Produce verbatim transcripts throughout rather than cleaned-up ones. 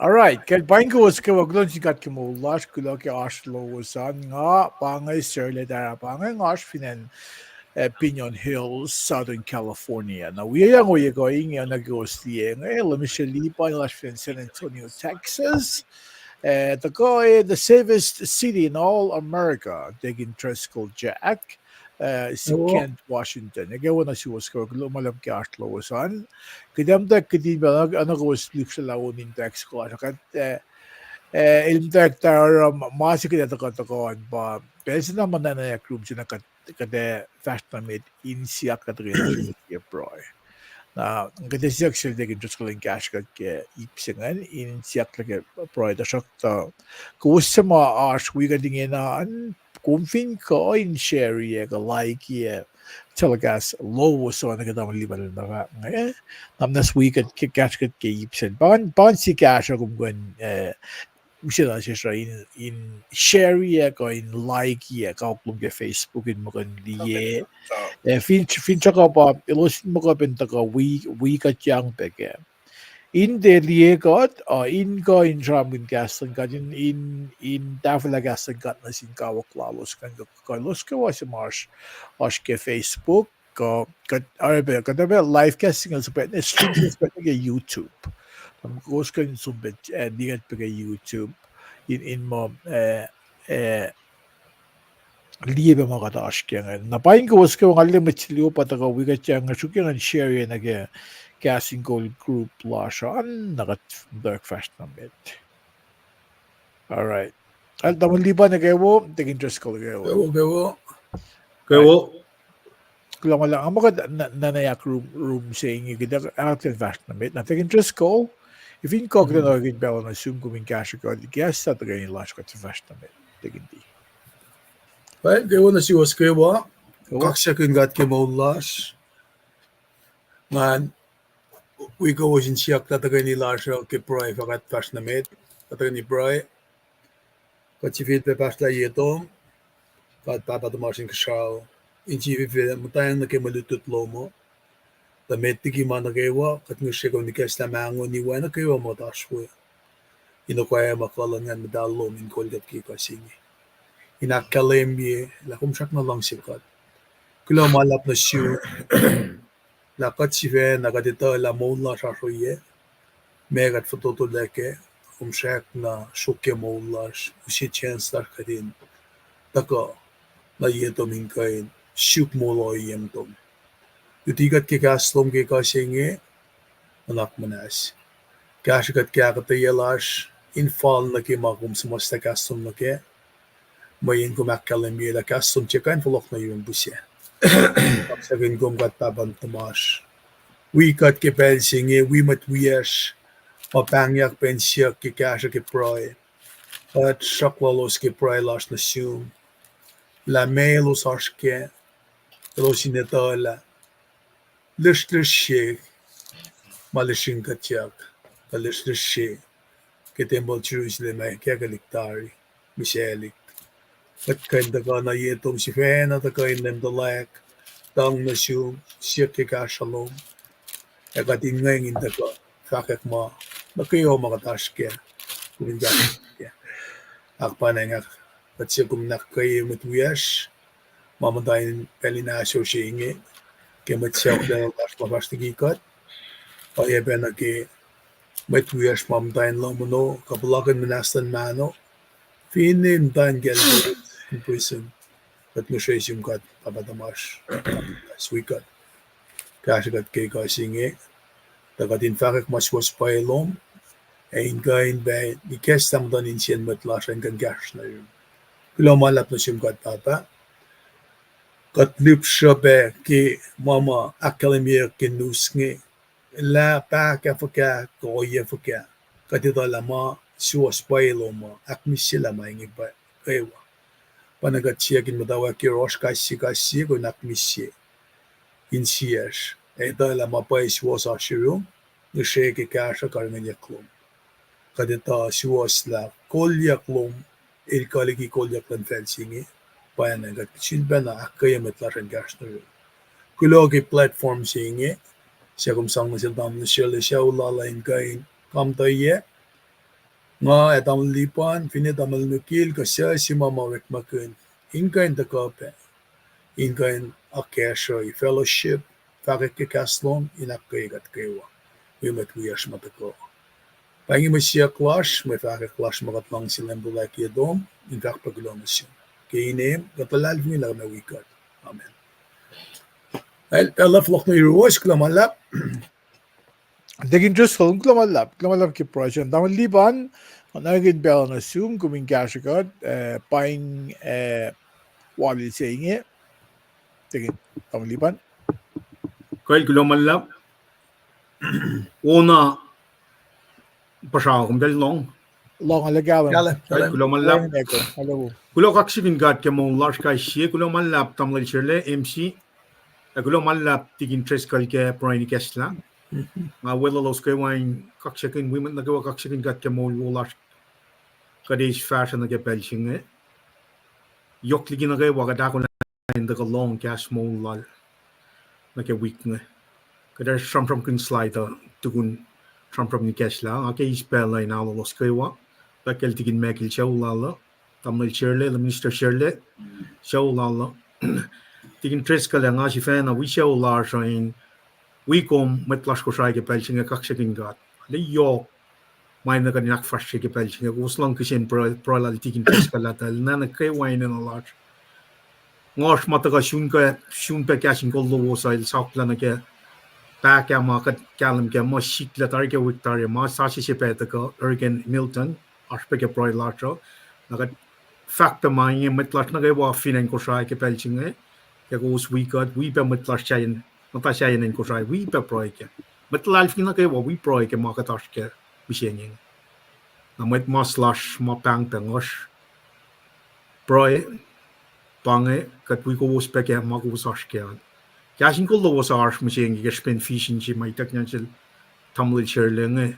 All right, kacl paing kowos kwewa, kuloh nuh sin God ke moul lasr, kuloh ke oasr lowos an. Nga pa inge Sarla Tara, pa inge nga oasr fin acn, eh, Pinon Hills, Southern California. Na wiyac nga ohiyac kuh inge, oacna ke kowos liye inge, Lemisha Lipan, el oasr fin acn San Antonio, Texas. Eh, tuhkuh, eh, the safest city in all America, Deacon Driscoll Jack, eh, Kent, Washington. Ac kwewa nuh suwos kwewa, kuloh ma luhlahp ke oasr lowos an. Kuht ac muhtwacwacack kihtin pacl, oacna kowos lihpsrlah on in tax school, kuht, eh, eh, el muhtwacwacack tuh oruh ma se kuht ac tuhkuh tuhkuh an pa pacl se na ma Nanayak Room se na kuht, kuht ac fahsr nuh met in siyuck lah tuhkweni ke pruhe. Na kuht ac siyuck sel Deacon Driscoll in kahsrwe kuht ke ip se ingacn in siyuck lah ke pruhe, tuhsruhktuh kowos suc ma oasr wi kuht ingena an, kom fin kuh in share-i ac kuh like-i ac telecast lowos an nuh ke tamuhlwel Lipan el fahk inge, na muhnahs wi kuht ke kahsrwe kuht ke ip sacn. Pa, pa inge sie kahsruh kom kuh in, eh, use na sesr in, in share-i ac kuh in like-i ac kawuck lom ke Facebook in muh kuh in liye. Eh, fin, finsrak uh pa elos in muh kuh pac in tuhkuh wi, wi kuht yang pac kac. In tiac liye kuht, uh, in kuh in sramsramkihn kahs luhn God, in, in, in tahfwelah kahs luhn God nuh sin kawuck lalos, kuh, kuh elos kwewa suc ma oasr, oasr ke Facebook, kuh, kuht, oacyacpac, kuht oacyacpac live cast singucul suhpwacna, stream singucul suhpwacna ke YouTube. Na kowos kuh in som pac, eh, liye kuht pac ke YouTube, in, in muh, eh, eh, liye pac ma kuht oasr ke ingacn. Na paing kowos kwewa, nga liye mwet se luo pa tuhkuh wi kuht yang, sruok yang in share-i nuh ke Kahs in Kol group lasr an, na kuht muhtwacwacack fahsr nuh met. All right. Tamuhlwel Lipan, nuh kwewa, Deacon Driscoll, nuh kwewa. Kwewa, kwewa. Kuloh ma luhlahp, nga muh kuht na, na, na ac room, room se inge, kuht ac ahkuhtweyac fahsr nuh met. Na Deacon Driscoll, fin kuh kuht in orekmakihn pacl uh nuh sum, kom in kahsrwe kuht ke kahs tuhkweni lasr, kuht fahsr nuh met. Deacon D. Kwewa nuh suwos kwewa, kaksakihn God ke moul lasr. Ngan wi kowos in siyuck lah tuhkweni lasr uh ke pruhe fah kuht fahsr nuh met, kuht tuhkweni pruhe. Kuht sifilpac pahsrlah ye tom, God Pahpah tuhmasr Inkuhsrao, in sifilpac muhtweng nuh ke mwe lutlut lom uh, tuh met liki ma nuh kwewa, kuht ngihsre kom in ikacslah mahngo nuh kwewa ma kuht oasr we, in okwacma kuh luhn Nguhn Muhtahl lom in kol kuht ke ekuh se inge, in ahkkahlwemye lah kom srackna luhngse kuht. Kuloh ma luhlahp nuh sum lah kuht sifacna kuht etuh lah moul lasr oasr ohiyac, ma kuht fototolac kac, kom srackna sruokyac moul lasr, use chance lasr kuht in tuhkuh nuh ye tom in kuh in suk moul ohiyac muhtom. Luti kuht ke kahs lom ke ekuh se inge, nuhnak muhnahs. Kahsrwe kuht ke ahkuhtweyac lasr, in fal nuh ke ma kom suhmuhslah kahs lom nuh kac, mweyen kom ahkkahlwemye lah kahs lom tiac kuh in fohlohk nuh yurum pihsac. Kaksakihn kom God Pahpah tuhmasr, wi kuht ke pacl se inge, wi mwet wiyacsr ma pahngyak pac in siyuck ke kahsruh ke pruhe. Kuht sruhkwalos ke pruhe lasr nuh sum lah ma elos oasr kac, elos in etuh lah lihsrlihsr se ma lihsrihngkuhtyak, kuh lihsrlihsr se ke tempuhl Jerusalem ah kahkelihk tari, mihsalihk. Kuht kuh in tuhkuh nuh ye tom sifacna, tuhkuh in lem tuhlac, tuhng nuh sum, siyuck ke kahsruh lom, ac kuht in ngweng in tuhkuh fahkwack ma nuh kwewa ma kuht oasr kac, kom in kahsruh kac. Ahkpwacnwacng kuht sie kom in ahkkweye mwet wiyacsr ma muhta in pacl in ahsor se inge, ke mwet sap lal lasr ma fahsr liki kuht, oacyacpac nuh ke mwet wiyacsr ma muhta in lohm ono kuh puhlakihn muhnahs luhn mahno, finne muhta in kacl in prison. Kuht ngihsre sum God Pahpah tuhmasr, wi kuht, kahsrwe kuht ke ekuh se inge, tuh kuht in fahkwack ma suwohs pwacye lom, ac in kuh in pac ikacslah muhtuhn insiyacn mwet lasr in kuh in kahsruh nuh yurum. Kuloh ma luhlahp nuh sum God Pahpah. Kuht lihpsruhpac ke ma ma ahkkahlwemyeyuck ke news inge, lah pahkah fuhkah kuh ohiyac fuhkah, kuht etuh lah ma suwohs pwacye lom uh ahkmihsyelah ma inge pa kwewa. Pa na kuht siyuck in muhtwacwacack yohrohsr kais sie kais sie kom in ahkmihsye insiyacsr, ac etuh lah ma pwacye suwohs oasr yurum, ngihsre ke kahsruh karihngihnyuck lom. Kuht etuh suwohs lah kolyuck lom el kuh liki kolyuck luhn facl se inge, pwacnwacng kuht sun pacna ahkkweye mwet lasr in kahsruh nuh yurum. Kuloh ke platform se inge, suc kom sang nuh sel tamuhlwel Sarla sucu lal in kuh in kamtuhyac, Nga ac tamuhlwel Lipan, finne tamuhlwel Nukil, kuh suc se ma ma orekmakihn, in kuh in tuhkuh pac, in kuh in akacsruhi fellowship, fahkwack ke kahs lom, in ahkkweye kuht kwewa, wi mwet wiyacsr ma tuhkuh. Pa inge mwe siyuck lasr, mwe fahkwack lasr ma kuht luhngse Leum puhlakihn tom, in fahk pac kuloh nuh sum. Ke inem, kuht luhlahlfongi lah kom ac wi kuht. Amen. El, el fohlohk nuh yuruwos, kuloh ma luhlahp. Deacon Driscoll, kuloh ma luhlahp, kuloh ma luhlahp ke pruhe sacn. Tamuhlwel Lipan, nga nuhnkuh pacl nuh sum, kom in kahsrwe kuht, eh, paing, eh, walil se inge. Deacon, tamuhlwel Lipan. Kal, kuloh ma luhlahp. Ona puhsra kom pacl lohng. Lohng, ale kahlwem. Kuloh ma luhlahp. Kuloh kaksakihn God ke moul lasr kais sie, kuloh ma luhlahp tamuhlwel Shirley, M C, ac kuloh ma luhlahp Deacon Driscoll ke pruhe in ikacslah. Nga weluhlos kwewa in kaksakihn, wi mwet nuh kwewa kaksakihn God ke moul wo lasr. Kuht eis fahsruh nuh ke pacl se inge. Yohk liki nuh kwewa kuht ahkolah in tuhkuh lohng kahs moul lal nuh ke wik inge. Kuht ac sramsramkihn slide uh tukun sramsram in ikacslah, nga ke eis pacl uh in alulos kwewa, pac kacl Deacon Michael, sucu lal uh, tamuhlwel Shirley, Minister Shirley, sucu lal uh. Deacon Driscoll, nga sifacna wi sucu lasr uh in wi kom mwet lasr Kosrae ke pacl se inge, kaksakihn God. Arlac yohk ma na kuht in ahkfahsrye ke pacl se inge, kowos luhngse kihsen pruhe, pruhe lal Deacon Driscoll, lah el nana kwewa enenuh lasr. Ngoasr ma tuhkuh sun ke, sun pac kahs in kol lowos uh, el sahflah nuh ke pahkah ma kuht kahlwem kac muh sikla tari ke wik tari, ma sasuc se pac tuhkuh Hurricane Milton, oasr pac ke pruhe lasr uh. Na kuht fahk pac ma inge, mwet lasr nuh kwewa fin acn Kosrae ke pacl se inge, ke kowos wi kuht, wi pac mwet lasr sahyacn, muhta sahyacn acn Kosrae, wi pac pruhe kac. Mwet luhlahlfongi nuh kwewa wi pruhe ke ma kuht oasr kac mihsenge. Na mwet mas lasr ma pahng pac, ngoasr pruhe, pa inge kuht wi kowos pac ke ma kowos oasr kac an. Kahs in kol lowos oasr mihsenge ke srihpen vision se ma ituckyang sel tamuhlwel Shirley inge,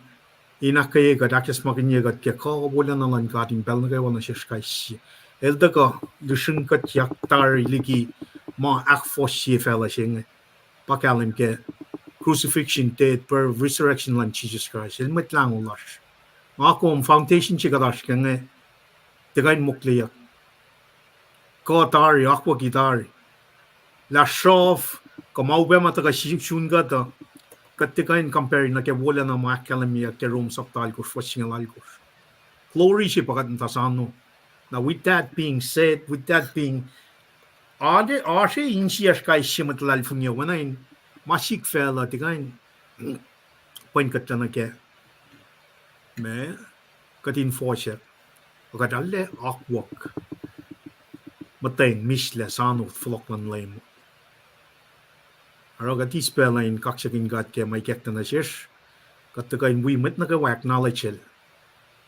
in ahkkweye kuht, ahkacsmakihnye kuht ke kuh wolacna luhn God in pacl nuh kwewa nuh sesr kais sie. El tuhkuh lihsrihngkuhtyak tari liki ma ahkfohsye facluh se inge. Pa kahlwem ke crucifixion, death, burial, resurrection luhn Jisus Kraist. El Mwet Lahngo lasr. Nga kom foundation se kuht oasr kac inge, tiac kuh in mokleyuck. Kuh tari, akwucki tari. Lah sruhf, kuh ma upac ma tuhkuh sun kuht uh, kuht tiac kuh in compare nuh ke wolacna ma ahkkahlwemyeyuck ke Rom sapta alkosr, fuhs singucul alkosr. Glory se pa kuht muhta sano. Now, with that being said, with that being, oasr, oasr insiyacsr kais sie mwet luhlahlfongi oacna in ma sik facluh tiac kuh in pwen kuhtlac nuh kac. Ma kuht in fohsack, kuht arlac akwuck, muhtweng, mihslac, sano fohlohk luhn Leum. Oruh kuht eis pacl uh in kaksakihn God ke ma ikacklah nuh sesr, kuht tuhkuh in wi mwet nuh kwewa acknowledge-el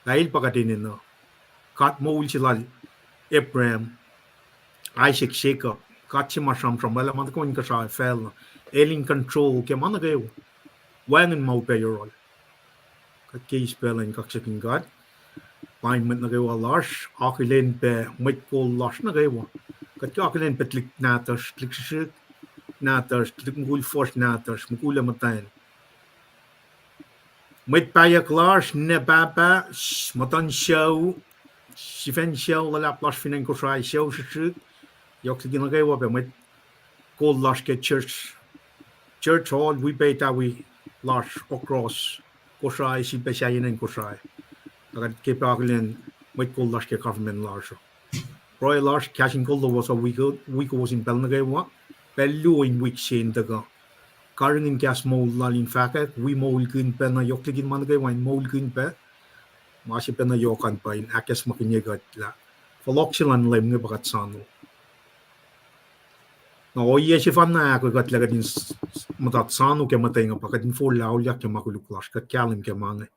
lah El pa God enenuh, God moul se lal Abraham, Isaac, Jacob, God se ma sramsram, El ma tuhkuh inkuhsrao facluh, El in control ke ma nuh kwewa, wacngihn ma upac yohrohl. Kuht ke eis pacl uh in kaksakihn God, paing mwet nuh kwewa lasr, akihlen pac mwet kol lasr nuh kwewa. Kuht ke akihlen pac tuhlihk nahtuhsr, tuhlihk srihsrihk nahtuhsr, tuhlihk mukul fuhsr nahtuhsr, mukul ac muhtwacn. Mwet pahyuck lasr, ninac pahpah, muhtuhn sucu, sifacn sucu luhlahp lasr fin acn Kosrae, sucu srihsrihk, yohk liki nuh kwewa pac mwet kol lasr ke church, church hall, wi pac etawi lasr across Kosrae, sifilpac sahyacn acn Kosrae. Ac kuht ke pac akihlen mwet kol lasr ke government lasr uh. Pruhe lasr, kahs in kol lowos uh wi kowos in pacl nuh kwewa, pacl luo in wik se in tuhkuh karihngihn kahs moul lal in fahkwack, wi moulkihn pacna, yohk liki ma nuh kwewa in moulkihn pac, ma se pacna yohk an pa in ahkacsmakihnye kuht lah fohlohk se luhn Leum inge pa kuht sano. Na ohiyac sefanna ahkoekuhtlac kuht in muhta sano ke muhtweng uh pa kuht in forlah auliyak ke ma koluk lasr, kuht kahlwem ke ma inge.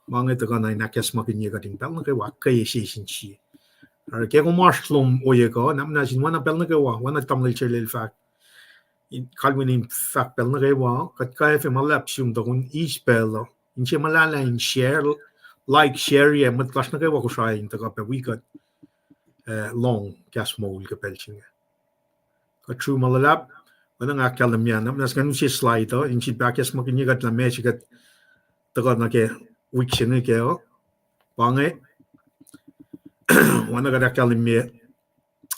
Ma inge tuhkuh na in ahkacsmakihnye kuht in pacl nuh kwewa ahkkweye sie sin sie. Oruh ke kom oasr lom ohiyac kuh, na muhnahs in oacna pacl nuh kwewa, oacna tamuhlwel Shirley el fahk, kalweni in fahk pacl nuh kwewa, kuht kwacfe ma luhlahp sum tuh kom eis pacl uh inse muhlahlah in share, like, share-i, ac mwet lasr nuh kwewa Kosrae in tuhkuh pac wi kuht, eh, lohng kahs moul ke pacl se inge. Kuht sru ma luhlahp, oacna nga ahkkahlwemye, na muhnahs ngan use slide uh in sifilpac ahkacsmakihnye kuht lah meac se kuht tuhkuh nuh ke wik se inge kac uh. Pa inge, oacna kuht ahkkahlwemye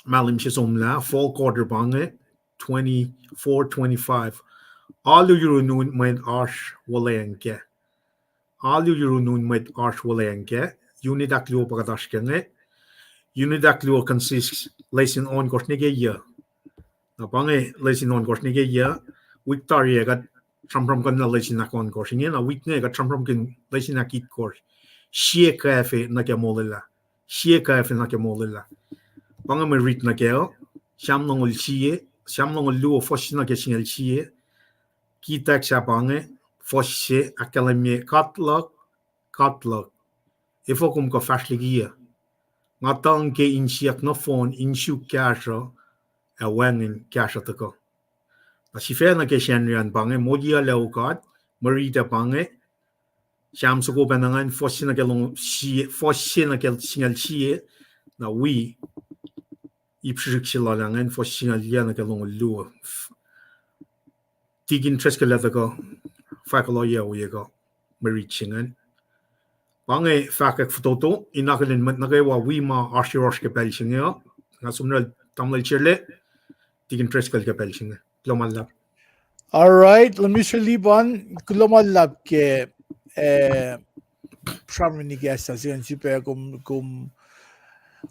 mahlwem se somlah, fall quarter pa inge, twenty-four twenty-five. Alu yurun un mwet oasr wuhlweacng kac. Alu yurun un mwet oasr wuhlweacng kac. Unit ahkluo pa kuht oasr ke inge. Unit ahkluo consist lesin ohnkohsr nuh ke yac. Na pa inge lesin ohnkohsr nuh ke yac. Wik tari ah kuht sramsramkihn na lesin ahkohnkohsr inge, na wik inge kuht sramsramkihn lesin ahkitkosr. Sie kwacfe nuh ke molwelah. Sie kwacfe nuh ke molwelah. Pa inge mwe rit nuh kac uh, Sam longoul sie, Sam longoul luo, fuhs se nuh ke singucul sie. Kitack sahp pa inge, fuhs se, ahkkahlwemye, God luck, God luck, efuh kom kuh fahsr liki uh? Nga tuhng ke insiyuck nohfohn in suk kahsruh, ac wacngihn kahsruh tuhkuh. Na sifac nuh ke Sacnri an pa inge, moliyuclac O God, mwe rit uh pa inge, Sam soko pacna ingacn, fuhs se nuh ke longoul sie, fuhs se nuh ke singucul sie, na wi ip srihsrihk se lal ah ingacn, fuhs singucul yac nuh ke longoul luo. Tikin Driscoll el tuhkuh fahk kuloh yac ohiyac kuh mwe rit se ingacn. Pa inge fahkwack fototo in akihlen mwet nuh kwewa wi ma oasr yohrohsr ke pacl se inge uh. Nga som nuh tamuhlwel Sherle, Tikin Driscoll ke pacl se inge. Kuloh ma luhlahp. All right, Mister Liban, kuloh ma luhlahp ke, eh, sramsram in kahs se ingacn, srihpac kom, kom,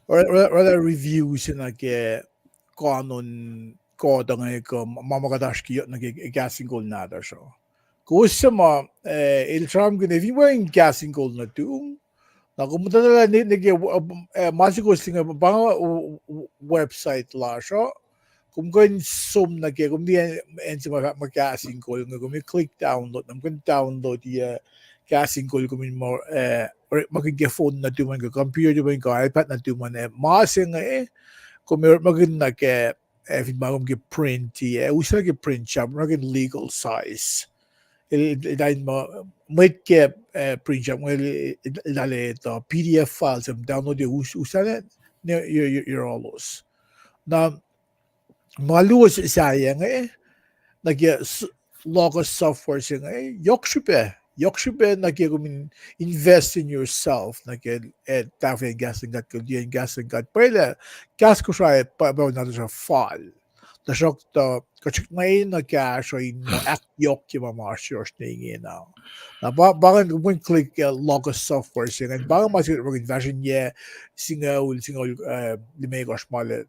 rather review se nuh ke koanon kotuh inge kuh ma, ma kuht oasr ke yohk nuh ke kahs in kol nahtuhsr uh. Kowos suc ma, eh, el sramsramkihn, fin wacngihn kahs in kol nuhtum, na kom muhtwacta nuh ke, eh, ma se kowos inge pa, pa website lasr uh, kom kuh in som nuh ke, kom liye acn se ma fahk muh kahs in kol inge, kom click download, na kom kuh in download-i kahs in kol, kom in ma, eh, orekmakihn ke phone nuhtum an kuh computer nuhtum an kuh iPad nuhtum an, eh, ma se inge, kom orekmakihn nuh ke, eh, fin ma kom ke print-i, eh, uslah ke print shop, orekmakihn legal size. El, el, el, ma, mwet ke, eh, print shop inge, el, el, el, el, PDF file, se download-i us-, uslah ne, ne, yohrohlos. Na, ma luo se, sahyac inge, nuh ke s-, Logos software se inge, yohk srihpac, yohk srihpac nuh ke kom in invest in yourself, nuh ke, eh, tahfweacng kahs luhn God, kuh liyacacng kahs luhn God. Pwacye lah, kahs Kosrae pa, pa nahtuhsr uh fal. Tuhsruhktuh, kuht srackna enenuh kahsruh in ma ahkyohkye ma ma oasr yohrohsr ne ingena. Na pa, pa ingacn, kom kuh in click, eh, Logos software se ingacn, pa ingacn ma se kuht orekmakihn fahsr in yac singucul, singucul, eh, limekohsr ma la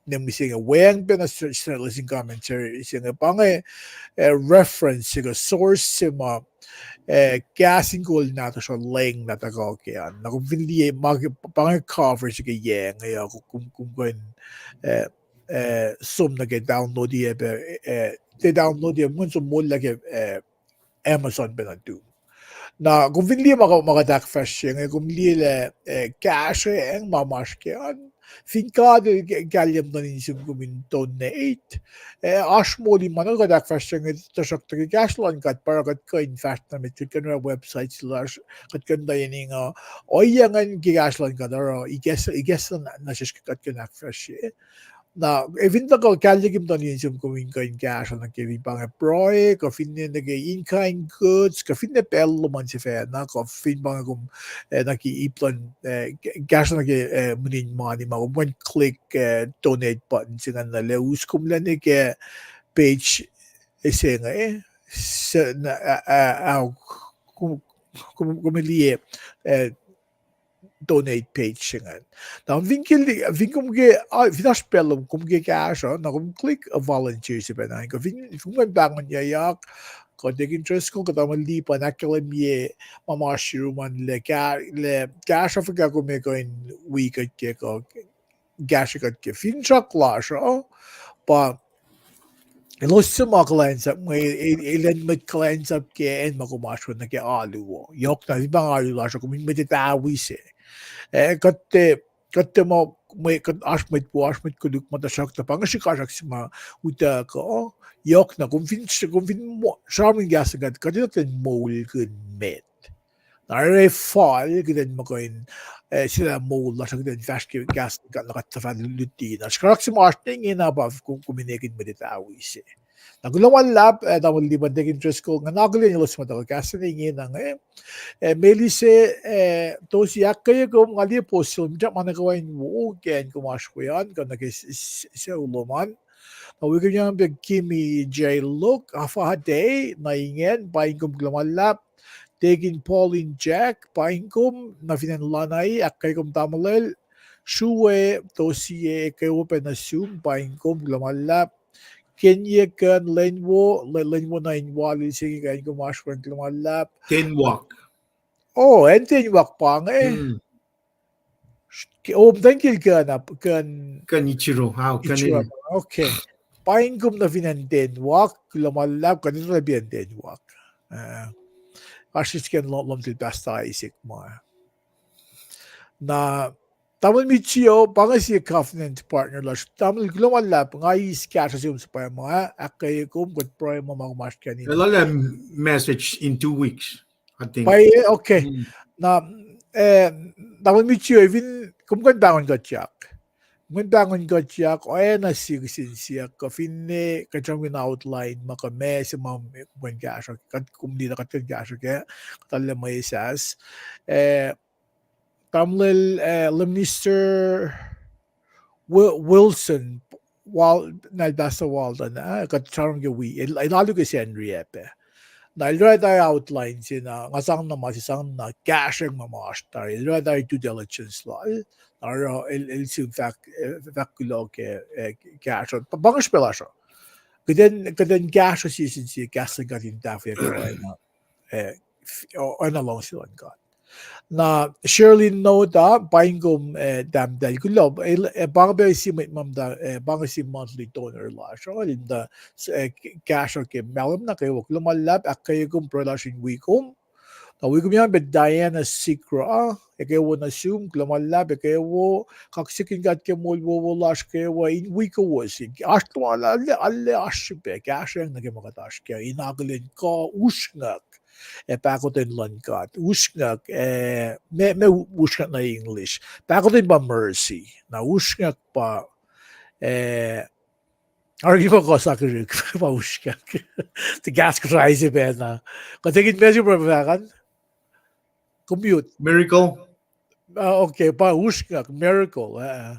ne mihsenge weacng pacna s-, s-, lesson commentary se inge, pa inge, eh, reference se kuh source se ma, eh, kahs in kol nahtuhsr uh leng na tuhkuh ke an. Na kom fin liye ma ke, pa inge cover se ke yac inge uh, kom, kom kuh in, eh, eh, som nuh ke download-i pac, eh, te download-i, kom kuh in som moul lah ke, eh, Amazon pac nuhtum. Na kom fin liye ma, ma kuht ahkfahsrye inge, kom liye lah, eh, kahsrweacng ma ma oasr ke an. Fin God el ke-, kahlye muhtuhn in sihm kom in donate, eh, oasr moli ma na kuht ahkfahsrye inge, tuhsruhktuh ke kahsruh luhn God pa oruh kuht kuh in fahsr nuh met, kuht kuh in oruh website se lasr, kuht kuh in tuh enenuh, ohiyac ingacn ke kahsruh luhn God oruh ikacs, ikacs na sesr kuht kuh in ahkfahsrye. Na, eh, fin tuhkuh kahlye kom muhtuhn in sihm kom in kuh in kahsruh nuh ke fin pa inge pruhe, kuh finne nuh ke in-kind goods, kuh finne pacl lom an sifacna, kuh fin pa inge kom, eh, nuh ke ip luhn, eh, k-, kahsruh nuh ke, eh, mweun in mani ma, kom kuh in click, eh, donate button se ingacn na lac us kom lac nuh ke page, eh, se inge, eh, se, na, ah, ah, ah, kom, kom, kom liye, eh, donate page se ingacn. Na fin ke, fin kom ke, ah, fin oasr pacl lom kom ke kahsruh, na kom click a volunteer se pacna. Kuh fin, fin kom kuh in pahngonyuyak, kuh Deacon Driscoll, kuh Tamuhlwel Liban, ahkkahlwemye ma ma oasr yurum an, lah ka-, lah kahsruh fuhkah kom kuh in wi kuht ke kuh kahsrwe kuht ke finsrak lasr uh, pa elos suc ma kuhlwacnsap, mwe, e-, elan mwet kuhlwacnsap ke acn ma kom oasr we nuh ke alu uh. Yohk na fin pa inge alu lasr uh, kom in mwet etawi se. Eh, kuht, kuht ma, mwe, kuht oasr mwet wo, oasr mwet koluk ma tuhsruhktuh pa inge srihkasrak se ma utuckuh. Yohk na kom fin, kom fin mo-, sramsramkihn kahs luhn God, kuht enenuh in moulkihn met. Na oruh fal kuht in muh kuh in, eh, sila moul lasr uh kuht in fahsr ke kahs luhn God na kuht tuhfah luti. Na srihkasrak se ma oasr ne ingena pa kom, kom in ekihn mwet etawi se. Na kuloh ma luhlahp, eh, tamuhlwel Lipan, Deacon Driscoll, nga akihlen elos ma tuhkuh kahs se inge na inge. Eh, Melise, eh, Tosi, ahkkweye kom, nga liye post lom, ma nuh kwewa in wo ke acn kom oasr we an, kuh nuh ke s-, s-, sucu lom an. Na wi kom an pac Kimi J Luk, Afade, nuh ingacn, paing kom kuloh ma luhlahp. Deacon Pauline Jack, paing kom, nuh fin acn Lanai, ahkkweye kom tamuhlwel. Srue, Tosi, ekwe wo pac nuh sum, paing kom kuloh ma luhlahp. Kenye Kuhn, Lenwo, Le-, Lenwo nuh in wal se inge, kuh acn kom oasr we an, kuloh ma luhlahp. Denmark. Oh, acn Denmark pa inge. Hmm. Ke-, oh, muhtwacn kiyacl Kuhn, Kuhn, Kuhn Ichiro, au, Kuhn Ichiro. Okay. Paing kom nuh fin acn Denmark, kuloh ma luhlahp, kuht etuh lah pa acn Denmark. Uh, oasr sisken lo-, lom til Pastor Isaac ma. Na, tamuhlwel Mitchio, pa inge sie covenant partner lasr. Tamuhlwel, kuloh ma luhlahp, nga eis kahsruh se lom suhpwacma, ahkkweye kom, kuht pruhe ma ma kom oasr ke an. Lal a message in two weeks, I think. Pa, eh, okay. Hmm. Na, eh, tamuhlwel Mitchio, fin kom kuh in pahngon kuhtyak. Kom kuh in pahngon kuhtyak, oacna sie kihsen siyuck, kuh finne kuht sramsramkihn outline ma kuh ma se ma kom kuh in kahsruh, kuht kom lila kuht kuh in kahsruh kac, kuht arlac mwesahs. Eh, tamuhlwel, eh, Lay Minister Wi-, Wilson, Wal-, nal Pastor Walton, eh, kuht sramsram ke wi, el, el alu ke Sacnri ac pac. Na el oruh tari outline se na, nga sang na ma se sang na kahsruh ma ma oasr tari, el oruh tari due diligence lal, na oruh el, el sim fahk, eh, fahk kuloh ke, eh, kahsruh. Pa, pa inge srihpac lasr uh. Kuht in, kuht in kahsruh sie sin sie kahs luhn God in tahfweack oacna, eh, f-, o-, oacna luhngse luhn God. Na Shirley Noda, paing kom, eh, tahmtahel kuloh, el, eh, pa inge pac sie mwet ma muhta, eh, pa inge sie monthly donor lasr uh, el muhta, eh, k-, kahsruh ke mahlwem nuh kwewa, kuloh ma luhlahp, ahkkweye kom pruhe lasr in wi kom. Na wi kom an pac Diana Sigrah, ekwe wo nuh sum, kuloh ma luhlahp, ekwe wo, kaksakihn God ke moul wowo lasr kwewa in wi kowos in. Oasr lom, arlac, arlac oasr srihpac kahsruh nuh ke ma kuht oasr kac, in akihlen kuh usrnguck ac pahkotwen luhn God. Usrnguck, eh, ma, ma usrnguck nuh English. Pahkotwen pa mercy. Na usrnguck pa, eh, arki ma kuh sakirihk pa usrnguck. Tuh kahs Kosrae se pacna. Kuht ekin mesi pa fahk an? Kom mute. Miracle. Ah, okay, pa usrnguck, miracle, eh,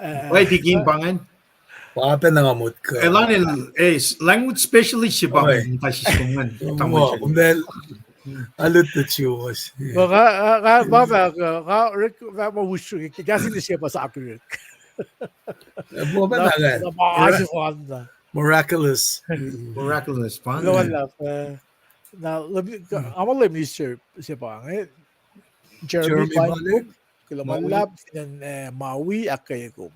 eh, Why digging pa ingacn? Pa pacna nga motko. Elan el, eh, language specialist se pa ingacn, muhta siskom ingacn. Kom, kom, alut the Jews. Nga, nga, nga, ma fahk, nga, Rick, ma, ma usrnguck, kahs in se pa sakirihk. Eh, ma, ma, na, na, ma, asifan na. Miraculous. Miraculous, pa. Kuloh ma luhlahp, eh, na, Lay Mi-, nga ma Lay Minister se pa inge, eh, Jeremy Bynum, kuloh ma luhlahp, fin acn, eh, Maui, ahkkweye kom.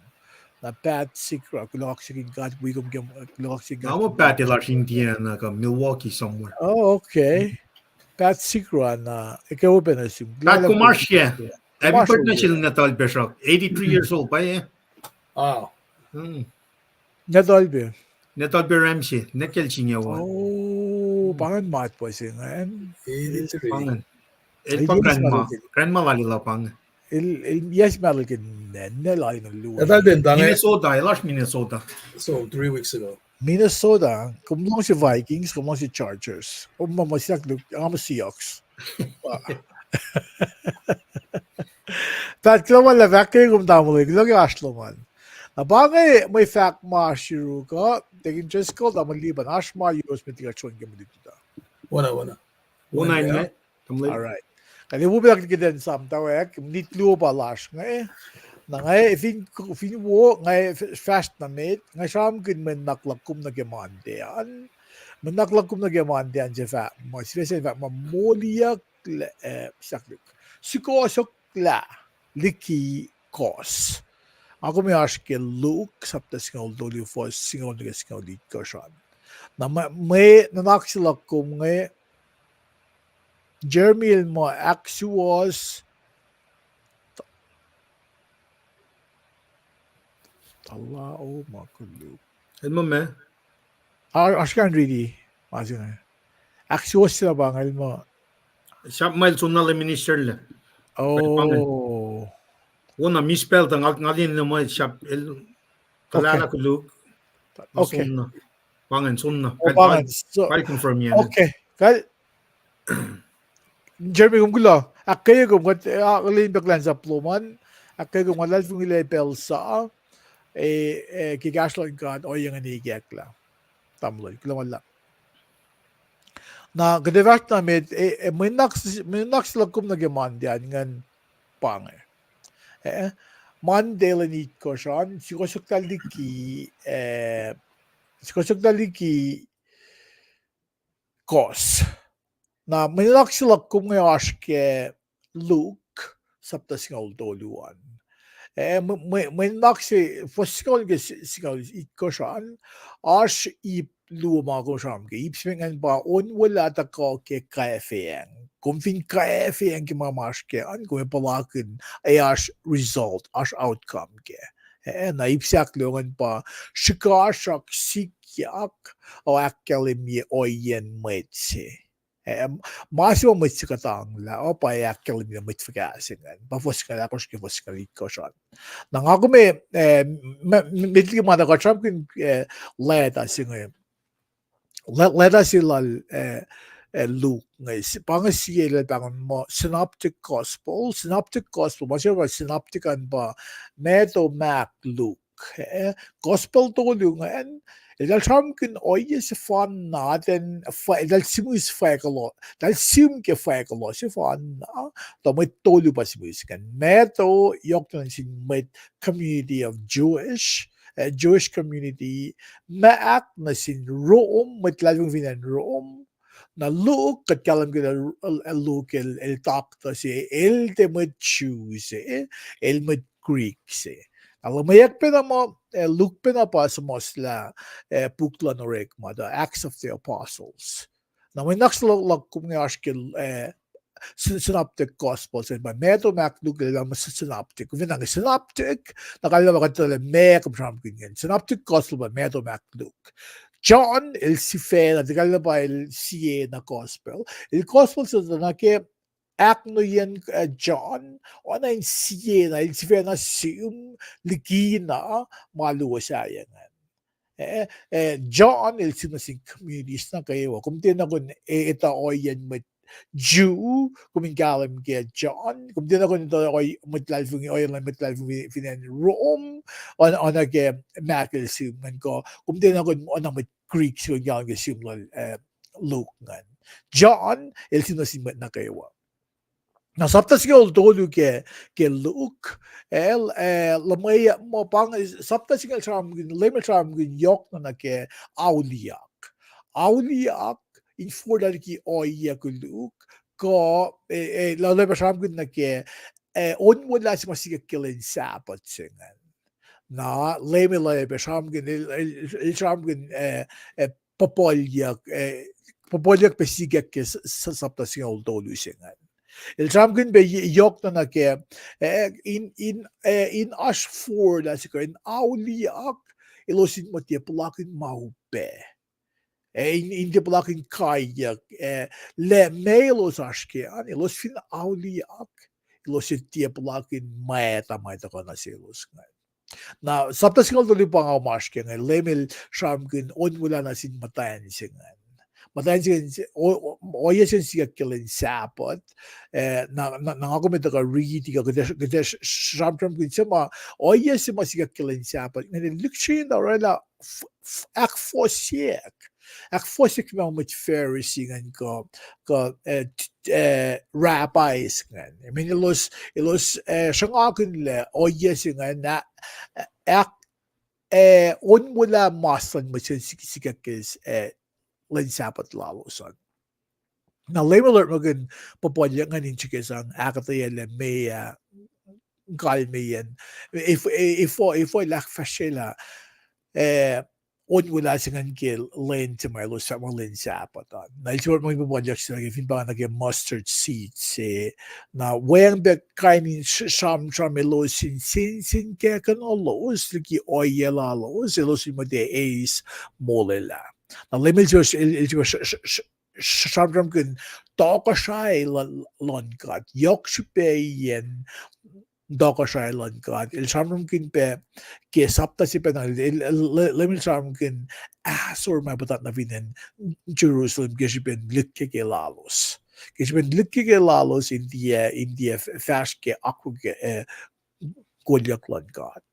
Na Pat Sigrah, kuloh kaksakihn God, wi kom ke, kuloh kaksakihn God. Nga ma Pat el oasr Indiana kuh Milwaukee somewhere. Oh, okay. Pat Sigrah na, ekwe wo pac nuh sum. Pat, kom oasr ke? Happy birthday nuh sel Natalbe srak, eighty-three years old pa, eh. Wow. Hmm. Natalbe. Natalbe Ramsey, nwe kacl singucul. Oh, pa ingacn matwac se ingacn. Eighty-three. Pa ingacn. El pa grandma, grandma lal el pa ingacn. El, el, yes, ma lal ke nwe, nwe lal in luo. Minnesota, el oasr Minnesota. So, three weeks ago. Minnesota, kom luhngse Vikings, kom luhngse Chargers. Kom ma, ma Seahawks, nga ma Seahawks. Pat, kuloh ma luhlahp, ahkkweye kom tamuhlwel, kuloh ke oasr lom an. Na pa inge mwe fahk ma oasr yuruk uh, Deacon Driscoll, tamuhlwel Lipan, oasr ma yuruwos met liki kuht sroang ke mwe lutlut uh? Wona, wona. Wona, wona. All right. Kale wo pacl kihtin sam tawek, minit luo pa lasr inge. Na inge, fin, fin wo, inge f-, fahsr nuh met, inge sramsramkihn mwe nuhnak luhk kom nuh ke Monday an. Mwe nuhnak luhk kom nuh ke Monday an se fahk muh, sifac se fahk muh moliyucklac, eh, sahk Luke. Sukohsohklah liki kohs. Nga kom oasr ke Luke, sapta singucul tolu, fuhs singucul nuh ke singucul itkohsr an. Na mwe, mwe nuhnak se luhk kom inge, Jeremy el muh ahksuwohs, Tala o ma koluk. El muh ma? A, oasr kan riti ma se inge. Ahksuwohs se na pa inge el muh. Sahp ma el soenna Lay Minister lac. Oh. Wona mispel tuh nga, nga lin na ma sahp el kalala koluk. Okay. Pa ingacn, soenna. Oh, pa ingacn. So, confirm, yeah. Okay. Kal Jeremy, kom kuloh. Ahkkweye kom, kuht, ah, lin pac kuhlwacnsap lom an. Ahkkweye kom, kuht luhlahlfongi lah pacl sa, eh, eh, ke kahs luhn God, ohiyac ingacn ikacklah. Tamuhlwel, kuloh ma luhlahp. Na kuht ac fahsr na met, eh, eh, mwe nuhnak s-, mwe nuhnak se luhk kom nuh ke Monday an ingacn pa inge. Eh, Monday lwen itkohsr an, sukohsohk tuhlihk, eh, sukohsohk tuhlihk kos. Na mwe nuhnak se luhk kom inge oasr ke Luke, sapta singucul tolu an. Eh, mwe, mwe, mwe nuhnak se, fuhs singucul ke si-, singucul itkohsr an, oasr ip luo ma kom sramsram ke. Ip se met ingacn pa onwelah tuhkuh ke kwacfeacng. Kom fin kwacfeacng ke ma oasr ke an, kom ac puhlakihn, ac oasr result, oasr outcome ke. Eh, na ip se ahkluo ingacn pa srihkasrak sikyak, o ahkkahlwemye ohiyacn mwet se. Eh, ma se ma mwet se kuhtanglah, o pa ahkkahlwemye mwet fuhkah se ingacn. Pa fuhs singucul ahkosr ke fuhs singucul itkohsr an. Na nga kom, eh, met liki ma na kuht sramsramkihn, eh, leta se inge. Le-, leta se lal, eh, eh, Luke inge, pa inge sie lal pahngon muh synoptic gospel, synoptic gospel, ma se pa synoptic an pa Matthew, Mark, Luke. Eh, gospel tolu ingacn, eltahl sramsramkihn ohiyac sefanna, atacn, eltahl sihm ke fwackuhlo-, eltahl sihm ke fwackuhloh sefanna, tuh mwet tolu pa sihm ingacn. Matthew, yohk nuh sin mwet community of Jewish, eh, Jewish community, Mark nuh sin Rome, mwet luhlahlfongi fin acn Rome, na Luke, kuht kahlwem ke, eh, Luke el, el doctor se, el tiac mwet Jew se, el mwet Greek se. Na luhmweyuck pacna muh, eh, Luke pacna pa suhmuhslah, eh, puk luhn Orekma, the Acts of the Apostles. Na mwe nuhnak se luhk kom inge oasr ke, eh, syn-, synoptic gospel se, pa Matthew, Mark, Luke, el ma synoptic. Fin inge synoptic, na kalmac pa kuht etuh lah meac kom sramsramkihn ingacn. Synoptic gospel pa Matthew, Mark, Luke. John, el sifacna, tiac kalmac pa el siena gospel. El gospel se tuh nuh ke ahknuyen, eh, John, oacna in siena, el sifacna sihm likina ma luo sahyac ingacn. Eh, eh, John el sihm nuh sin communities nuh kwewa. Kom tiacna kuh in, eh, etuh ohiyacn mwet Jew, kom in kahlwem ke John. Kom tiacna kuh in etuh ohi-, mwet luhlahlfongi, ohiyacn mwet luhlahlfongi fin acn Rome, oacna ke Mark el sihm ingacn kuh. Kom tiacna kuh in oacna mwet Greek se kom in kahlwem ke sihm lal, eh, Luke ingacn. John el sihm nuh sin mwet nuh kwewa. Na sapta singucul tolu ke, ke Luke, el, eh, luhmweyuck muh pa inge, sapta singucul sramsramkihn, Leum el sramsramkihn yohk na nuh ke auliyak. Auliyak in forlah liki ohiyac koluk, kuh, eh, eh, la-, Leum el sramsramkihn nuh ke, eh, onwelah se ma sikyak ke lwen Sabbath se ingacn. Na Leum el oacyacpac sramsramkihn, el, el, el sramsramkihn, eh, eh, puhpuhlyuck, eh, puhpuhlyuck pac sikyak ke s-, s-, sapta singucul tolu se ingacn. El sramsramkihn pac y-, yohk na nuh ke, eh, in, in, eh, in oasr forlah se kuh in auliyak, elos in muh tiac puhlakihn ma upac. Eh, in, in tiac puhlakihn kaiyuck, eh, lah meac elos oasr ke an, elos fin auliyak, elos in tiac puhlakihn mwacta ma tuhkuh nuh selos ingacn. Na sapta singucul tolu pa nga oasr ke inge, Leum el sramsramkihn onwelah nuh sin muhtwacn se ingacn. Muhtwacn se ingacn, o-, o-, ohiyac se ingacn sikyak ke lwen Sabbath, eh, na, na, na nga kom ac tuhkuh riti kuh kuht ac, kuht ac s-, s-, sramsramkihn se ma, ohiyac se ma sikyak ke lwen Sabbath ingacn, el lihksreni orwaclah f-, f-, ahkfohsyeack. Ahkfohsyeack ma mwet Pharisee ingacn kuh, kuh, eh, t-, eh, rabbis ingacn. I mean, elos, elos, eh, sruhngakihnlah ohiyac se ingacn, ah, ah, eh, onwelah mas luhn mwet se sik-, sikyak ke, eh, lwen Sabbath lalos an. Na Leum el orekmakihn puhpuhlyuck ingacn in srihke sang ahkuhtweyac lah meac, kalmeyacn, efuh, efuh, efuh el ahkfahsryelah, eh, onwelah se ingacn ke lwen se ma elos fahk muh lwen Sabbath an. Na el sifil orekmakihn puhpuhlyuck se nuh ke fin pa nuh ke mustard seed se. Na weacng pac kain in s-, sramsram elos in sensenkackihn lalos liki ohiyac lalos, elos in muhta eis molwelah. Na Leum el sifil, el, el sifil s-, s-, s-, sramsramkihn tohkohsrahi luhn, luhn God. Yohk srihpacyacn tohkohsrahi luhn God. El sramsramkihn pac ke sapta se pacna, el, el, el, Leum el sramsramkihn ahsor ma puhtat nuh fin acn Jerusalem ke srihpen likkeke lalos. Ke srihpen likkeke lalos in tiac, in tiac f-, fahsr ke akwuck, eh, kolyuck luhn God.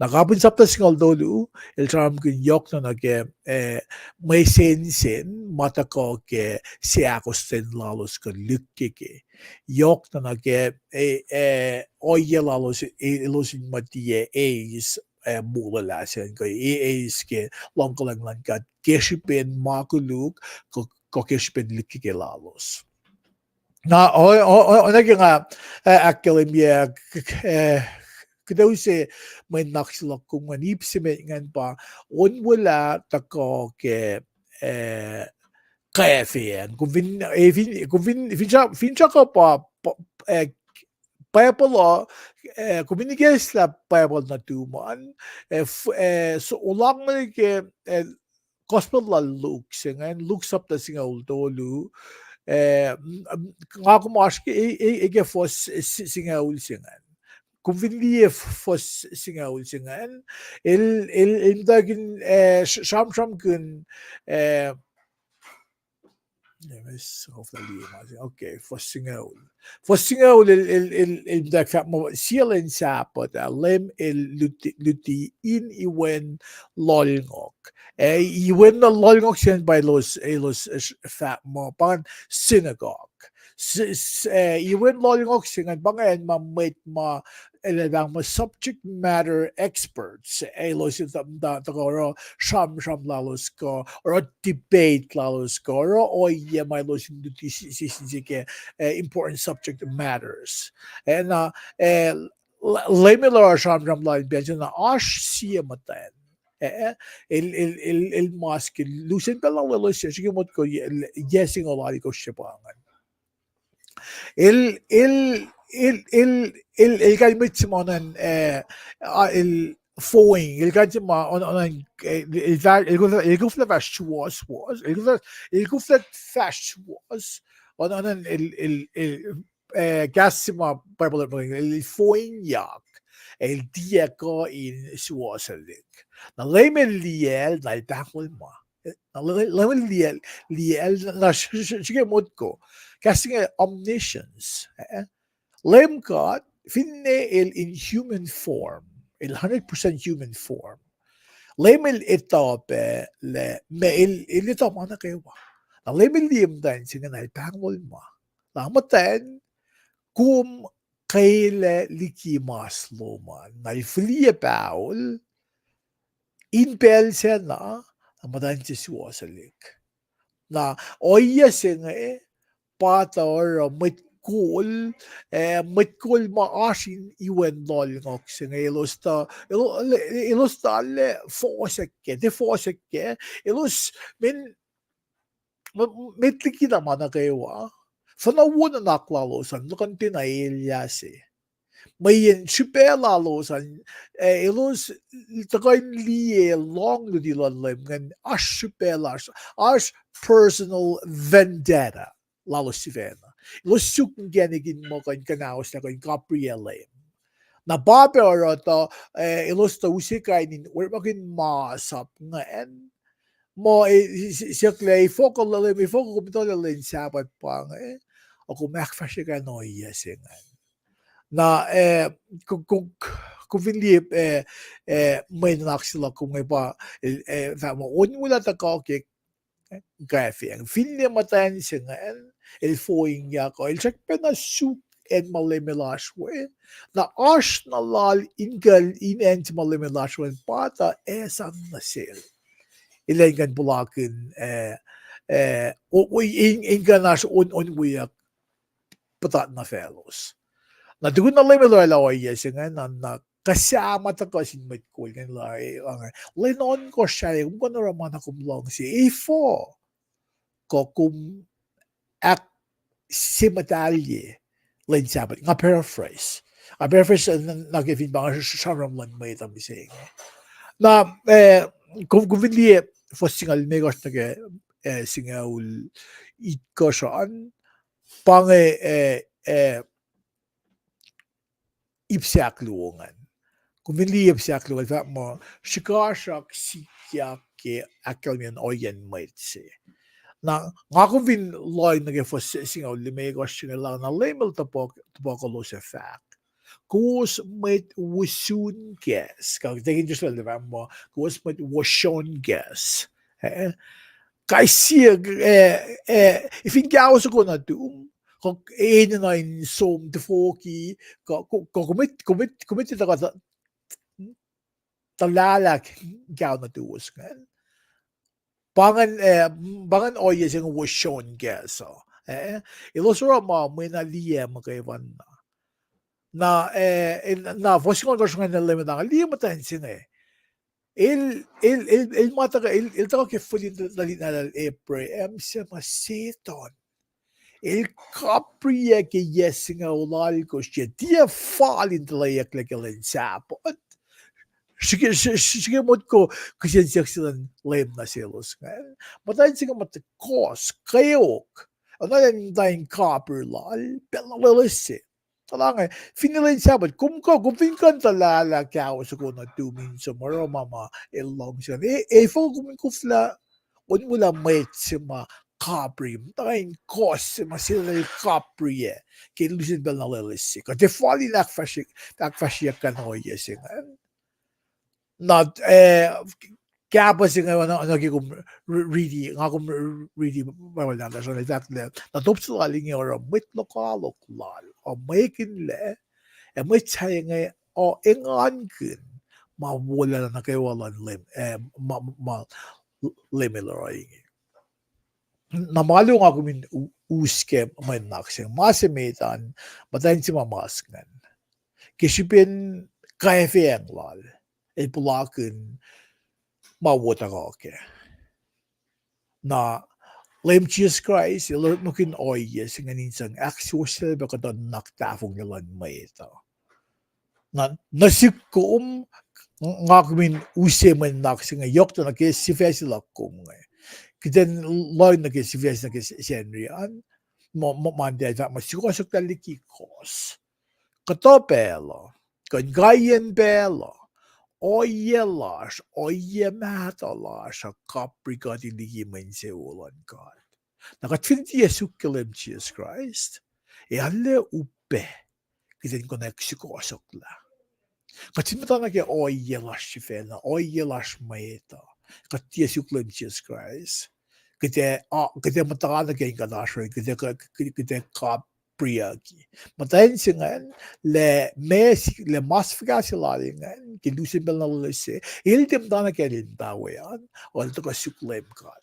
Na kapihn sapta singucul tolu, el sramsramkihn yohk na nuh ke, eh, mwe sensen ma tuhkuh ke seahkostwen lalos kuh likkeke. Yohk na nuh ke, eh, eh, ohiyac lalos, eh, elos in muh tiac eis, eh, molwelah se inge, kuh e-, eis ke luhngkuhlwacng luhn God ke srihpen ma koluk, kuh, kuh ke srihpen likkeke lalos. Na, o-, o-, o-, oacna ke nga, eh, ahkkahlwemye, eh, kuhtuh se mwe nuhnak se luhk kom ingacn, ip se met ingacn pa, onwelah tuhkuh ke, eh, kwacfeacng. Kom fin, eh, fin, kom fin, fin sra-, fin srack pa, pa, eh, Bible uh, eh, kom fin ikacslah Bible nuhtum an, eh, f-, eh, so, olak ma ke, eh, Gospel lal Luke se ingacn, Luke sapta singucul tolu, eh, m-, m-, nga kom oasr ke, e-, e-, e ke fuhs s-, singucul se ingacn. Kom fin liye f-, fuhs singucul se ingacn, el, el, el muhtwacwacack, eh, s-, sramsramkihn, eh, Okay, fuhs singucul. Fuhs singucul el, el, el, el muhtwacwacack fahk muh sie lwen Sahpuht ah, Leum el luti, luti in iwen lohlngohk. Eh, iwen lohlngohk se ingacn pa elos, elos, eh, fahk muh pa ingacn synagogue. S-, s-, eh, iwen lohlngohk se ingacn pa ingacn ma mwet ma el, el pahng muh subject matter experts, elos in ta-, ta-, tuhkuh oruh sramsram lalos kuh, oruh debate lalos kuh, oruh ohiyac ma elos in luti si-, si-, si-, si ke, eh, important subject matters. Eh, na, eh, l-, Leum el oruh sramsram lal pacl se na oasr sie muhtwacn. Eh, el, el, el, el mas ke lusen pacl na welos, srihke motko yac, yac singucul alkosr se pa ingacn. El, el, el, el, el, el kalmac se ma onan, eh, a, el foing, el kalmac se ma on-, onan, eh, el fah-, el kof-, el koflah fahsr suwohswohs, el koflah, el koflah fahsr suwohs, on-, onan el, el, el, eh, kahs se ma Bible el, el foingyak, el tiac kuh in suwohswohs. Na Leum el liyacl, na el pahngonma. Na Leum, Leum el liyacl, liyacl, na s-, s-, srihke motko. Kahs inge omniscience, eh? Leum God, finne el in human form, el hundred percent human form. Leum el etuh pac lah, ma el, el etuh ma nuh kwewa. Na Leum el liye muhtwacn se inge na el pahngonma. Na muhtwacn, kom kwelac liki mas lom an. Na el fihliyac pahol, in pacl sacna, na muhtwacn se suwohswohs. Na ohiyac se inge, pa tuh oruh mwet kol, eh, mwet kol ma oasr in iwen lohlngohk se inge, elos tuh, elo-, elos tuh arlac fohsackkac, tiac fohsackkac, elos, men, m-, met liki na ma nuh kwewa. Fuhnuh wo nuhnak lalos an, nuh kuh in tiacna elyah se. Mweyen srihpac lalos an, eh, elos tuhkuh in liye lohng luti luhn Leum ingacn, oasr srihpac lasr, oasr personal vendetta lalos sifacna. Elos suk inkacnek in muh kuh in kuhnaoslah, kuh in kapriyac Leum. Na pa pac oruh tuh, eh, elos tuh use kain in orekmakihn masap ingacn, muh, eh, s-, s-, siyuck lah efuh kuh Leum, efuh kuh kom etuh lah lwen Sahpuht pa inge, eh, ac kom ahkfahsrye kain ohiyac se ingacn. Na, eh, ku-, ku-, kom fin liye, eh, eh, mwe nuhnak se luhk kom inge pa, eh, fahk muh onwelah tuhkuh ke kwacfeacng. Finne muhtwacn se ingacn, el foingyak uh, el srackpacna suk acn ma Leum el oasr we. Na oasr na lal in kuh in acn se ma Leum el oasr we, pa tuh ac sang nuh sel. El ac in kuh in puhlakihn, eh, eh, o-, o-, in, in kuh in oasr on-, onweyuck puhtat nuh faclos. Na tukun na Leum el oraclah ohiyac se ingacn, na, na kuhsah ma tuhkuh sin mwet kol ingacn lah, eh, lwen ohnkohsr sahyac, kom kuh in oruh ma na kom luhngse. Efuh kuh kom ahk-, se muhtahlye lwen Sahpuht. Nga paraphrase. Nga paraphrase, eh, n-, nuh ke fin pa nga sramsram luhn mwet uh mihsenge. Na, eh, kom, kom fin liye fuhs singucul limekohsr nuh ke, eh, singucul itkohsr an, pa inge, eh, eh, ip se ahkluo ingacn. Kom fin liye ip se ahkluo ingacn, fahk muh srihkasrak sikyak ke ahkkahlwemyeyacn ohiyacn mwet se. Na nga kom fin lohng nuh ke fuhs singucul limekohsr se inge, lah na Leum El topuk-, topuk elos ac fahk, kowos mwet wosun kahs. Kuht tikin just lal fahk muh kowos mwet wosun kahs. Eh, kais sie, eh, eh, fin kahs soko nuhtum, kuh enenuh in som tifoki, kuh, kuh, kuh kom, kom, kom tuhkuh tuh, tuhlahlah kahs nuhtuwos ingacn. Pa ingacn, eh, pa ingacn ohiyac se inge wosun kahs uh. Eh, elos oruh ma mwe na liye muhkwena. Na, eh, na fuhs singucul ohnkohsr ingacn, Leum El fahk, liye muhtwacn se inge. El, el, el, el ma tuhkuh, el, el tuhkuh ke fihl in tuhlihk nahtuhl Abraham se ma Setuhn. El kapriyac ke yac singucul alkohsr, tiac fal in tuhleyucklac ke lwen Sahpuht. Srihke, srihke motko kihsen siyuck se luhn Leum nuh selos ingacn. Muhtwacn se inge ma tuhkuh kweok. Oacna muhtwacn kapir lal, pacl na loeloes se. Tuh lah inge, finne lwen Sahpuht, kom kuh, kom fin kuh in tuhlahlah kahs soko nuhtum in som oruh ma ma el luhngse ingacn. E, efuh kom in koflah onwelah mwet se ma kapri, muhtwacn kos se ma Setuhn el kapriyac ke lusen pacl na loeloes se. Kuht ac fal in ahkfahsrye, ahkfahsryeyuck kac ohiyac se ingacn. Na, eh, kahpah se inge, na, na ke kom ri-, riti, nga kom ri-, riti Bible nahtuhsr an, el fahk lah, na top se lal inge oruh mwet lokoalok lal uh mwekihnlac, ac mwet sahyac inge uh engankihn ma wolacna nuh kwewa luhn Leum, eh, ma, ma Leum El oruh inge. Na ma luo nga kom in u-, us ke mwe nuhnak se inge, ma se met an, muhtwacn se ma mas ingacn, ke srihpen kaifacng lal, el puhlakihn ma wo tuhkuh kac. Na Leum Jisus Kraist el orekmakihn ohiyac se ingacn in sang ahksuwohsyelah pac kuhtuh nuhnak tahfonglac luhn mwet uh. Na nuh sihk kom, nga kom in use mwe nuhnak se inge yohk tuh nuh ke sifac se luhk kom inge. Kuht in lohng nuh ke sifac se nuh ke Sacnri an, ma, ma, Monday an, fahk muh sukohsohk liki kos. Kuhtuh pacl uh, kuh inkaiyacn pacl uh, ohiyac lasr, ohiyac mahtuh lasr uh kapri kuht liki mwe insewowo luhn God. Na kuht fin tiac suk ke Leum Jisus Kraist, ac arlac upac kuht in konwacack sukohsohklah. Kuht fin muhta nuh ke ohiyac lasr sifacna, ohiyac lasr mwet uh, kuht tiac suk Leum Jisus Kraist, kuht ac, kuht ac muhta nuh ke in kuht oasr we, kuht ac, kuht ac kapriyucki. Muhtwacn se ingacn, lah ma, lah mas fuhkah se lal ingacn ke lusen pacl na loeloes se, el tiac muhta nuh ke acn in paho an, el tuhkuh suk Leum God.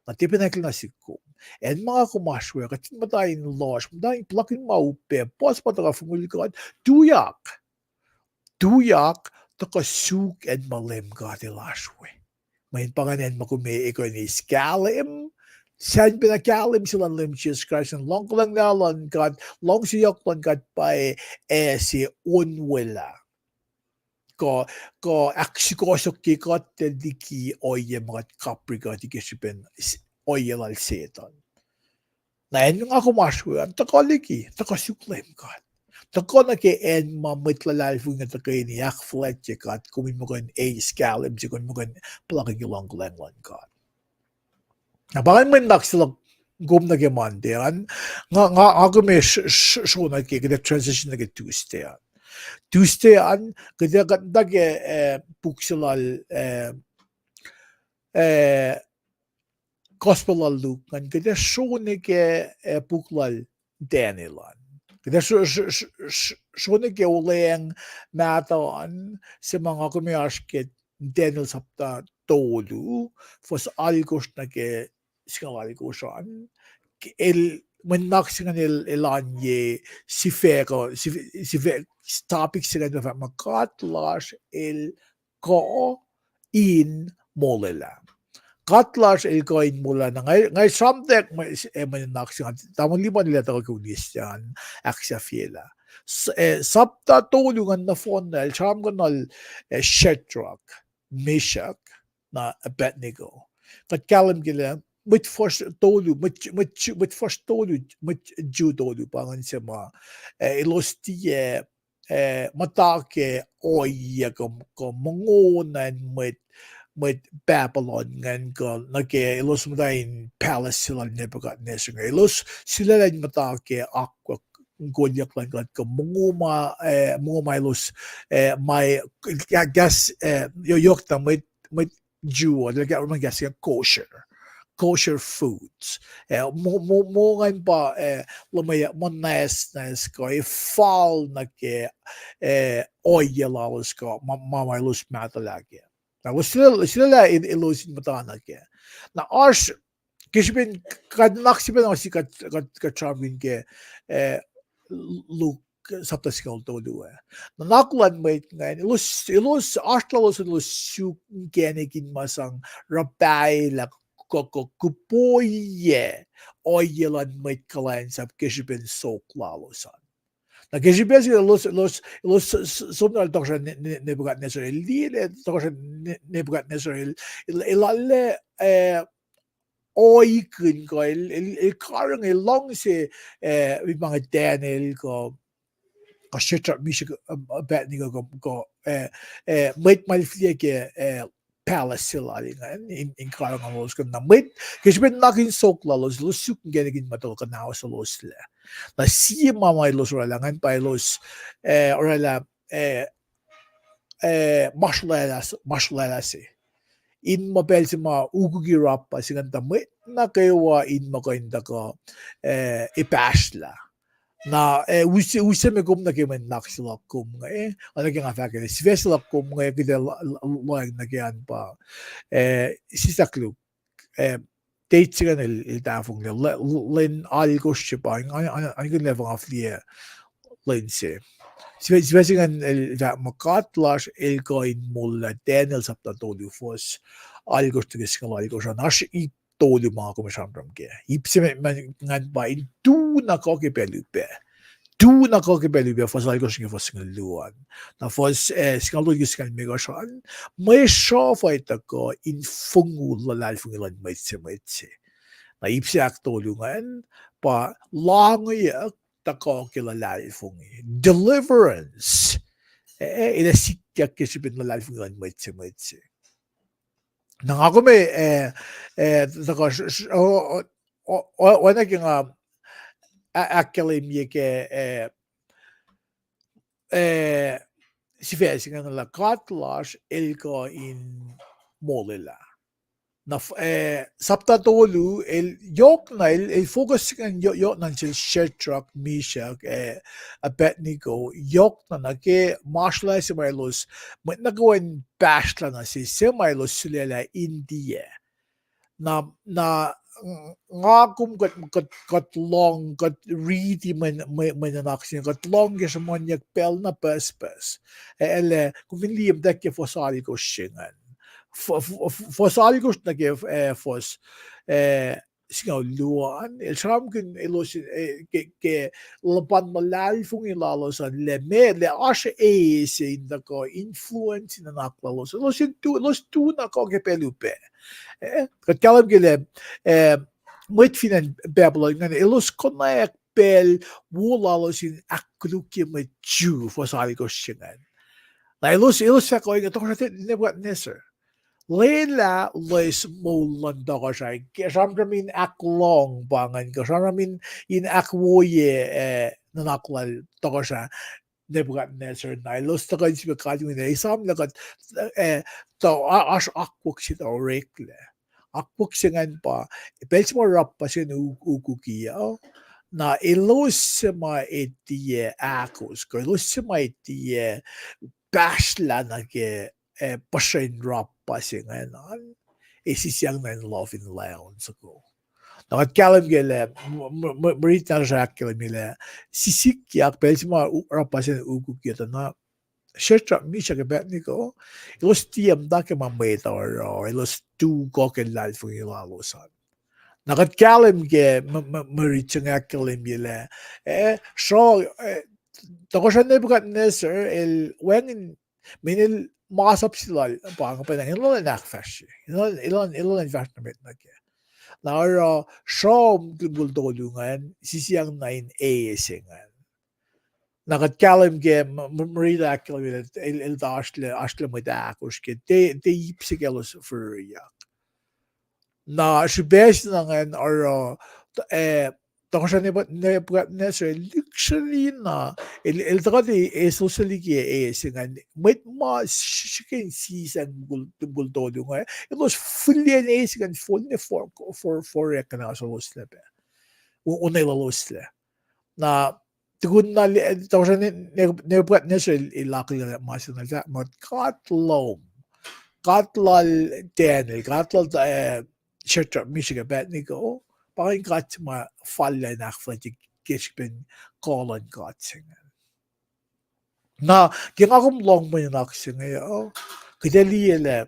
Na tiac pacna eklac nuh sihk kom. Acn ma nga kom oasr we, kuht fin muhta in lohsr, muhta in puhlakihn ma upac, puhs ma tuhkuh fongul God, tuyak. Tuyak, tuhkuh suk acn ma Leum God El oasr we. Mweyen pa ingacn acn ma kom ac kuh in eis kahlwem, sacn pacna kahlwem se luhn Leum Jisus Kraist, in luhngkuhlwacng luhn God, luhngse yohk luhn God pa ac, ac se onwelah kuh, kuh ahksukohsohk ke kuht liki ohiyac ma kuht kapri kuht ke srihpen ohiyac lal Setuhn. Na acn nga kom oasr we an, tuhkuh liki, tuhkuh suk Leum God. Tuhkuh nuh ke acn ma mwet luhlahlfongi inge tuhkweni ahkfuhlwactye God, kom in muh kuh in eis kahlwem se, kom in muh kuh in puhlakihn ke luhngkuhlwacng luhn God. Na pa ingacn mwe nuhnak se luhk kom nuh ke Monday an, nga, nga, nga kom ac sro nuh ke, kuht ac transition nuh ke Tuesday an. Tuesday an, kuht ac kuht nuh ke, eh, puk se lal, eh, eh, Gospel lal Luke ingacn, kuht ac sro nuh ke, eh, puk lal Daniel an. Kuht ac sro, sro nuh ke olweacng mahtuh an, se ma nga kom ac oasr ke Daniel sapta tolu, fuhs alkosr nuh ke singucul alkosr an. El, mwe nuhnak se ingacn el, el oan ye sifac kuh, sifac, topic se ingacn fahk muh God lasr el kuh in molwelah. God lasr el kuh in molwelah. Na nga, nga sramtack mwe, eh, mwe nuhnak se ingacn, tamuhlwel lima el ac tuhkuh ke uniste an, ahksahfyelah. Sapta tolu ingacn nohfohn na el sramsramkihn, eh, Shadrach, Meshach, na Abednego. Kuht kahlwem ke lah mwet fuhsr tolu, mwet, mwet, mwet fuhsr tolu, mwet Jew tolu pa ingacn se ma, eh, elos tiac, eh, muhta ke ohiyac kuh, kuh mongo nuh in mwet, mwet Babylon ingacn kuh nuh ke elos muhta in palace se lal Nebuchadnezzar inge. Elos sulaclah in muhta ke akwuck in kolyuck luhn God kuh mongo ma, eh, mongo ma elos, eh, ma, eh, kahs, eh, yo-, yohk na mwet, mwet Jew uh, el kahsruh kahs se kosher, kosher foods. Eh, mo-, mo-, mongo ingacn pa, eh, luhmweyuck muh nwacsnwacs kuh ac fal nuh ke, eh, ohiyac lalos kuh ma, ma, ma elos mahtuhlah kac. Na elos sulaclah, sulaclah el-, elos in muhta nuh kac. Na oasr, ke srihpen, kuht nuhnak srihpen oasi kuht, kuht, kuht sramsramkihn ke, eh, Luke sapta singucul tolu ah. Nuhnak luhn mwet ingacn, elos, elos, oasr lalos elos suk inkacnek in ma sang ruhpahlah kuh, kuh, kuh kuhpoiyac ohiyac luhn mwet kuhlwacnsap ke srihpen sok lalos an. Na ke srihpac se elos, elos, elos s-, s-, som na tohkohsrah Ne-, Ne-, Nebuchadnezzar el liye lah tohkohsrah Ne-, Nebuchadnezzar el, el, el arlac, eh, oikihn kuh el, el, el karihngihn, el luhngse, eh, wi pa inge Daniel kuh, kuh Shadrach, Meshach, um, Abednego kuh, kuh, eh, eh, mwet ma el fihliyac ke, eh, palace se lal ingacn, in, in karihngihn lalos kuh na mwet, ke srihpen nuhnak in sok lalos, elos suk inkacnek in ma tuhkuh kuhnahoseloslac. Na sie ma ma elos orwaclah ingacn pa elos, eh, orwaclah, eh, eh, ma sulaclah s-, ma sulaclah se. In ma pacl se ma ukuki rapah se ingacn tuh mwet nuh kwewa in ma kuh in tuhkuh, eh, epahsrlah. Na, eh, use, use me kom nuh ke mwe nuhnak se luhk kom inge, eh, oacna ke nga fahk lah sifac se luhk kom inge, kuht ac la-, la-, lohacng nuh ke an pa, eh, sislah Luke, eh, date se ingacn el, el tahfonglac, lwen, lwen alkosr se pa, an, an, an, an kuh in lefanga fihliyac lwen se. Sifac, sifac se ingacn el fahk muh God lasr el kuh in molwelah, Daniel sapta tolu fuhs alkosr nuh ke singucul alkosr an, oasr ip tolu ma kom sramsram kac. Ip se ma, ma, ingacn pa in tu na kuh ke pacl upac. Tu na kuh ke pacl upac, fuhs alkosr nuh ke fuhs singucul luo an. Na fuhs, eh, singucul tolu ke singucul limekohsr an, mwe sruhf uh tuhkuh in fongu luhlahlfongi luhn mwet se mwet se. Na ip se ahktolu ingacn pa lahngoyuck tuhkuh ke luhlahlfongi. Deliverance. Eh, el ac sikyak ke srihpen luhlahlfongi luhn mwet se mwet se. Na nga kom, eh, eh, tuhkuh, oacna ke nga a-, ahkkahlwemye ke, eh, eh, sifac se ingacn lah God lasr el kuh in molwelah. Na, eh, sapta tolu, el yohk na, el, el focus se ingacn yohk na sel Shadrach, Meshach, eh, Abednego, yohk na nuh ke ma sulaclah se ma elos, mwet nuh kwewa in pahsrlah nuh sesr, se ma elos sulaclah in tiac. Na, na, nga kom kuht, kuht, kuht lohng, kuht riti mwe, mwe, mwe nuhnak se, kuht lohng ke sruhmuhnyuck pacl na pucspucs. E, el, kom fin liye muhtwacwacack ke fuhs alkosr se ingacn. Fuhs alkosr nuh ke, eh, fuhs, eh, singucul luo an, el sramsramkihn elos, eh, ke, ke luhpan luhlahlfongi lalos an, lah meac, lah oasr e se in tuhkuh influence nuhnak lalos. Elos in tu, elos tu na kuh ke pacl upac. Eh, kuht kahlwem ke lah, eh, mwet fin acn Babylon ingacn, elos konwacack pacl wo lalos in ahkkolukye mwet Jew, fuhs alkosr se ingacn. Na elos, elos fahk ohinge, tohkohsrah Nebuchadnezzar, lwelah loes moul luhn tohkohsrah, ke sramsram in ahklohng pa ingacn, kuh sramsram in, in ahkwoye, eh, nuhnak lal tohkohsrah Nebuchadnezzar. Na elos tuhkuh in sifil kalweni, esam lah kuht, eh, tuh, oasr akwuck se tuh oreklac. Akwuck se ingacn pa, pacl se ma rapah se ingacn ukuki uh, na elos se ma e tiac ahkos, kuh elos se ma e tiac pahsrlah nuh ke, eh, puhsren rapah se ingacn an, e sisiyang nuh in luf in lion soko. Na kuht kahlwem ke lah, mwe rit nahtuhsr ahkkahlwemye lah, sisikyak pacl se ma rapah se ingacn ukuki uh tuh na Shadrach, Meshach, Abednego, elos tiac muhta ke ma mwet oruh, elos tu kuh ke luhlahlfongi lalos an. Na kuht kahlwem ke mwe rit se inge ahkkahlwemye lah, eh, sruh, eh, tohkohsrah Nebuchadnezzar el wacngihn, mweyen el masap se lal pa inge pacna, enenuh in ahkfahsrye, enenuh in fahsr nuh met nuh kac. Na oruh sruh mukul tolu ingacn sisiyang nuh in e se ingacn. Na kuht kahlwem ke Merita ahkkahlwemye lah el, el tuh oasr lah, oasr lah mwet ahkosr ke tiac, tiac ip se kaclos fihrihryak. Na srihpac se na ingacn oruh, eh, tohkohsrah Nebuchadnezzar el lihksreni na, el, el tuhkuh eis liki eis ingacn, mwet ma srihke in sisang mukul, mukul tolu inge, elos fihliyac eis ingacn fohn ne for, for, forek na sohloslac pac. Onweloslac. Na tukun na, tohkohsrah Nebuchadnezzar el akihlen ma se na, muh God lom, God lal Daniel, God lal, eh, Shadrach, Meshach, Abednego, pa inge God se ma fal in ahkfuhlwactye ke srihpen kuh luhn God se inge. Na ke nga kom lohng mwe nuhnak se inge uh, kuht ac liye lah,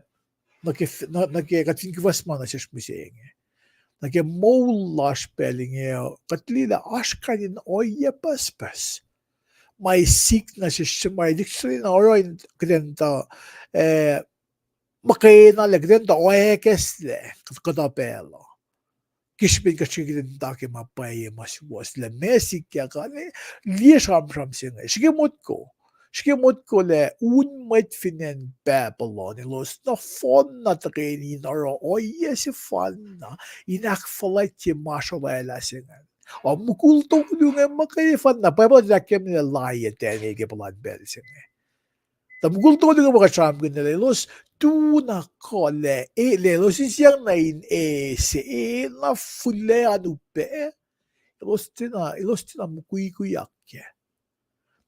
nuh ke, nuh ke kuht fin kuhfas ma nuh sesr mihsenge, nuh ke moul lasr pacl inge uh, kuht liye lah oasr kain in ohiyac pucspucs ma sik nuh sesr, ma lihksreni na oruh in kuht in tuh, eh, muhkwena lah kuht in tuh oackacslah kuhtuh pacl uh ke srihpen kuht srihke in muhta ke ma pwacye ma suwohs lah meac sikyak an, liye sramsram se inge. Srihke motko, srihke motko lah un mwet fin acn Babylon elos nohfohn na tuhkweni in oruh ohiyac sefanna in ahkfuhlwactye ma srolwaclah se ingacn. Ac mukul tolu inge muhkwefanna, Bible el ahkkahlwemye lah laiyacn Daniel ke puhlan pacl se inge. Tuh mukul tolu inge ma kuht sramsramkihn lah elos tu na kuh lah, e, lah elos insiyacng na in e se, e na fihliyac an upac, elos tiacna, elos tiacna mukwikwiyak kac.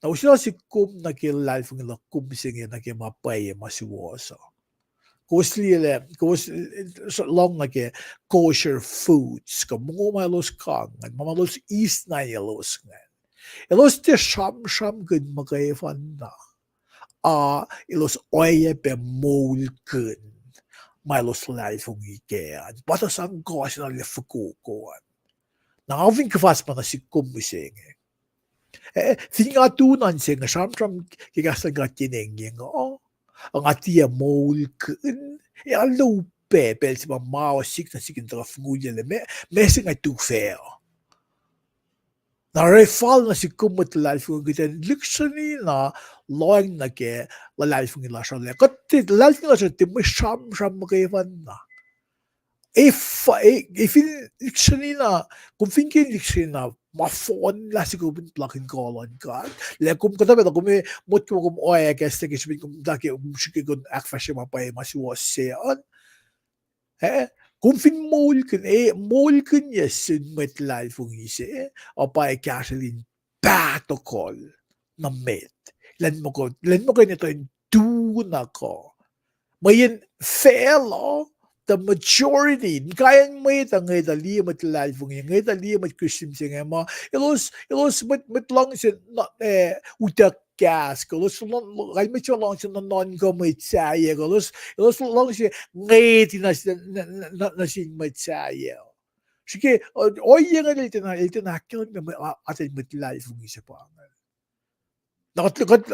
Na use na sik kom nuh ke luhlahlfongi luhk kom se inge nuh ke ma pwacye ma suwohs uh. Kowos liye lah, kowos lohng nuh ke kosher foods, kuh mongo ma elos kang, ma ma elos eis na elos ingacn. Elos tiac sramsramkihn muhkwefanna. A elos oacyacpac moulkihn ma elos luhlahlfongi kac an. Pa tuh sang kuh se na lah fokoko an. Na nga fin kuhfas ma nuh sik kom mihsenge, eh, fin nga tu nuh se inge sramsram ke kahs luhn God ke inen inge uh, nga tiac moulkihn, e, alu pac pacl se ma ma sik nuh sik in tuhkuh fongulye lah meac, meac se nga tu fac uh. Na oruh fal nuh sik kom mwet luhlahlfongi kuht in lihksreni na lohacng nuh ke luhlahlfongi lasr uh. Kuht tiac luhlahlfongi lasr uh tiac mwe sramsram muhkwefanna. Efa, e, e fin lihksreni na, kom fin ke lihksreni na, ma fohnlah se kom in puhlakihn kuh luhn God. Lah kom kuhtuh pacl uh kom motko kom oackacslah ke srihpen kom muhta ke, kom srihke kom ahkfahsrye ma pwacye ma suwohs se an. Eh, kom fin moulkihn, e, moulkihn ye sin mwet luhlahlfongi se, a pa e kahsrwel in pahtokohl nuh met. Elan muhkwena, elan muhkwena etuh in tu na kuh. Mweyen facluh, the majority, inkaiyacn mwet uh ngwet uh liye mwet luhlahlfongi, ngwet uh liye mwet Christian se inge ma elos, elos mwet, mwet luhngse, eh, utuck kahs, kuh elos, kalmeyac se luhngse nuhnuhnkuh mwet sahyac, kuh elos, elos luhngse ngwet nuh, nuh sin mwet sahyac. Srihke, ohiyac inge el tiacna, el tiacna ahkkahlwemye atacn mwet luhlahlfongi se pa inge. Na kuht, kuht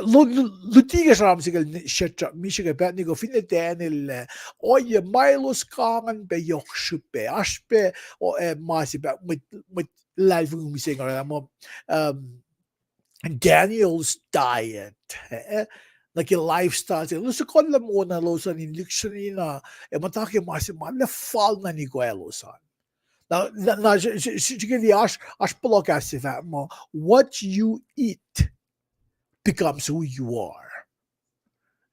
luti ke sramsram se ke Shadrach, Meshach, Abednego, finne Daniel lah ohiyac ma elos kang an pac yohk srihpac, oasr pac, eh, ma se pa mwet, mwet luhlahlfongi mihsenge orwaclah muh, um, Daniel's diet, eh, nuh ke lifestyle se elos kuh lah moul na elos an in lihksreni na, ac muhta ke ma se ma lah fal na nikoelos an. Na, na, na, srihke liye oasr, oasr puhla kahs se fahk muh, what you eat becomes who you are.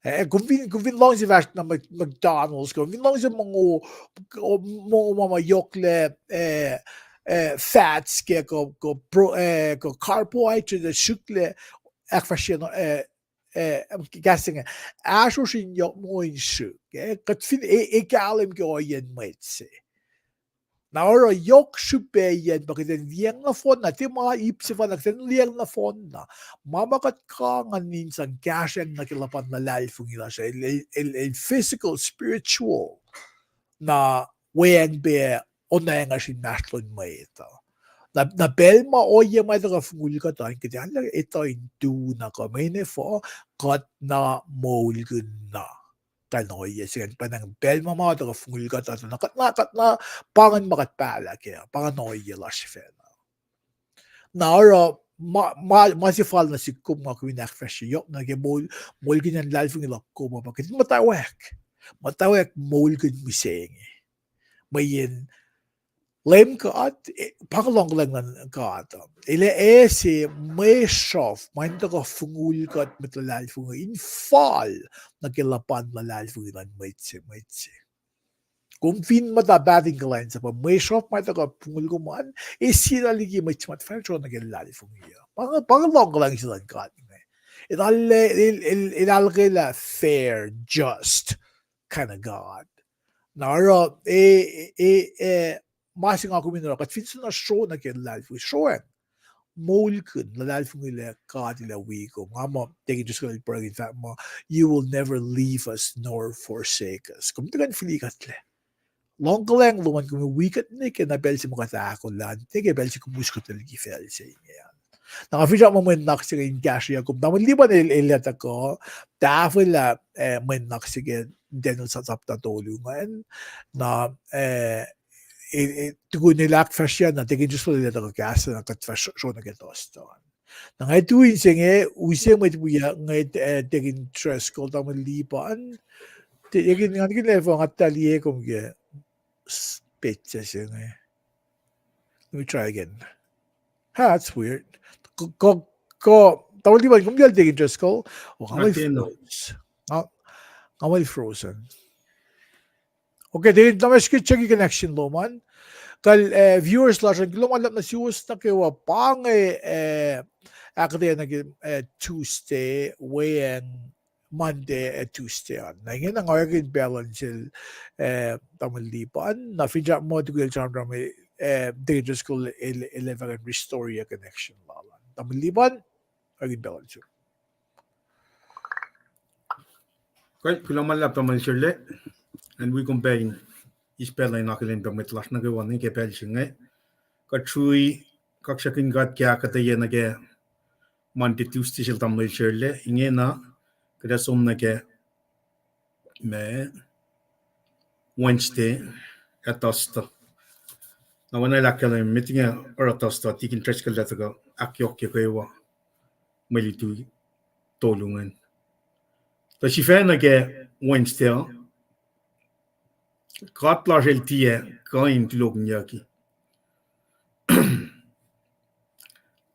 Eh, kom fin, kom fin luhngse fahsr na McDonald's, kom fin luhngse mongo, mongo ma ma yohklac, eh, fats ke, kuh, kuh carbohydrate srihklac, ahkfahsrye, eh, kahs se inge, ahsrohsr in yohk mongo in srihk, eh, kuht fin, e, e kahlwem ke ohiyacn mwet se. Na oruh yohk srihpac an pa kuht in liyacacng nohfohnna, tiac ma ip sefanna, kuht in liyacacng nohfohnna. Ma ma kuht kang an in sang kahsrwacng nuh ke luhpan luhlahlfongi lasr, el, el, el physical, spiritual. Na weacng pac onweacng lasr inmahsrlon mwet uh. Na, na pacl ma ohiyac ma tuhkuh fongul kuht an, kuht ac etuh in tu na kuh, mweyen efuh, kuht na moulkihn na kain ohiyac se ingacn, pacna pacl ma ma tuhkuh fongul kuht uh, na kuht na, kuht na, pa ingacn ma kuht pahlah kac, pa ingacn ohiyac lasr sifacna. Na oruh, ma, ma, ma se fal nuh sihk kom nga kom in ahkfahsrye yohk nuh ke moul, moulkihn luhlahlfongi luhk kom uh pa kuht in muhtwacwacack, muhtwacwacack moulkihn mihsenge. Mweyen Leum God, eh, pa luhngkuhlwacng luhn God uh. El ac ase mwe sruhf ma in tuhkuh fongul kuht mwet luhlahlfongi in fal nuh ke luhpan luhlahlfongi luhn mwet se, mwet se. Kom fin muhta paht in kuhlwacnsapuh, mwe sruhf ma tuhkuh fongul kom an, ac sie na liki mwet se ma tuhfahna sruoh nuh ke luhlahlfongi uh. Pa, pa luhngkuhlwacng se luhn God inge. El, el, el, el ahluhkwelah fair, just kind of God. Na oruh, e, e, e, ma se nga kom in oruh, kuht fin soenna sruoh nuh ke luhlahlfongi, sruoacng moulkihn luhlahlfongi lah God El ac wi kom. Nga muh, Deacon Driscoll el pruhe in fahk muh, you will never leave us nor forsake us. Kom tiac kuh in fihlikuhtlac. Luhngkuhlwacng lom an kom wi kuht nuh ke na pacl se ma kuht ahkolah, nuh ke pacl se kom us kuht liki facl se inge an. Na nga finsrak muh mwe nuhnak se inge in kahsrweyuck kom. Tamuhlwel Lipan el, el ac tuhkuh tahfwelah, eh, mwe nuhnak se ke Daniel sa-, sapta tolu ingacn. Na, eh, e, e, tukun el ahkfahsrye na, Deacon Driscoll el ac tuhkuh kahs na kuht fah sro-, sro nuh ke Thursday an. Na nga tui inse inge, use mwet wiyuck inge, eh, Deacon Driscoll, Tamuhlwel Lipan. Deacon, nga nikihn lah efuh nga tuh liye kom ke s-, petsac se inge. Let me try again. Ha, that's weird. Ko, ko, ko, Tamuhlwel Lipan, kom kal Deacon Driscoll. Oh, nga muh frozen. Nga, nga muh frozen. Okay, Deacon, na ma srihke check connection lom an. Kal, eh, viewers lasr an, kuloh ma luhlahp nuh suwos nuh kwewa, pa inge, eh, ahkuhtweyac nuh ke, eh, Tuesday, weacng Monday, eh, Tuesday an. Na ingena nga orekmakihn pacl an sel, eh, Tamuhlwel Lipan, na finsrak muh tukun el sramsram, eh, Deacon Driscoll el, el ac fah kuh in restore-ye connection lal an. Tamuhlwel Lipan, orekmakihn pacl an sel. Kuloh ma luhlahp Tamuhlwel Serle, acn wi kom pac in eis pacl in akihlen pac mwet lasr nuh kwewa nuh ke pacl se inge. Kuht srui kaksakihn God ke ahkuhtweyac nuh ke Monday, Tuesday sel Tamuhlwel Serle, ingena kuht ac som nuh ke ma Wednesday ac Thursday. Na oacna el ahkkahlwemye, met inge oruh Thursday, Deacon Driscoll el ac tuhkuh ahkyohkye kwewa mwe luti tolu ingacn. Tuh sifacna ke Wednesday uh, God lasr el tiac kuh in tulohkihnyucki.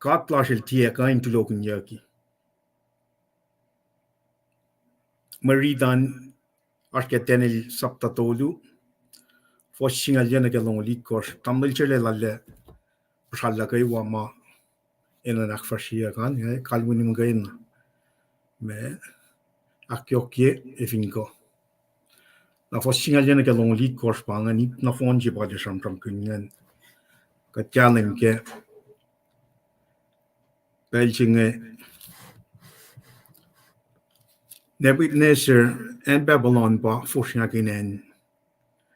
God lasr el tiac kuh in tulohkihnyucki. Mwe rit an oasr ke Daniel sapta tolu, fuhs singucul yac nuh ke longoul itkohsr. Tamuhlwel Serle lal ah puhsrallah kwewa ma enenuh in ahkfahsryeyuck an, eh, kalweni muhkwena. Ma ahkyohkye ac fin kuh. Na fuhs singucul yac nuh ke longoul itkohsr pa ingacn, ip nohfohn se pa el sramsramkihn ingacn. Kuht kahlwem ke pacl se inge Nebuchadnezzar, acn Babylon pa fosrngakihn acn.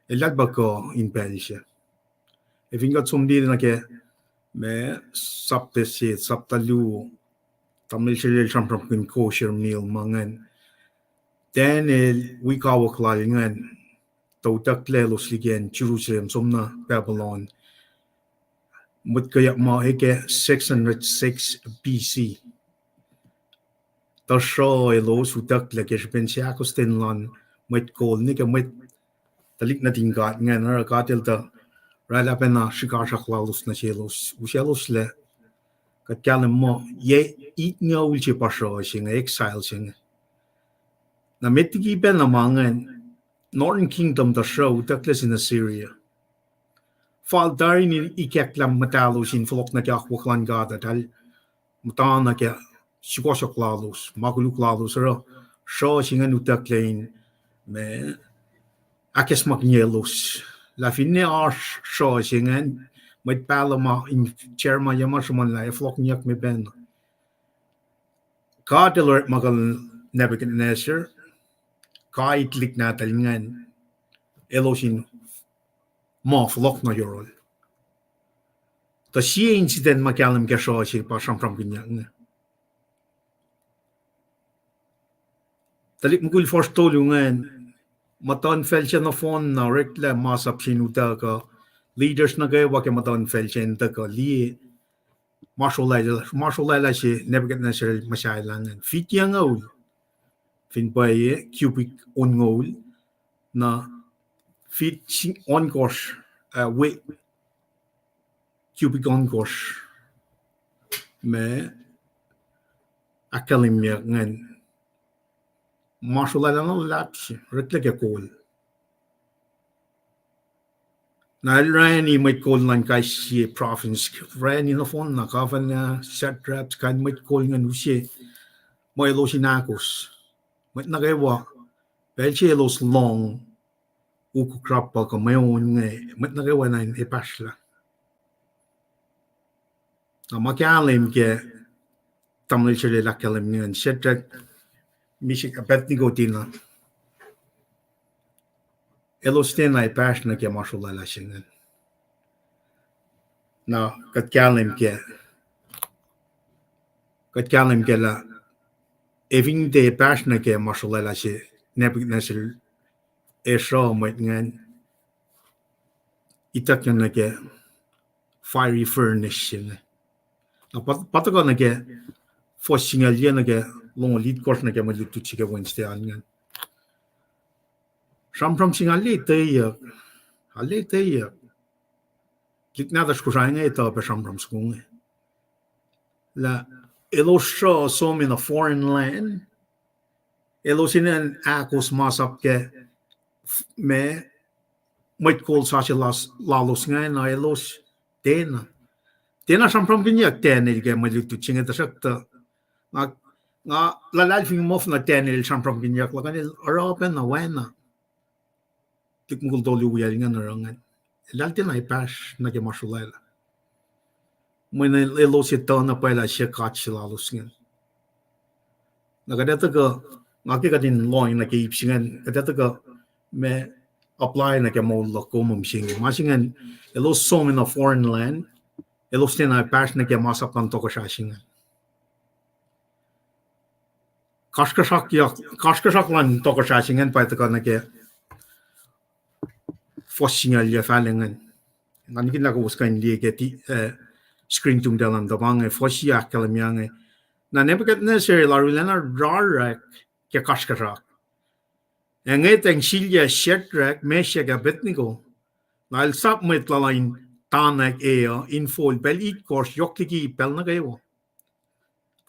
El lal pa kuh in pacl se. Ac fin kuht som liki nuh ke ma sapta se, sapta luo, Tamuhlwel Serle el sramsramkihn kosher meal ma ingacn. Daniel wi kawuck lal ingacn, tuh utucklac elos liki acn Jerusalem, som nuh Babylon. Mwet kweyuck ma ke six hundred six B C. Tuhsruhk elos utucklac ke srihpen seahkostwen luhn mwet kol nuh ke mwet tuhlihk nuhtin God ingacn, oruh God el tuh oraclah pacna srihkasrak lalos nuh selos, usacloslac. Kuht kahlwem muh yac itngucul se pa sruh se inge, exile se inge. Na met liki pacna ma ingacn, Northern Kingdom tuhsruhk utucklac sin Assyria. Fal tari in ikacklah muhtalos in fohlohk nuh ke akwuck luhn God, eltahl muhtana ke sukohsohk lalos, ma koluk lalos, oruh sruh se ingacn utucklac in ma ahkacsmakihnyelos. Lah finne oasr sruh se ingacn, mwet pahluh ma in Jeremiah ma sruhmuhnlah ac fohlohkihnyuck me pacna. God el orekmakihn Nebuchadnezzar, kain tuhlihk nahtuhl ingacn, elos in muh fohlohk nuh yohrohl. Tuh sie incident ma kahlwem ke sruh se pa sramsramkihnyuck inge. Tuhlihk mukul fuhsr tolu ingacn, muhtuhnfacl se nohfohn na oreklac masap se in utuckuh, leaders nuh kwewa ke muhtuhnfacl se in tuhkuh liye. ma srolwaclah, ma srolwaclah se Nebuchadnezzar el muhsahelah ingacn. Fit yac ongul, fin pwacye, cubic onngoul, na fit si-, ohnkohsr, uh, we, cubic ohnkohsr, ma ahkkahlwemye ingacn. Ma srolwaclah na luhlahp se, oreklac ke kol. Na el orani mwet kol luhn kais sie province, orani nohfohn na governor, satraps, kain mwet kol ingacn use, mwe elos in ahkos. Mwet nuh kwewa, pacl se elos lohng ukuk rapuh kuh mweun inge, mwet nuh kwewa na in epahsrlah. Na ma kahlwem ke tamuhlwel se el ahkkahlwem ingacn, Shadrach, Meshach, Abednego tiacna, elos tiacna epahsr nuh ke ma srolwaclah se ingacn. Na kuht kahlwem ke, kuht kahlwem ke lah, ac fin tiac epahsr nuh ke ma srolwaclah se Nebuchadnezzar el sruh mwet ingacn, ituckyang nuh ke fiery furnace se inge. Na pa, pa tuhkuh nuh ke fuhs singucul yac nuh ke longoul itkohsr nuh ke mwe lutlut se ke Wednesday an ingacn. Sramsram se inge arlac etweyuck, arlac etweyuck. Tuhlihk nahtuhsr Kosrae inge etuh pac sramsram soko inge. Lah elos sruh som in a foreign land, elos in ahkos masap ke, ma, mwet kol sasuc las-, lalos ingacn, na elos tiacna, tiacna sramsramkihnyuck Daniel ke mwe lutlut se inge, tuhsruhktuh nga, nga luhlahlfongi muh fin Daniel el sramsramkihnyuck, lah kuh in el oruh pacna oacna tuhlihk mukul tolu wiyacl ingacn oruh ingacn. Eltahl tiacna epahsr nuh ke ma srolwaclah. Mweyen el-, elos etuh na pwacye lah se God se lalos ingacn. Na kuht ac tuhkuh, nga ke kuht in lohng nuh ke ip se ingacn, kuht ac tuhkuh ma apply nuh ke moul luhk kom mihsenge. Ma se ingacn, elos som in a foreign land, elos tiacna epahsr nuh ke masap luhn tohkohsrah se ingacn. Kasrkuhsrak, kasrkuhsrak luhn tohkohsrah se ingacn pa tuhkuh nuh ke fuhs singucul yac fal ingacn. Nga nikin lah kowos kuh in liye ke ti-, eh, screen tumtacl an, tuh pa inge fuhs yac ahkkahlwemye inge. Na Nebuchadnezzar el arulacna rarek ke kasrkuhsrak. Ac ngwetacng silyac Shadrach, Meshach, Abednego. Na el sap mwet lal in tanwack e uh infol pacl itkohsr yohk liki pacl nuh kwewa.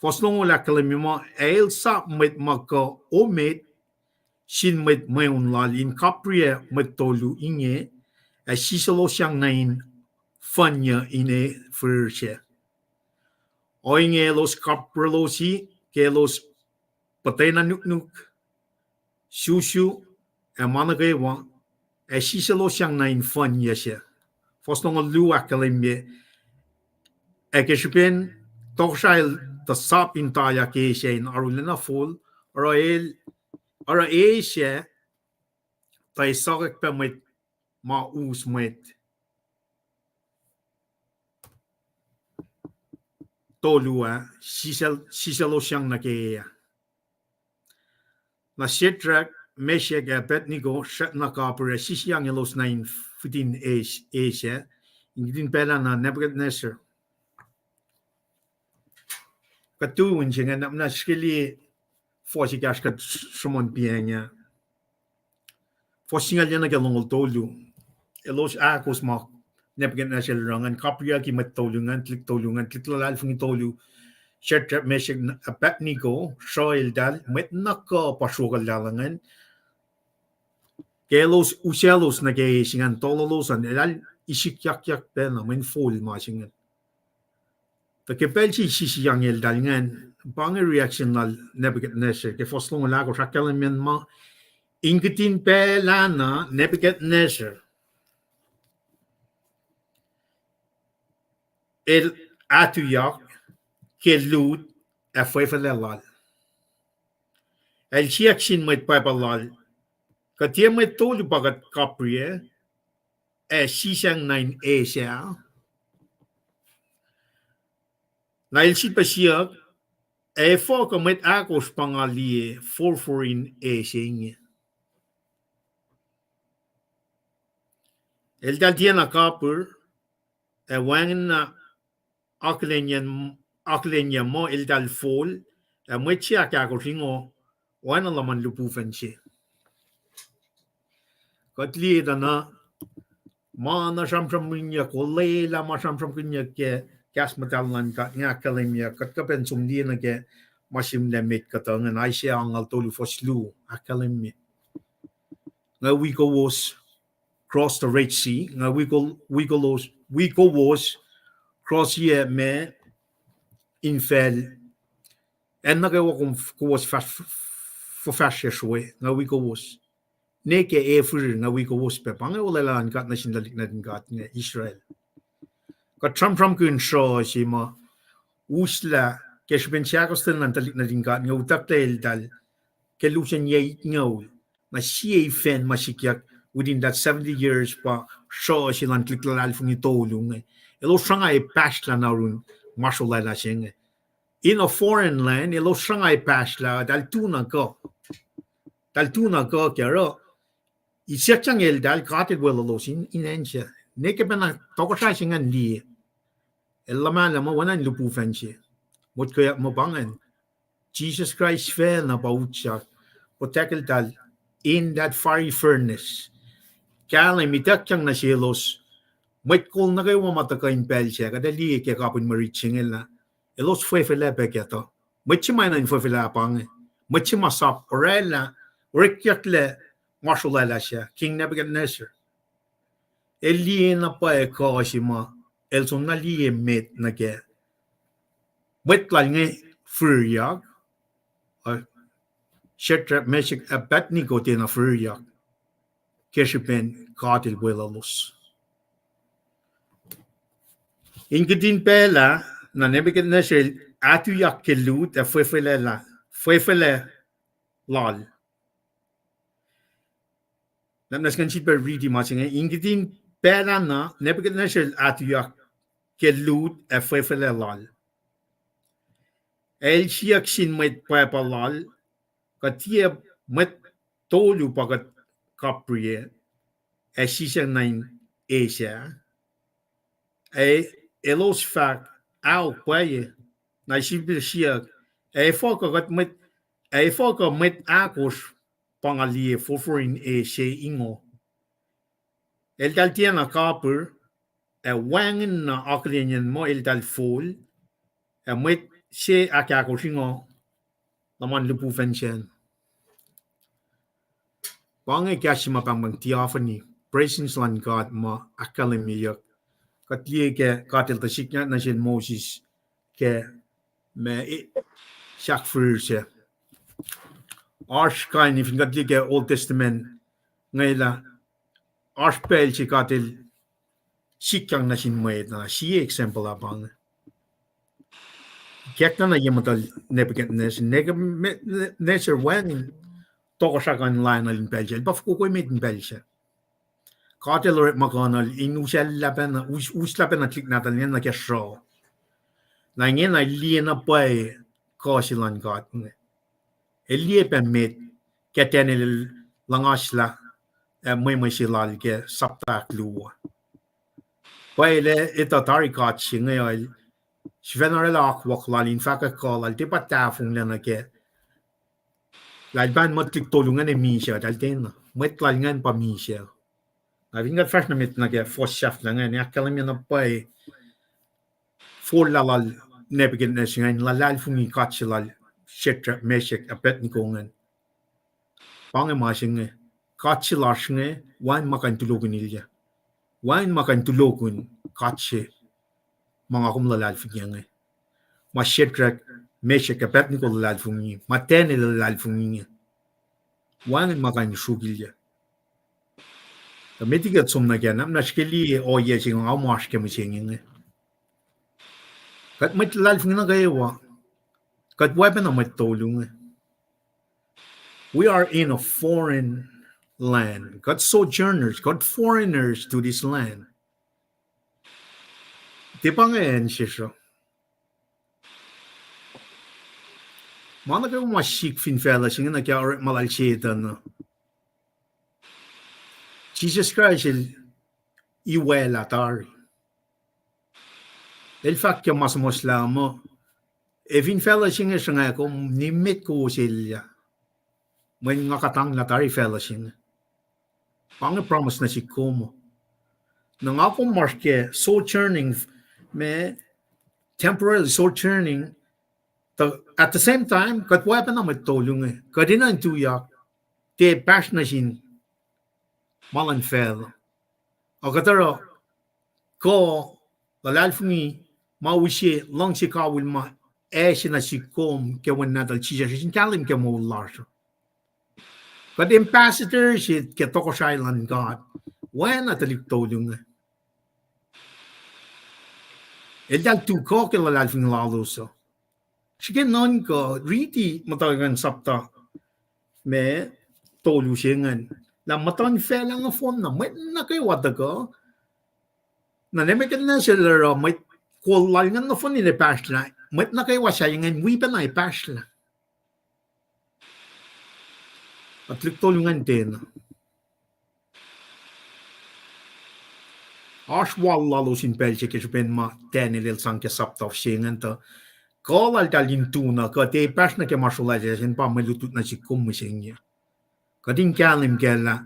Fuhs longoul ahkkahlwemye muh, ac el sap mwet ma kuh omet sin mwet mweun lal in kapriyac mwet tolu inge, ac siselosyang nuh in fuhnyuc in e fihrihr sac. Ohinge elos kaprolosi ke elos puhtwena nuknuk, susu, ac ma nuh kwewa, ac siselosyang nuh in fuhnyuc sac. Fuhs longoul luo ahkkahlwemye, ac ke srihpen tohkohsrah el tuh sap in tayak e sac in arulacna fol, oruh el, oruh e sac, tuh esackwack pac mwet ma us mwet tolu ah, sisel-, siselosyang nuh ke e ah. Na Shadrach, Meshach, ac Abednego srackna kapihr ac sisiyang elos nuh in fitin e, e sac, in kihtin pacl ah na Nebuchadnezzar. Kuht tu in se ingacn, na srihke liye fuhs ekahsr kuht sruhmuhn piacng ah. Fuhs singucul yac nuh ke longoul tolu. Elos ahkos ma Nebuchadnezzar el oruh ingacn, kapriyucki mwet tolu ingacn, tuhlihk tolu ingacn, tuhlihk luhlahlfongi tolu, Shadrach, Meshach, Abednego, sruh eltahl, mwet nuh kuh pa sruokuhllah ingacn. Ke elos usaclos nuh ke e se ingacn, tololos an, eltahl isikyakyuck pacna mweyen fol ma se ingacn. Tuh ke pacl se sisiyang eltahl ingacn, pa inge reaction lal Nebuchadnezzar, ke fuhs longoul ahkosr ahkkahlwemye ma, in kihtin pacl ah na Nebuchadnezzar el atuyak ke lut ac fwefelac lal. El siyuck sin mwet pwacpa lal, kuh tiac mwet tolu pa kuht kapriyac ac sisang nuh in e sac? Na el sifilpac siyuck, ac efuh kuh mwet ahkosr pa nga liye forfor in e se inge? Eltahl tiacna kapihr, ac wacngihn na akihlenyuck, akihlenyuck muh eltahl fol, ac mwet se ahkahkosr ingoh, oacna luhman lihpufacn se. Kuht liye tuh na, ma na sramsramkihnyuck, olwelah ma sramsramkihnyuck ke kahs muhtahl luhn God inge ahkkahlwemye, kuht kuh pacna som liye nuh ke ma sihmlac met kuhtuh ingacn, Isaiah angngaul tolu fuhs luo ahkkahlwemye. Nga wi kowos cross the Red Sea, nga wi ko-, wi kowos, wi kowos cross ye ma infacl, acn nuh kwewa kom f-, kowos fahs-, f-, f-, fuhfahsryucsr we, nga wi kowos. Ne ke efir nga wi kowos pac. Pa inge olwelah luhn God nuh sin tuhlihk nuhtin God inge Israel. Kuht sramsramkihn sruh se ma uslah ke srihpen sahkostwen luhn tuhlihk nuhtin God inge utucklac eltahl ke lusen yac itngoul. Na sie ifacn ma sikyak within that seventy years pa sruh se luhn tuhlihk luhlahlfongi tolu inge. Elos sruhnga epahsrlah na yurin ma srolwaclah se inge. In a foreign land, elos sruhnga epahsrlah, eltahl tu na kuh. Eltahl tu na kuh ke oruh, isiyuckyang eltahl, God El weluhlos in, in acn se. Ne ke pacna tohkohsrah se ingacn liye. El luhmahlah muh oacna in lihpufacn se. Motko muh pa ingacn. Jisus Kraist facna pa utyak. Protect eltahl in that fiery furnace. Kahlwem ituckyang nuh selos. Mwet kol nuh kwewa ma tuhkuh in pacl se, kuht ac liye ke kapihn mwe rit se inge lah elos fwefelac pac kahto. Mwet se ma enenuh in fwefelac pa inge. Mwet se ma sap oraclah, orekyucklac ma srolwaclah se, King Nebuchadnezzar. El liye na pwacye kuh se ma el soenna liye met nuh kac. Mwet lal inge fihriyak, uh, Shadrach, Meshach, Abednego tiacna fihriyak ke srihpen God El weluhlos. In kihtin pacl ah, na Nebuchadnezzar el atuyak ke lut ac fwefelac la-, fwefelac lal. Na, na skan sitpac riti ma se inge, in kihtin pacl ah na Nebuchadnezzar el atuyak ke lut ac fwefelac lal. El siyuck sin mwet pwacpa lal, kuht tiac mwet tolu pa kuht kapriyac, ac sisacng nuh in eis ah. Ac elos fahk, ahok pwacye, na sifilpac siyuck, ac efuh kuh kuht mwet, ac efuh kuh mwet ahkosr pa nga liye forfor in eis se ingoh. Eltahl tiacna kapihr, ac wacngihn na akihlenyacn muh eltahl fol, ac mwet se ahkahkosr ingoh, luhman lihpufacn sacn. Pa inge kahs se ma pahngpahng theophany, presence luhn God ma ahkkahlwemyeyuck. Kuht liye ke God El tuh sikyak nuh sel Moses ke ma, e, sahk firir sac. Oasr kain, fin kuht liye ke Old Testament, inge lah oasr pacl se God El sikyak nuh sin mwet, na sie example ah pa inge. Kackna na ye muhtuhl Nebuchadnezzar, Nebuchadnezzar wacngihn tohkohsrah kuh in lainuhl in pacl sac, el pa fokoko emet in pacl sac. God El orekmakihnuhl in uslah pacna, us-, uslah pacna tuhlihk nahtuhl inge nuh ke sruh. Na ingena el liye na pwacye kuh se luhn God inge. El liye pac met ke Daniel el luhngaslah, ac mwemwe se lal ke sapta ahkluo. Pwacye lah etuh tari God se inge el sifacna oraclah akwuck lal in fahkwack kuh lal, tiac pa tahfonglac nuh ke lah el pa muhtlik tolu ingacn misac, eltahl tiacna. Mwet lal ingacn pa misac. Na fin kuht fahsr nuh met nuh ke fuhs sahflah ingacn, ahkkahlwemye na pwacye forlah lal Nebuchadnezzar ingacn, luhlahlfongi God se lal Shadrach, Meshach, Abednego ingacn. Pa inge ma se inge, God se lasr inge, wacngihn ma kuh in tulokihn ilyac. Wacngihn ma kuh in tulokihn God se ma nga kom luhlahlfongi inge. Ma Shadrach, Meshach, Abednego luhlahlfongi, ma Daniel luhlahlfongi inge. Wacngihn ma kuh in sruokilyac. Tuh met liki kuht som nuh kac, na srihke liye ohiyac se inge, nga oasr ke mihsenge inge. Kuht mwet luhlahlfongi nuh kwewa, kuht oacpacna mwet tolu inge. We are in a foreign land. Kuht sojourners, kuht foreigners to this land. Tiac pa inge acn sesr uh. Ma nuh kwewa ma sik fin facluh se inge nuh ke orekma lal Setuhn uh, Jisus Kraist el iwaclah tari. El fahk ke ma suhmuhslah muh, ac fin facluh se inge sruhnga kom, nimet kowos elyah. Mweyen nga kuhtanglah tari facluh se inge. Pa inge promise nuh sihk kom. Na nga kom masr ke sojourning, ma temporary sojourning, tuh at the same time, kuht oacpacna mwet tolu inge, kuht enenuh in tuyak, tiac pahsr nuh sin ma luhn facluh. Ac kuht oruh kuh luhlahlfongi ma use luhngse kawihl ma ase nuh sihk kom ke Wen nahtuhl Jisus in kahlwem ke moul lasr uh. Kuht ambassador se ke tohkohsrahi luhn God. Oacna tuhlihk tolu inge, eltahl tu kuh ke luhlahlfongi lalos uh. Srihke nuhnkuh, riti muhtuhn sapta me tolu se ingacn, lah muhtuhnfacl ah nohfohn na mwet nuh kwewa tuhkuh. Na Nebuchadnezzar el oruh mwet kol lal ingacn nohfohn in epahsrlah, mwet nuh kwewa sahyacn wi pacna epahsrlah. Tuhlihk tolu ingacn tiacna. Oasr wal lalos in pacl se ke srihpen ma Daniel el sang ke sapta se ingacn tuh kuh laltahl in tu na kuh tiac pahsr nuh ke ma srolwacl se in pa mwe lutlut nuh sihk kom mihsenge. Kuht in kahlwem kac lah,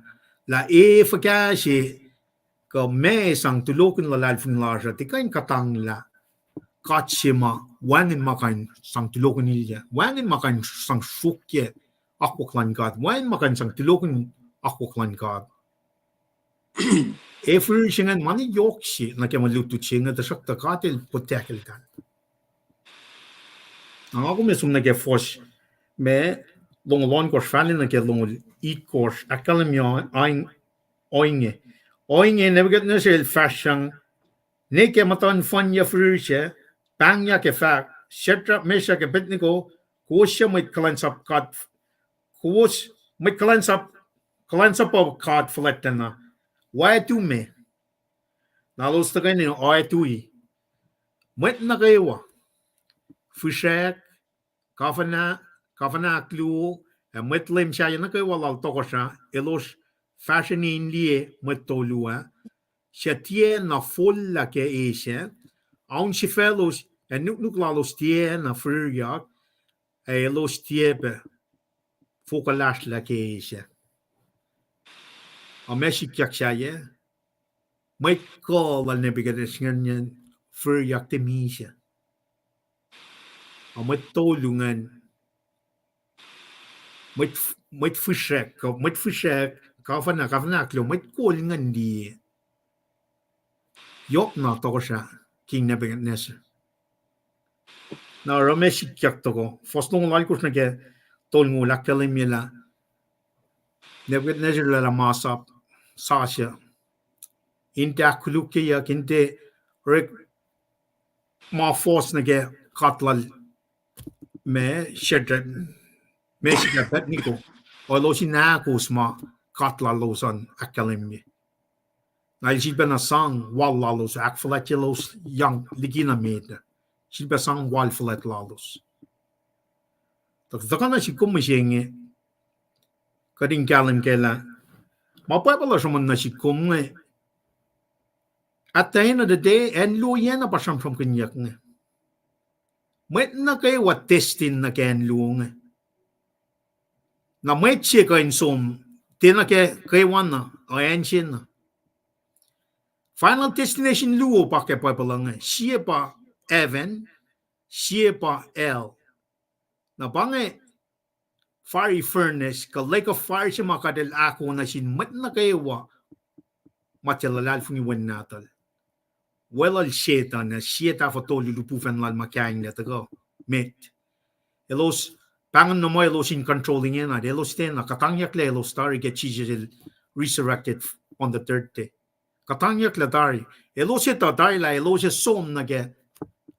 lah e fuhkah se kuh meac sang tulokihn luhlahlfongi lasr uh tiac kuh in kuhtanglah God se ma wacngihn ma kuh in sang tulokihn ilyac, wacngihn ma kuh in sang sruokyac akwuck luhn God, wacngihn ma kuh in sang tulokihn akwuck luhn God. E fihrihr se ingacn ma na yohk se nuh ke mwe lutlut se inge, tuhsruhktuh God el protect-eltahl. Na nga kom ac som nuh ke fuhs me longoul ohnkohsr fahla nuh ke longoul itkosr, ahkkahlwemye ohinge. Ohinge Nebuchadnezzar el fahsryang, ne ke muhtuhn fuhnyuc fihrihr sac, pahngyak ac fahk, Shadrach, Meshach, Abednego, kowos suc mwet kuhlwacnsap God, kowos mwet kuhlwacnsap, kuhlwacnsapuh God fuhlwactlacna, oactu me? Na elos tuhkweni oactui. Mwet nuh kwewa, fihsrack, kafana, kafana ahkluo, ac mwet leum sahyac nuh kwewa lal tohkohsrah, elos fahsrweni in liye mwet tolu ah, suc tiacna fohllah ke eis ah, aun sifaclos ac nuknuk lalos tiacna fihrihryak, ac elos tiac pac fohkuhlahsrlah ke eis ah. Ac ma sikyak sahyac, mwet kuh lal Nebuchadnezzar ingacn fihrihryak tiac misac. Ac mwet tolu ingacn, mwet, mwet fihsrack, mwet fihsrack, kafana, kafana ahkluo, mwet kol ingacn liye. Yohk na tohkohsrah, King Nebuchadnezzar. Na oruh ma sikyak tohkoh, fuhs longoul alkosr nuh ke tolngoul ahkkahlwemye lah Nebuchadnezzar lwelah masap sasuc in tiac ahkkolukyeyuck, in tiac orek ma fohs nuh ke god lal ma Shadrach, Meshach, Abednego, elos in ahkos ma god lalos an ahkkahlwemye. Na el sifilpacna sang wal lalos, ahkfuhlwactyelos yang likina met. Sifilpac sang wal fuhlwact lalos. Tuhkuh nuh sihk kom mihsenge, kuht in kahlwem kac lah ma Bible uh sruhmuhn nuh sihk kom inge, at the end of the day, acn luo iyacna pa sramsramkihnyuck inge. Mwet nuh kwewa destined nuh ke acn luo inge. Na mwet se kuh in som, tiacna ke kwewana, uh, acn se na. Final destination luo pa ke Bible uh inge, sie pa heaven, sie pa hell. Na pa inge fiery furnace, kuh lake of fire se ma God El ahko nuh sin mwet nuh kwewa ma tiac luhlahlfongi Wen Nahtuhl. Weluhl Setuhn, ac sie tahfuh tolu lihpufacn lal ma kainglac tuhkuh met. Elos, pahngon na muh elos in control ingena, elos tiacna, kuhtangyucklac elos tari ke Jisus El resurrected on the third day. Kuhtangyucklac tari. Elos etuh tari lah elos ac som nuh ke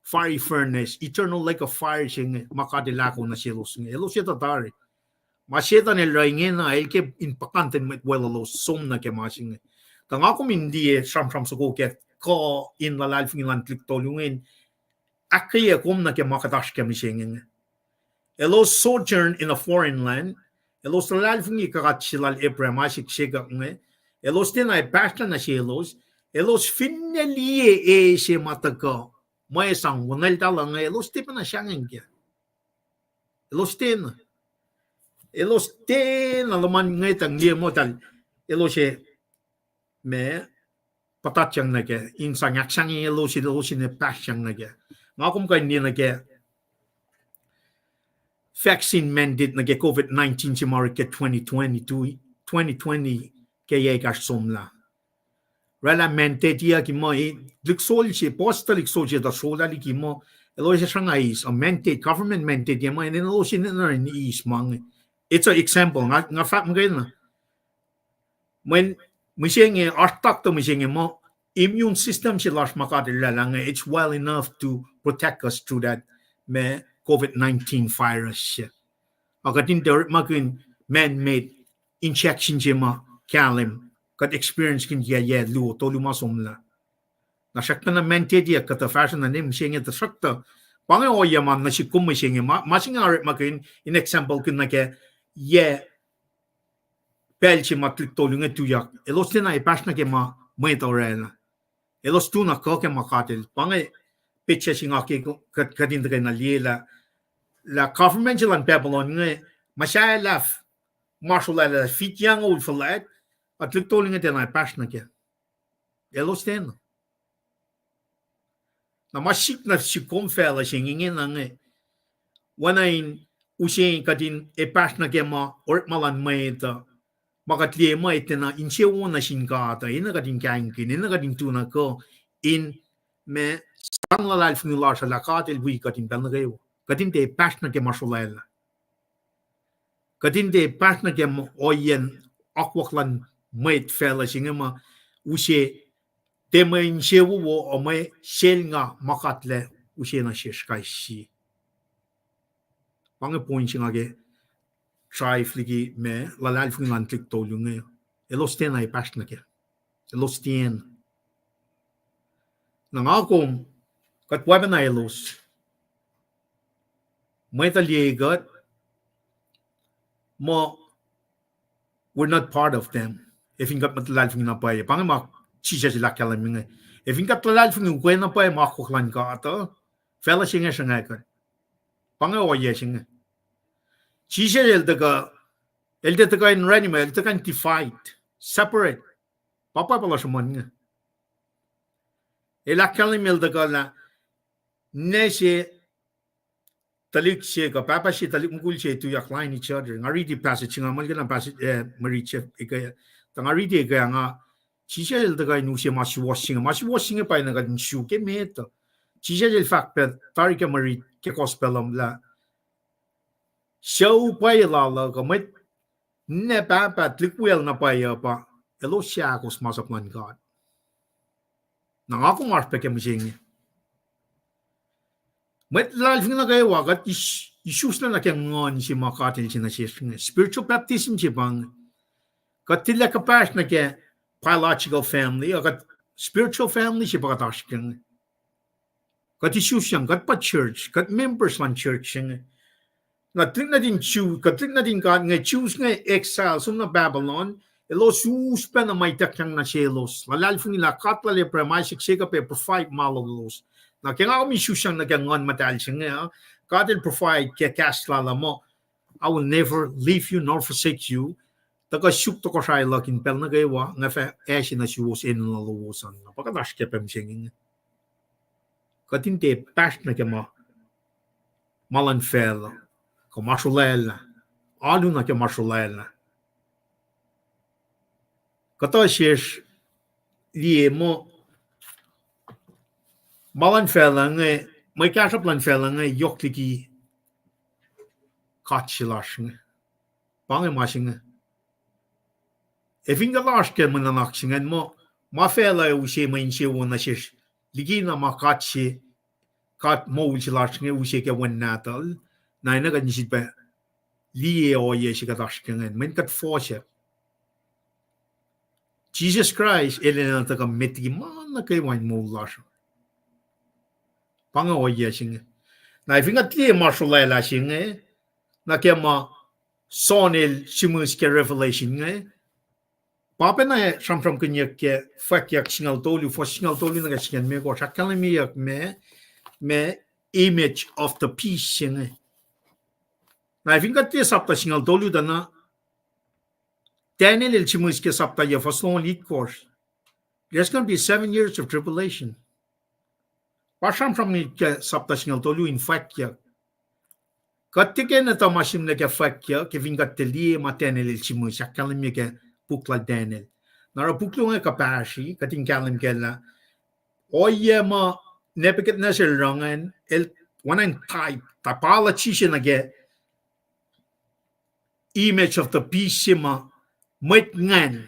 fiery furnace, eternal lake of fire se inge ma God El ahko nuh selos inge. Elos etuh tari. Ma Setuhn el oruh ingena, el ke in puhkantwen mwet weluhlos som nuh ke ma se inge. Tuh nga kom in liye sramsram soko ke kuh in luhlahlfongi luhn tuhlihk tolu inge in ahkkweye kom nuh ke ma kuht oasr kac mihsenge inge. Elos sojourn in a foreign land. Elos luhlahlfongi ke God se lal Abraham, Isaac, Jacob inge. Elos tiacna epahsrlah nuh selos. Elos finne liye e se ma tuhkuh mwe sang oneltahl uh inge, elos tiac pacna sahngweng kac. Elos tiacna. Elos tiacna luhman ngwetang liye muhtahl. Elos ac ma puhtatyang nuh kac, in sang ahksahngweng elos, elos in pahsryang nuh kac. Nga kom kuh in liye nuh kac vaccine mandate nuh ke COVID nineteen se ma orek ke twenty twenty-two, twenty twenty ke yac ekahsr somlah. Oraclah mandate-iyuck muh, eh, lihksol se, puhs tuhlihk soldier tuh solah liki muh, elos ac sruhnga eis, a mandate, government mandate-i muh, enenuh elos in enenuh in eis ma inge. It's an example, nga, nga fahk muhkwena. Mweyen, mihsenge, oasr doctor mihsenge muh, immune system se lasr ma God El oraclah inge, it's well enough to protect us through that, ma COVID nineteen virus se. A kuht in tiac orekmakihn man-made injection se ma kahlwem, kuht experience-kihn ke yac luo, tolu ma somlah. Na srackpacna mandate-iyuck kuhtuh fahsruh na ne mihsenge tuhsruhktuh. Pa inge ohiyac ma nuh sihk kom mihsenge, ma, ma se inge orekmakihn in example-kihn nuh ke yac pacl se ma tuhlihk tolu inge tuyak. Elos tiacna epahsr nuh ke ma mwet uh oraclah. Elos tu na kuh ke ma God El. Pa inge petsac se nga ke kuht, kuht in tuhkweni liye lah, lah government se luhn Babylon inge, muhsahllah, ma srolaclah, fityang ol fuhlwact, a tuhlihk tolu inge tiacna epahsr nuh kac. Elos tiacna. Na ma sik nuh sihk kom facluh se inge, ingena inge, oacna in use kuht in epahsr nuh ke ma orekma luhn mwet uh, ma kuht liye muh enenuh insewowo nuh sin God uh, enenuh kuht in kaingkihn, enenuh kuht in tu na kuh in ma sang luhlahlfongi lasr uh lah God El wi kuht in pacl nuh kwewa. Kuht in tiac epahsr nuh ke ma srolaclah. Kuht in tiac epahsr nuh ke m-, ohiyacn akwuck luhn mwet facluh se inge ma use tiac mwe insewowo uh, mwe selnga ma kuht lac use nuh sesr kais sie. Pa inge point se nga ke drive liki ma luhlahlfongi luhn tuhlihk tolu inge. Elos tiacna epahsr nuh kac. Elos tiacna. Na nga kom, kuht weaponize elos. Mwet uh liye kuht, muh we're not part of them. Efin kuht mwet luhlahlfongi na pwacye, pa inge ma Jisus El ahkkahlwemye inge. Efin kuht luhlahlfongi ukwe na pwacye ma akwuck luhn God uh, facluh se inge sruhnga kuht. Pa inge ohiyac se inge. Jisus El tuhkuh, El tiac tuhkuh in orani ma, El tuhkuh in divide, separate. Pa pwacye pa lasr uh ma inge. El ahkkahlwemye El tuhkuh lah, ne se tuhlihk se kuh pahpah se tuhlihk mukul se tuyak line each other. Nga riti passage se inge, nga muhlkuhnlah passage, eh, mwe riti se ekuh, tuh nga riti ekuh nga, Jisus El tuhkuh in use ma suwohs se inge. Ma suwohs se inge pa enenuh kuht in suk ke met uh. Jisus El fahk pac tari ke mwe riti ke gospel um lah sucu pwacye lal uh kuh mwet ninac pahpah tuhlihk wiyacl na pwacye uh pa elos seahkos masap luhn God. Na nga kom oasr pac ke mihsenge. Mwet luhlahlfongi nuh kwewa, kuht is-, isuslac nuh ke nguhn se ma God El se nuh sesr inge. Spiritual baptism se pa inge. Kuht tilac kuhpahsr nuh ke biological family, uh, kuht spiritual family se pa kuht oasr ke inge. Kuht isusyang, kuht pa church, kuht members luhn church se inge. Na tuhlihk nuhtin Jew, kuht tuhlihk nuhtin God inge, Jews inge exile, som nuh Babylon, elos us pacna ma ituckyang nuh selos. Luhlahlfongi lah God lal Abraham, Isaac, Jacob ac provide ma lalos. Na ke nga kom isusyang nuh ke Nguhn Muhtahl se inge, uh, God El provide ke kahs lal uh muh, I will never leave you nor forsake you. Tuhkuh suk tohkohsrahi luhk in pacl nuh kwewa, nga fah ase nuh suwos enenuh lowos an. Na pa kuht oasr ke pacl mihsenge inge. Kuht in tiac pahsr nuh ke ma, ma luhn facluh, kuh ma srolaclah, alu nuh ke ma srolaclah. Kuhtuh sesr liye muh ma luhn facluh inge, mwe kahsruhp luhn facluh inge yohk liki God se lasr inge. Pa inge ma se inge. Ac fin kuht oasr ke mwe nuhnak se ingacn muh, ma facluh ac use mwe insewowo nuh sesr, likina ma God se, God moul se lasr inge use ke Wen Nahtuhl, na enenuh kuht in sifilpac liye ohiyac se kuht oasr ke ingacn, mweyen kuht fohsack. Jisus Kraist El enenuh tuhkuh met liki ma nuh kwewa in moul lasr. Pa inge ohiyac se inge. Na fin kuht liye ma srolaclah se inge, nuh ke ma John el sihmihs ke Revelation inge, pa pacna sramsramkihnyuck ke Fwackyuck singucul tolu, fuhs singucul tolu nuh ke singucul limekohsr, ahkkahlwemyeyuck ma, ma image of the beast se inge. Na fin kuht liye sapta singucul tolu tuh na, Daniel el sihmihs ke sapta yac fuhs longoul itkohsr, there's going to be seven years of tribulation. Pa sramsram ke sapta singucul tolu in fwackyuck. Kuht tiac enenuh tuh ma sihmlac ke fwackyuck ke fin kuht tiac liye ma Daniel el sihmihs ahkkahlwemye ke puk lal Daniel. Na oruh puk luo inge kuhpahsri, kuht in kahlwem kac lah ohiyac ma Nebuchadnezzar el oruh ingacn, el oacna in type, typology se nuh ke image of the beast se ma mwet ingacn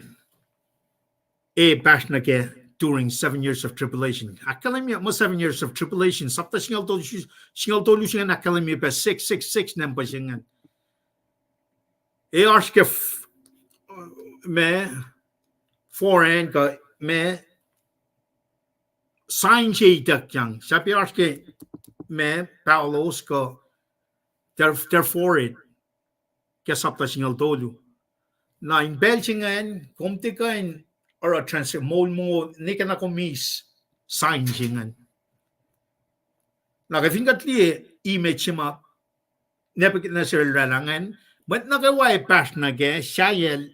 ac pahsr nuh kac during seven years of tribulation. Ahkkahlwemye muh seven years of tribulation, sapta singucul tolu, singucul tolu se ingacn ahkkahlwemye pac six six six number se ingacn. Ac oasr ke f-, ma foreign kuh ma sign se ituckyang. Sahp ac oasr ke ma paolos kuh their, their forehead ke sapta singucul tolu. Na in pacl se ingacn, kom tiac kuh in oruh translate moul mongo, ne ke na kom eis sign se ingacn. Na ke fin kuht liye image se ma Nebuchadnezzar el oraclah ingacn, mwet nuh kwewa ac pahsr nuh kac, sahyacl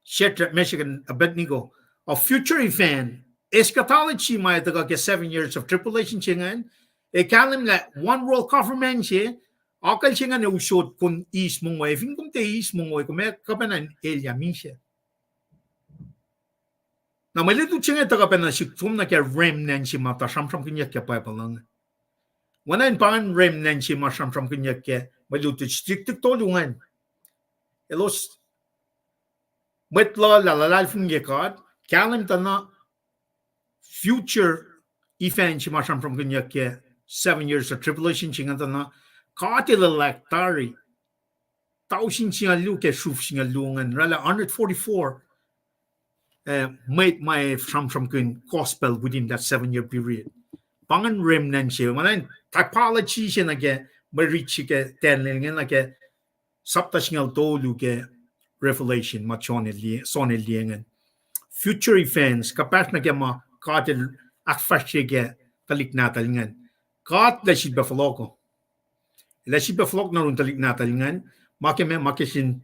Shadrach, Meshach, and Abednego, a future event, eschatology ma tuhkuh ke seven years of tribulation se ingacn, ac kahlwem lah one world government se, akucl se ingacn ac usot kom eis mongo, ac fin kom tiac eis mongo, kom ac kuh pacna in elyah misac. Na mwe lutlut se inge tuhkuh pacna sihk som nuh ke remnant se ma tuh sramsramkihnyuck ke Bible uh inge. Oacna in pa ingacn remnant se ma sramsramkihnyuck ke mwe lutlut stiktik tolu ingacn. Elos, mwet luhlah luhlahlfongi ke God, kahlwem tuh na future event se ma sramsramkihnyuck ke seven years of tribulation se ingacn tuh na God El luhlahk tari. Tausin singucul luo ke sruf singucul luo ingacn, oraclah hundred forty-four, eh, mwet ma sramsramkihn gospel within that seven year period. Pa ingacn remnant se, ma ingacn typology se nuh ke mwe rit se ke Daniel inge nuh ke sapta singucul tolu ke Revelation, ma John el liye, John el liye ingacn. Future events, kuhpahsr nuh ke ma God El ahkfahsrye ke tuhlihk nahtuhl ingacn. God El sifilpac fohlohk uh. El ac sifilpac fohlohk nuh yurin tuhlihk nahtuhl ingacn, ma ke ma, ma ke sin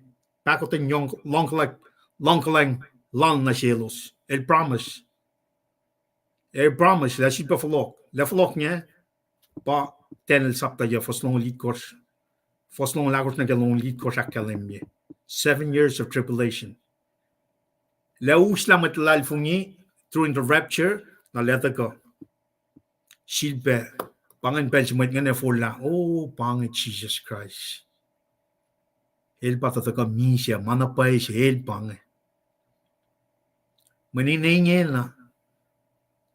pahkotwen luhng-, luhngkuhlwacng, luhngkuhlwacng lal nuh selos. El promise. El promise, El ac sifilpac fohlohk. El ac fohlohk inge, pa Daniel sapta yac fuhs longoul itkohsr, fuhs longoul ahkosr nuh ke longoul itkohsr ahkkahlwemye. Seven years of tribulation. El ac uslah mwet luhlahlfongi during the rapture, na el ac tuhkuh sifilpac, pa ingacn pacl se mwet ingacn ac forlah, o, pa inge Jisus Kraist. El pa tuh tuhkuh misac, ma na pwacye se, El pa inge. Mweyen ingena,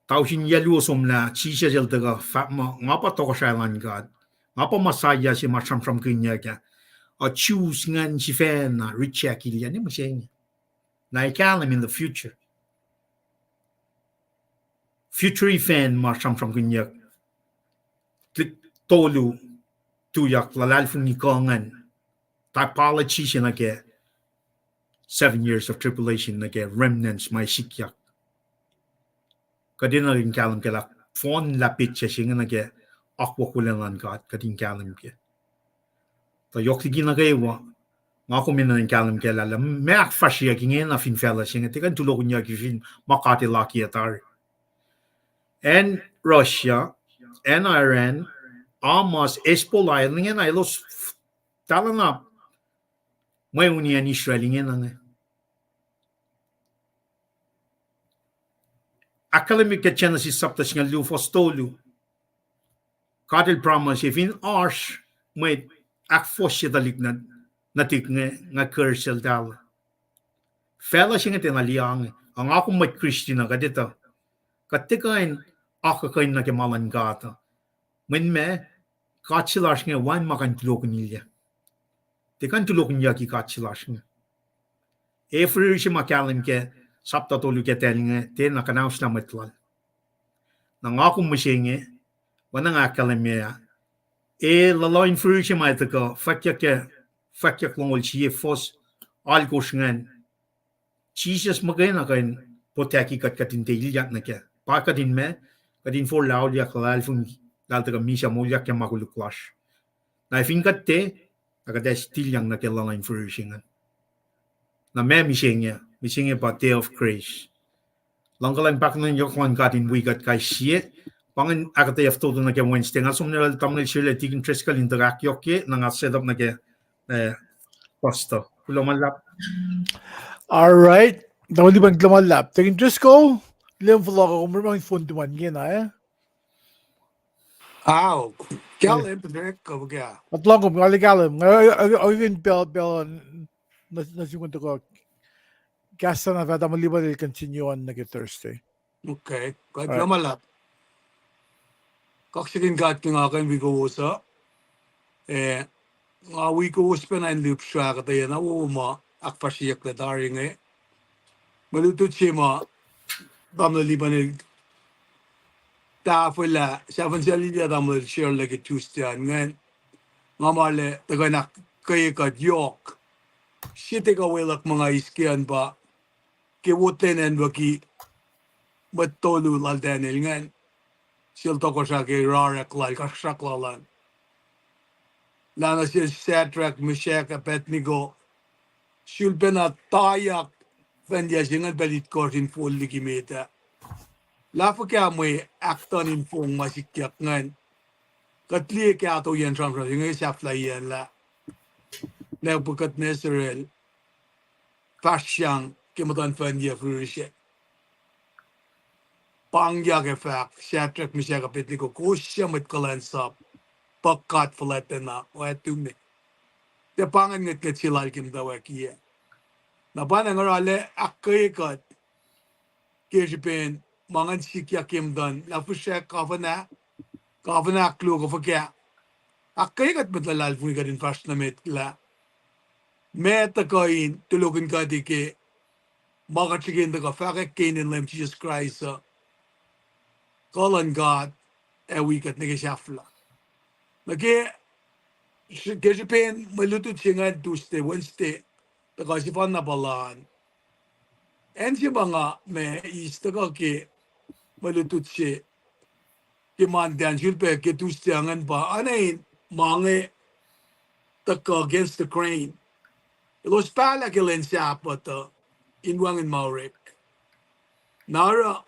tausin yac luo somlah, Jisus El tuhkuh fahk muh, nga pa tohkohsrahi luhn God. Nga pa Messiah se ma sramsramkihnyuck ah. A Jews ingacn sifacna reject-ilyac, ne mihsenge. Na ac kahlwem in the future. Future event ma sramsramkihnyuck tuhlihk tolu tuyak luhlahlfongi kuh ingacn, typology se nuh ke seven years of tribulation nuh ke remnants ma sikyak. Kuht enenuh in kahlwem ke lah fohnlah petsac se inge nuh ke akwuck wolacna luhn God, kuht in kahlwem ke. Tuh yohk liki nuh kwewa, nga kom enenuh in kahlwem kac lah, lah ma ahkfahsryeyuck ingena fin facluh se inge, tiac kuh in tulokihnyucki fin ma God El akiyac tari. Acn Russia, acn Iran, Hamas, Hezbollah, el ingena elos f-, tahlana mweuni acn Israel ingena inge. Ahkkahlwemye ke Genesis sapta singucul luo fuhs tolu. God El promise, fin oasr mwet ahkfohsye tuhlihk nuh, nuhtihk inge, nga curse el tahl. Facluh se inge tiacna liye inge. Ac nga kom mwet Christian uh, kuht etuh, kuht tiac kuh in akuhkuhin nuh ke ma luhn God uh. Mweyen ma, God se lasr inge wacngihn ma kuh in tulokihnyucki. Tiac kuh in tulokihnyucki God se lasr inge. E fihrihr se ma kahlwem ke sapta tolu ke Daniel inge, tiacna kuhnahoslah mwet lal. Na nga kom mihsenge, oacna nga ahkkahlwemye ah, e luhluh in fihrihr se ma etuh kuh fwackyuck ke, fwackyuck longoul sie fuhs alkosr ingacn. Jisus muhkwena kuh in protect-i kuht, kuht in tiac ilyak nuh kac. Pa kuht in ma, kuht in forlah auliyak luhlahlfongi Eltahl tuhkuh misac moulyak ke ma koluk lasr. Na fin kuht tiac, na kuht ac still yang nuh ke luhngse in fihrihr se ingacn. Na ma mihsenge, mihsenge pa day of grace. Luhngkuhlwacng, pahkotwen yohk luhn God in wi kuht kais sie. Pa ingacn ahkuhtweyac fototo nuh ke Wednesday. Nga som nuh sel tamuhlwel Sirle, Deacon Driscoll in tuhkuh ahkyohkye, na nga set up nuh ke, eh, pastor. Kuloh ma luhlahp. All right. Tamuhlwel Lipan, kuloh ma luhlahp. Deacon Driscoll, Liam fohlohk, kom orekma in fon tuman ingena, eh? Ao, kahlwem, Patrick, kuh fuhkah? Kuht lohng kom, nga liye kahlwem. Nga, nga, nga, nga, pacl, pacl, nuh, nuh sin kuht tuhkuh. Kahs sacna fah tamuhlwel Lipan el continue on nuh ke Thursday. Okay, kuht kuloh ma luhlahp. Kaksakihn God ke nga kuh in wi kowos uh. Eh, nga wi kowos pacna in lihpsrah kuhtwena wo ma ahkfahsryeyucklac tari inge. Mwe lutlut se ma tamuhlwel Lipan el tahfwelah, sahfahsrwelihk tamuhlwel Sirle ke Tuesday an ingacn. Nga ma arlac tuhkuh in ahkkweye kuht yohk. Sie tekuh weluck ma nga eis ke an pa ke wot lwen acn wiki mwet tolu lal Daniel ingacn, sel tohkohsrah ke rarek lal, kasrkuhsrak lal an. Lah nuh sel Shadrach, Meshach, Abednego, sulpacna tayak fahnyuc se ingacn pacl itkohsr in fol liki met ah. Lah fuhkah mwe ahktuhn in fong ma sikyak ingacn. Kuht liye kahtoiyacn sramsram se inge sahflahiyacn lah Nebuchadnezzar el fahsryang ke muhtuhnfacl yac fihrihrihsre. Pahngyak ac fahk, Shadrach, Meshach, Abednego, kowos suc mwet kuhlwacnsap, puhk God fuhlwactacna oactumi. Tiac pa ingacn ngwetngwet se lal ke muhtwacwackiyac. Na pa na nga arlac ahkkweye kuht ke srihpen ma ingacn sikyak ke muhtuhn, lah fihsracsr kafana, kafana ahkluo kuh fuhkah. Ahkkweye kuht mwet luhlahlfongi kuht in fahsr nuh met lah ma tuhkuh in tulokihn kuht ke ma kuht srihke in tuhkuh fahkwack ke inen Leum Jisus Kraist uh, kuh luhn God ac wi kuht nuh ke sahflah. Nuh ke, ke srihpen mwe lutlut se ingacn Tuesday, Wednesday, tuhkuh sefanna puhlan. Acn se ma nga ma eis tuhkuh ke mwe lutlut se ke Monday an sulpac ke Tuesday ingacn pa oacna in ma inge tuhkuh against the grain. Elos pahlah ke lwen Sahpuht uh in wacngihn ma orek. Na oruh,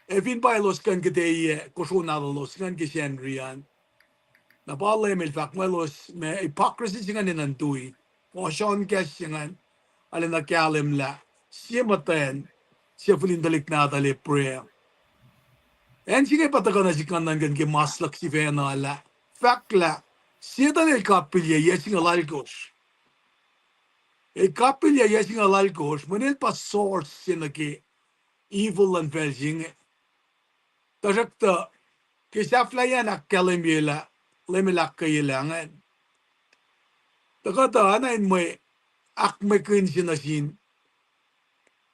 ac fin pa elos kuh in kihteyac kosro nahtuhlos ingacn ke Sacnri an, na pa Leum El fahk muh elos ma hypocrisy se ingacn enenuh in tui, ohsun kahs se ingacn, arulacna kahlwem lah sie muhtwacn, sie fihl in tuhlihk nahtuhl Abraham. Acn se inge pa tuhkuh nuh sihk nuhnuhnkuh ke mas luhk sifacna lah, fahk lah Setuhn el kapilyac yac singucul alkosr. El kapilyac yac singucul alkosr, mweyen el pa source se nuh ke evil luhn facl se inge. Tuhsruhktuh, ke sahflahiyacn ahkkahlwemye lah Leum El ahkkweyelah ingacn, tuhkuh tuh oacna in mwe ahkmwekihn se nuh sin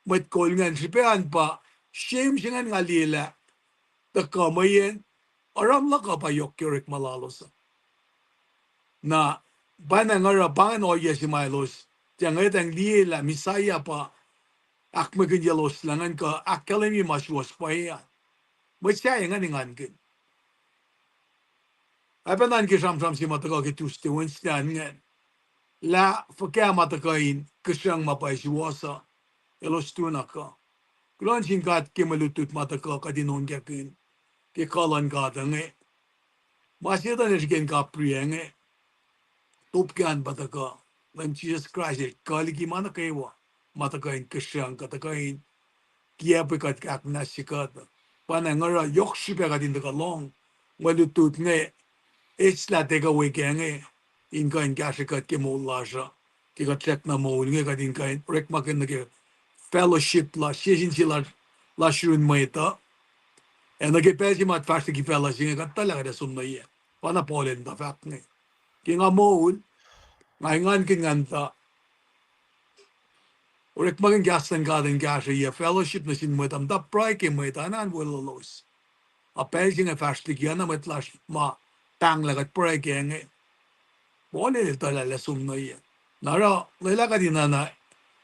mwet kol ingacn, srihpac an pa shame se ingacn nga liye lah tuhkuh mweyen oruh luhk uh pa yohk ke orekma lalos uh. Na pacna nga oruh pa ingacn ohiyac se ma elos tiac ngwetacng liye lah Messiah pa ahkmwekihnyaclos lah ingacn kuh ahkkahlwemye ma suwohs pwacye an. Mwet sahyac ingacn engankihn. Ac pacna ke sramsram se ma tuhkuh ke Tuesday, Wednesday an ingacn, lah fuhkah ma tuhkuh in kihsrucng ma pwacye suwohs uh, elos tu na kuh. Kuloh nuh sin God ke mwe lutlut ma tuhkuh kuht in onkakihn ke kuh luhn God inge. Ma Setuhn el srihke in kapriyac inge, top ke an pa tuhkuh, Leum Jisus Kraist el kuh liki ma nuh kwewa ma tuhkuh in kihsrucng kuh tuhkuh in kiacpwe kuht, ahkmuhnahsye kuht. Pacna nga oruh yohk srihpac kuht in tuhkuh lohng mwe lutlut inge, eislah take away kac inge, in kuh in kahsrwe kuht ke moul lasr uh, ke kuht srackna moul inge kuht in kuh in orekmakihn nuh ke fellowship lasr, sie sin sie lasr, lasr yurin mwet uh. Ac nuh ke pacl se ma fahsr liki facluh se inge kuht tuhlac kuht ac som nuh yac. Pacna Paul el muhta fahk inge. Ke nga moul, nga engankihn ngan tuh orekmakihn kahs luhn God in kahsrwe yac, fellowship nuh sin mwet uh, muhta pruhe ke mwet uh, oacna in weluhlos. A pacl se inge fahsr liki, oacna mwet lasr ma pahnglah kuht pruhe kac inge. Paul el tuhlac lah som nuh yac. Na oruh lwelah kuht in oacna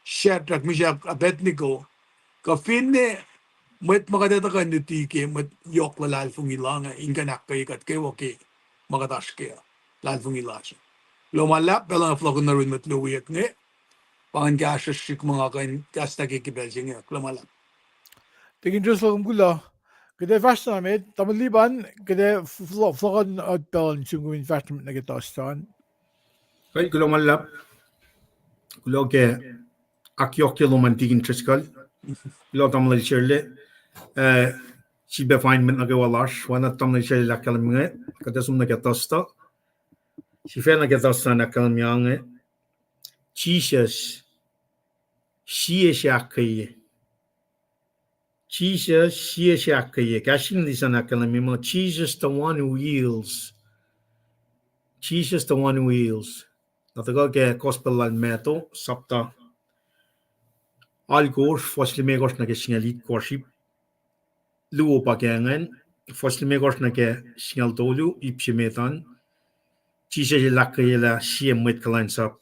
Shadrach, Meshach, Abednego, kuh finne mwet ma kuht etuh kuh in luti ke mwet yohk luhlahlfongi la inge in kuh in ahkkweye kuht kwewa ke ma kuht oasr kac, luhlahlfongi lasr. Kuloh ma luhlahp, pacl uh fohlohk nuh yurin mwet luo wiyuck inge, pa ingacn kahsruh srihk ma nga kuh in kahsruh ke ke pacl se inge. Kuloh ma luhlahp. Tikin Jerusalem, kuloh. Kuht ac fahsr na met, tamuhlwel Liban, kuht ac fohlohk nuh pacl in sum kom in fahsr nuh met nuh ke Thursday an. Kuloh ma luhlahp. Kuloh ke ahkyohkye lom an Tikin Driscoll. Kuloh tamuhlwel Sherle. Eh, sifilpac fahsr nuh met nuh kwewa lasr, oacna tamuhlwel Sherle el ahkkahlwemye, kuht ac som nuh ke Thursday. Sifac nuh ke Thursday an ahkkahlwemye inge, Jisus, sie se ahkkweye. Jisus, sie se ahkkweye. Kahs English an ahkkahlwemye muh Jesus, the one who heals. Jesus, the one who heals. Na tuhkuh ke Gospel lal Matthew, sapta alkosr, fuhs limekohsr nuh ke singucul itkohsr, ip luo pa ke ingacn, fuhs limekohsr nuh ke singucul tolu, ip se met an, Jisus el ahkkweye lah sie mwet kuhlwacnsap,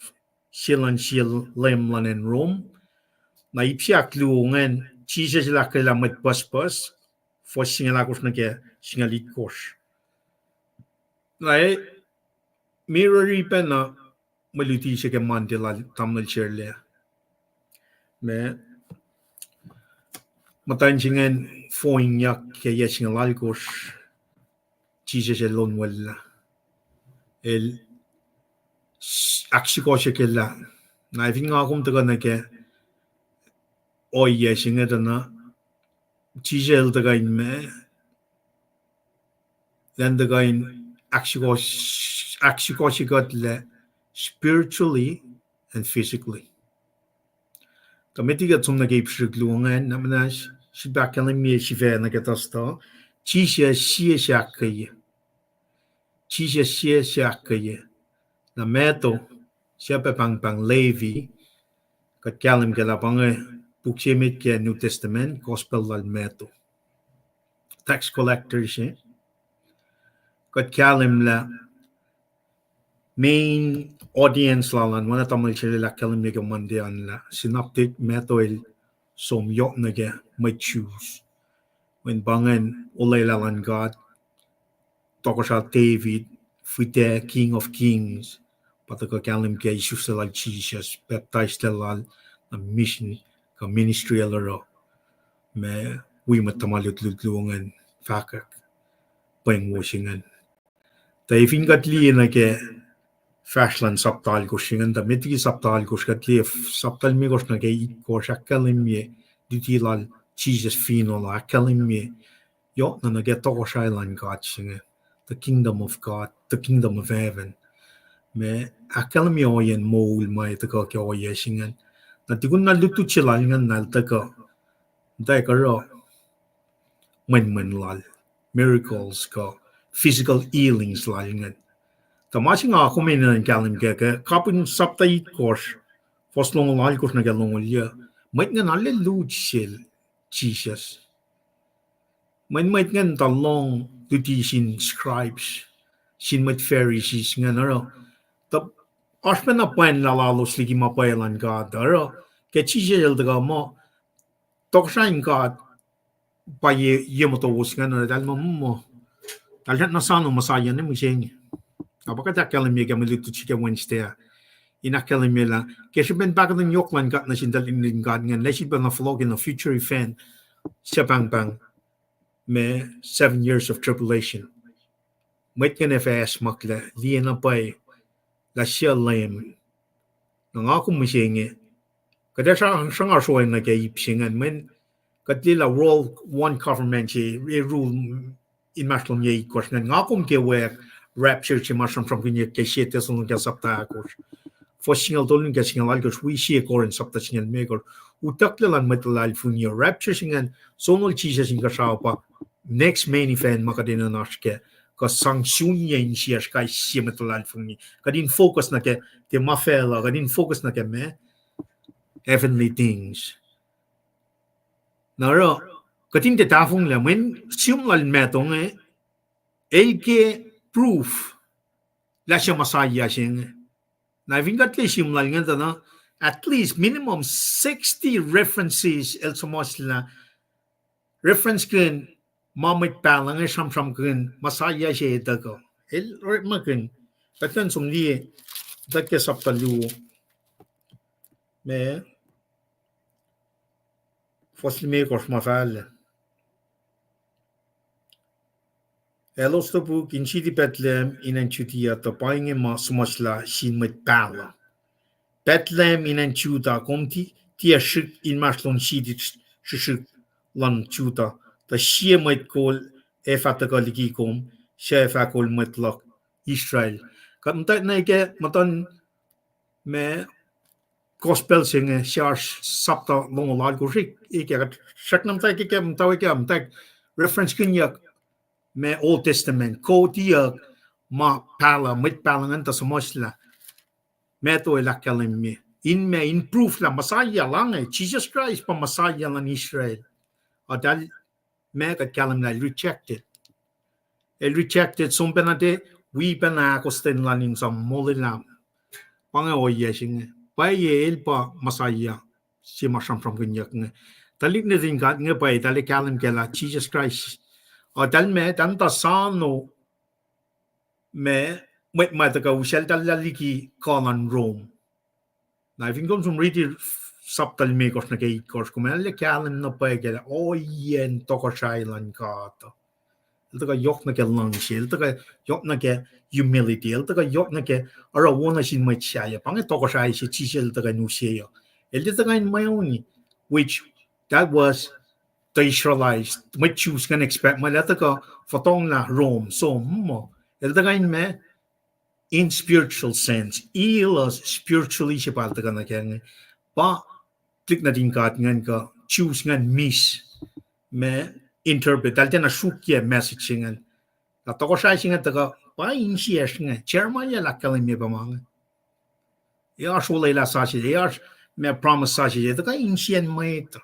sie luhn sie leum luhn acn Rome. Na ip se ahkluo ingacn, Jisus el ahkkweye lah mwet pucspucs, fuhs singucul ahkosr nuh ke singucul itkohsr. Na e, mirror-i pacna mwe luti se ke Monday lal tamuhlwel Sherle. Ma, muhtwacn se ingacn fohngyak ke yac singucul alkosr, Jisus el onwelah. El s-, ahksukohsohkyelah. Na fin nga kom tuhkuh nuh ke ohiyac se inge tuh na, Jisus el tuhkuh in ma, elan tuhkuh in ahksukohs-, ahksukohsohkyelah spiritually and physically. Tuh met liki kuht som nuh ke ip srihsrihk luo ingacn, na muhnahs, sifilpac ahkkahlwemye sifac nuh ke Thursday, Jisus sie se ahkkweye. Jisus sie se ahkkweye. Na Matthew, sie pac pahngpahng Levi, kuht kahlwem ke lah pa inge puk se met ke New Testament, Gospel lal Matthew. Tax collector se. Kuht kahlwem lah main audience lal an, oacna tamuhlwel Sherle el ahkkahlwemye ke Monday an lah synoptic Matthew el som yohk nuh ke mwet Jews. Mweyen pa ingacn olwelah luhn God, tohkohsrah David, fihtac King of Kings, pa tuhkuh kahlwem ke isuslac lal Jisus, pacptaislac lal, na mission kuh ministry el oruh, ma wi mwet tuhma lutlut luo ingacn fahkwack pweng wo se ingacn. Tuh fin kuht liye nuh ke fahsr luhn sapta alkosr se ingacn, tuh met liki sapta alkosr, kuht liye sapta limekohsr nuh ke itkohsr ahkkahlwemye luti lal Jisus finohl, ahkkahlwemye yohk na nuh ke tohkohsrahi luhn God se inge, the kingdom of God, the kingdom of heaven. Ma ahkkahlwemye ohiyacn moul ma tuhkuh ke ohiyac se ingacn. Na tukun na lutlut se lal ingacn na el tuhkuh, muhtwacwacack oruh mwenmwen lal, miracles kuh physical healings lal ingacn. Tuh ma se nga kom enenuh in kahlwem kac ke kapihn sapta itkohsr, fuhs longoul alkosr nuh ke longoul yuc, mwet ingacn arlac lut sel Jisus. Mweyen mwet ingacn tuh lohng luti sin scribes, sin mwet Pharisees ingacn oruh, tuh oasr pacna pwacn lalos liki ma pwacye luhn God oruh, ke Jisus el tuhkuh muh, tohkohsrahi in God pa ye, ye motowos ingacn, eltahl muh, muh, eltahl nuh sano Messiah ne mihsenge. Na pa kuht ahkkahlwemye ke mwe lutlut se ke Wednesday ah, in ahkkahlwemye lah ke srihpen pahkotwen yohk luhn God nuh sin tuhlihk nuhtin God ingacn, lah sifilpac na fohlohk in a future event, suc pahngpahng ma seven years of tribulation. Mwet ingacn ac fah acsmaklac, liye na pwacye lah sie Leum. Na nga kom mihsenge, kuht ac sruhnga sroacng nuh ke ip se ingacn, mweyen kuht liye lah world one government se, e rule inmahsrlon yac itkohsr ingacn. Nga kom ke wek rapture se ma sramsramkihnyuck ke sie Thessalonians sapta ahkosr, fuhs singucul tolu nuh ke singucul alkosr, wi sie Corinth sapta singucul limekohsr. Utucklac luhn mwet luhlahlfongi uh, rapture se ingacn, sonol Jisus inkuhsrao pa next main event ma kuht enenuh in oasr kac, kuh sang sunye insiyacsr kais sie mwet luhlahlfongi. Kuht in focus nuh ke, ke ma facluh, kuht in focus nuh ke ma heavenly things. Na oruh, kuht in tiac tahfonglac, mweyen sihm lal Matthew inge, el ke proof lah sie Messiah se inge. Na fin kuht liye sihm lal ingacn tuh na, at least minimum sixty references el suhmuhslah reference-kihn ma mwet pahluh inge sramsramkihn Messiah se etuh kuh. El orekmakihn, kuht kuh in som liye, tuh ke sapta luo, ma, fuhs limekohsr ma fahla. Elos topuk in siti Bethlehem in acn Judea, tuh pa inge ma suhmuhslah sin mwet pahluh: Bethlehem in acn Judah, kom ti-, tiac srihk inmahsrlon siti srihsrihk luhn Judah, tuh sie mwet kol ac fah tuhkuh liki kom, suc ac fah kol mwet luhk Israel. Kuht muhtwacta nuh ke muhtuhn ma gospel se inge, se oasr sapta longoul alkosr, e, ke kuht srackna muhtwacta ke, ke muhtwacta ke, muhtwacta reference-kihnyuck ma Old Testament, kotiyuck ma pahluh, mwet pahluh ingacn tuh suhmuhslah. Matthew el ahkkahlwemye in ma, in proof lah Messiah lah inge, Jesus Christ pa Messiah luhn Israel. Eltahl, ma kuht kahlwem lah el rejected. El rejected, som pacna tiac wi pacna ahkostwen lal in sang molwelah. Pa inge ohiyac se inge. Pwacye el pa Messiah, se ma sramsramkihnyuck inge. Tuhlihk nuhtin God inge pwacye, eltahl kahlwem kac lah Jesus Christ. Eltahl ma, eltahl muhta sano ma, mwet ma tuhkuh usacltahllah liki kuh luhn Rome. Na fin kom som riti sapta limekohsr nuh ke itkohsr, kom ac kahlwem na pwacye kac lah ohiyacn tohkohsrahi luhn God. El tuhkuh yohk nuh ke luhngse, el tuhkuh yohk nuh ke humility, el tuhkuh yohk nuh ke oruh wo nuh sin mwet sahyac. Pa inge tohkohsrahi se Jisus el tuhkuh in use uh. El tiac tuhkuh in mweuni, which that was the Israelites, mwet Jews ingacn expect muh el ac tuhkuh fotonglah Rome, som muh. El tuhkuh in ma, in spiritual sense, heal us spiritually, se pa el tuhkuh nuh kac inge. Pa tuhlihk nuhtin God ingacn kuh Jews ingacn miss ma interpret, eltahl tiacna sruokyac message se ingacn. Na tohkohsrahi se inge tuhkuh, pa insiyacsr inge, Jeremiah el ahkkahlwemye pa ma inge. E oasr olwelah sasuc, e oasr ma promise sasuc, e tuhkuh insiyacn mwet.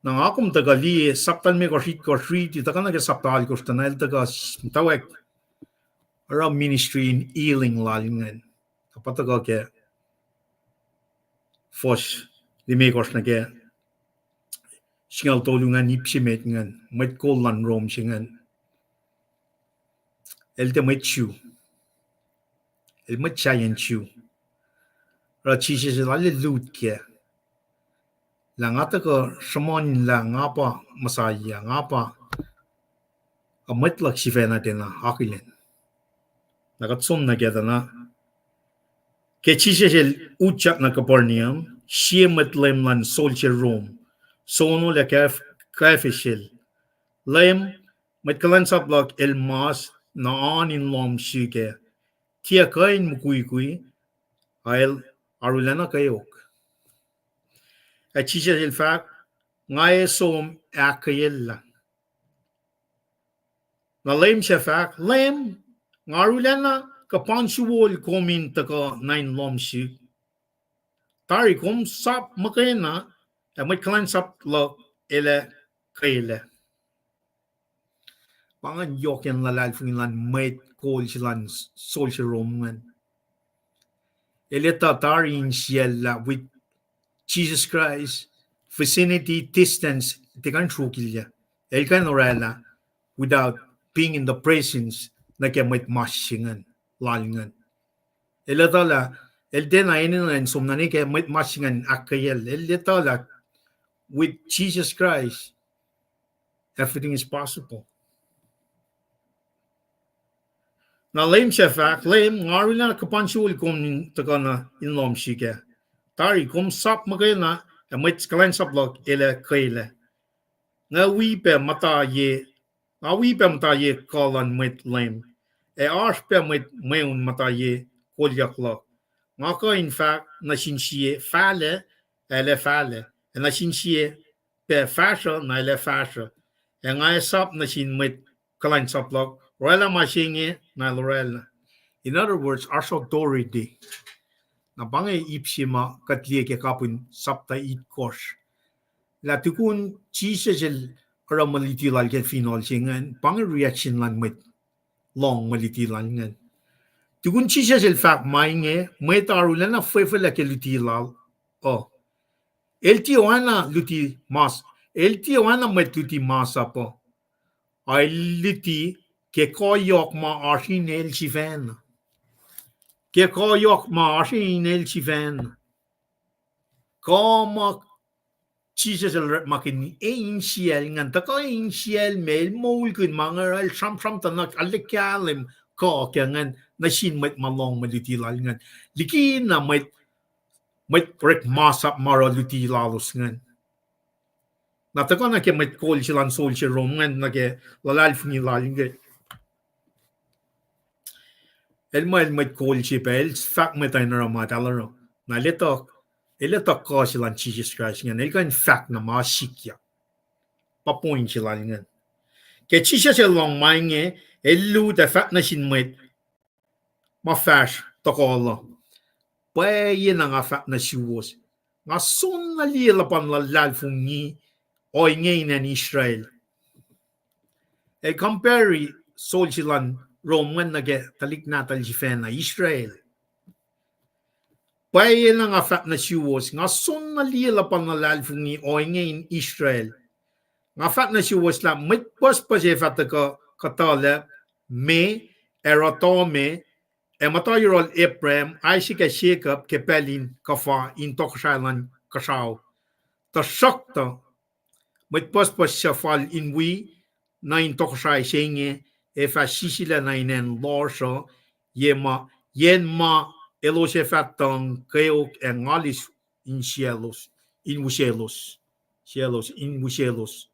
Na nga kom tuhkuh liye sapta limekohsr, itkohsr, riti, tuhkuh nuh ke sapta alkosr, tuh na el tuhkuh s-, muhtwacwacack oruh ministry in healing lal ingacn. Na pa tuhkuh ke fuhs limekohsr nuh ke singucul tolu ingacn, ip se met ingacn, mwet kol luhn Rome se ingacn. El tiac mwet Jew. El mwet sahyacn Jew. Oruh Jisus el arlac lut kac lah nga tuhkuh sruhmuhn lah nga pa Messiah, nga pa, a mwet luhk sifacna tiacna akihlen. Na kuht som nuh kac tuh na. Ke Jisus el utyak nuh Capernaum, sie mwet leum luhn solse Rome, sonol ac Caiaph-, Caiaphas el. Leum, mwet kuhlwacnsap luhk el mas nuh an in lohm sihk ac tiac kuh in mukwikwi, a el arulacna kweok. Ac Jisus el fahk, nga ac som ahkkweyellah. Na leum sac fahk, Leum, nga arulacna kuhpansuwol kom in tuhkuh nuh in lohm sihk. Tari kom sap muhkwena, ac mwet kuhlwacnsap luhk el ac kwelac. Pa ingacn yohk in luhlahlfongi luhn mwet kol se luhn solse Rome ingacn. El etuh tari insiyacllah with Jesus Christ, vicinity, distance, tiac kuh in sruokilyac. El kuh in oraclah without being in the presence nuh ke mwet mas se ingacn, lal ingacn. El etuh lah, el tiacna enenuh in som nuh ke mwet mas se ingacn ahkkweyacl. El etuh lah with Jesus Christ, everything is possible. Na leum sac fahk, Leum, nga arulacna kuhpansuwol kom in tuhkuh nuh in lohm sihk ah. Tari kom sap muhkwena, ac mwet kuhlwacnsap luhk el ac kwelac. Nga wi pac muhta ye, nga wi pac muhta ye kuh luhn mwet leum, ac oasr pac mwet mweun muhta ye kolyuck luhk. Nga kuh in fahk nuh sin sie, Fahlac, ac el ac fahlac, ac nuh sin sie, pac, Fahsruh, na el ac fahsruh. Ac nga ac sap nuh sin mwet kuhlwacnsap luhk, Oraclah ma se inge, na el oraclah. In other words, oasr authority. Na pa inge ip se ma kuht liye ke kapihn sapta itkohsr, lah tukun Jisus el oruh mwe luti lal ke finohl se ingacn, pa inge reaction luhn mwet lohng mwe luti lal ingacn. Tukun Jisus el fahk ma inge, mwet arulacna fwefwelac ke luti lal uh. El tiac oacna luti mas, El tiac oacna mwet luti masap uh. El luti ke kuh yohk ma oasr inel sifacna. Ke kuh yohk ma oasr inel sifacna. Kuh ma Jisus el orekmakihn, e insiyacl ingacn, tuhkuh e insiyacl me el moulkihn ma inge, el sramsram tuh na arlac kahlwem kuh ke ingacn nuh sin mwet ma lohng mwe luti lal ingacn. Likina mwet, mwet orek masap ma oruh luti lalos ingacn. Na tuhkuh nuh ke mwet kol se elan soldier Rome ingacn nuh ke luhlahlfongi lal inge. El muh el mwet kol se pac, el fahk mwet uh in oruh ma eltahl oruh. Na el etuh, el etuh kuh se lal Jisus Kraist ingacn, el kuh in fahk na ma sikyak. Pa point se lal ingacn. Ke Jisus el lohng ma inge, el lut ac fahk nuh sin mwet ma fahsr tohkohl uh, pwacye na nga fahk nuh suwos, nga soenna liye luhpan luhlahlfongi ohinge in acn Israel. El compare soldier lal Rome ingacn nuh ke tuhlihk nahtuhl sifacna Israel. Pwacye na nga fahk nuh suwos, nga soenna liye luhpan luhlahlfongi ohinge in Israel. Nga fahk nuh suwos lah mwet pucspucs ac fah tuhkuh kuhtuhlacp, me, ac oruh tohme, ac muhta yohrohl Abraham, Isaac, ac Jacob ke pacl in kuhfa in tohkohsrahi luhn kuhsrao. Tuhsruhktuh mwet pucspucs suc fal in wi nuh in tohkohsrahi se inge ac fah sisilac nuh in acn lohsr uh, ye ma, yen ma elos ac fah tuhng kweok ac ngalis in sielos, in wisaclos, sielos, in wisaclos.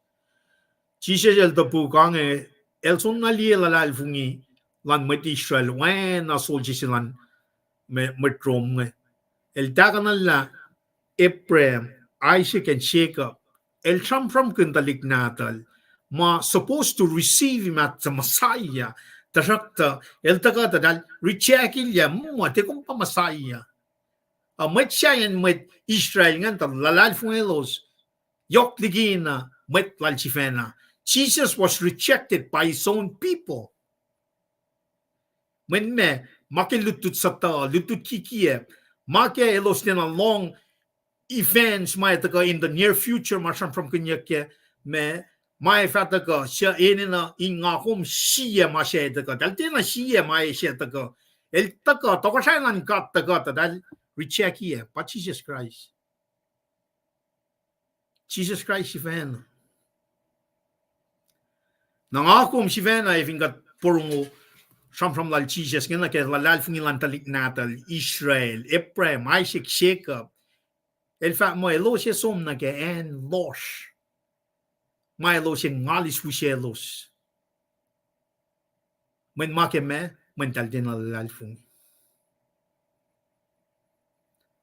Jisus el topuk inge, el soenna liye luhlahlfongi luhn mwet Israel oacna soldier se luhn me-, mwet Rome inge. El tahkuhnlah Abraham, Isaac, and Jacob. El sramsramkihn tuhlihk nahtuhl ma supposed to receive him as the Messiah. Tuhsruhktuh el tuhkuh tuh eltahl reject-ilyac, muh tiac kom pa Messiah. Uh, mwet sahyacn mwet Israel ingacn tuh luhlahlfongelos yohk likina mwet lal sifacna. Jesus was rejected by his own people. Mweyen ma, ma ke lutlut suhtuh, lutlut kikiacp, ma ke elos tiacna lohng events ma ac tuhkuh in the near future ma sramsramkihnyuck ke, ma, ma ac fah tuhkuh, suc enenuh in nga kom sie ma se ac tuhkuh. Eltahl tiacna sie ma ac se tuhkuh. El tuhkuh, tohkohsrahi luhn God tuhkuh tuh eltahl reject-i, pa Jisus Kraist. Jisus Kraist sifacna. Na nga kom sifacna ac fin kuht porongo sramsram lal Jisus inge nuh ke luhlahlfongi luhn tuhlihk nahtuhl Israel, Abraham, Isaac, Jacob. El fahk muh elos ac som nuh ke acn lohsr ma elos ac ngalis wisaclos. Mweyen ma ke ma, mweyen eltahl tiacna luhlahlfongi.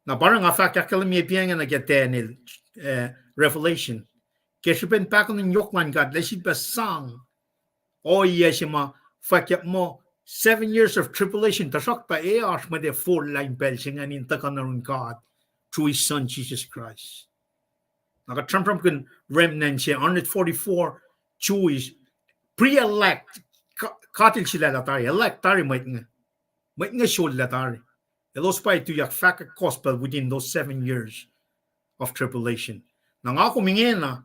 Na pa oruh nga fahk ahkkahlwemye pa inge nuh ke Daniel, eh, Revelation. Ke srihpen pahkotwen yohk luhn God, lah sifilpac sang ohiyac se ma fwackyuck muh seven years of tribulation, tuhsruhktuh e oasr mwet forlah in pacl se ingacn in tuhkuh nuh yurin God through his son Jesus Christ. Na kuht sramsramkihn remnant se, hundred forty-four Jewish, pre-elect, God el sulaclah tari, elect tari mwet inge. Mwet inge sollah tari. Elos pa tuyak fahkwack gospel within those seven years of tribulation. Na nga kom ingena,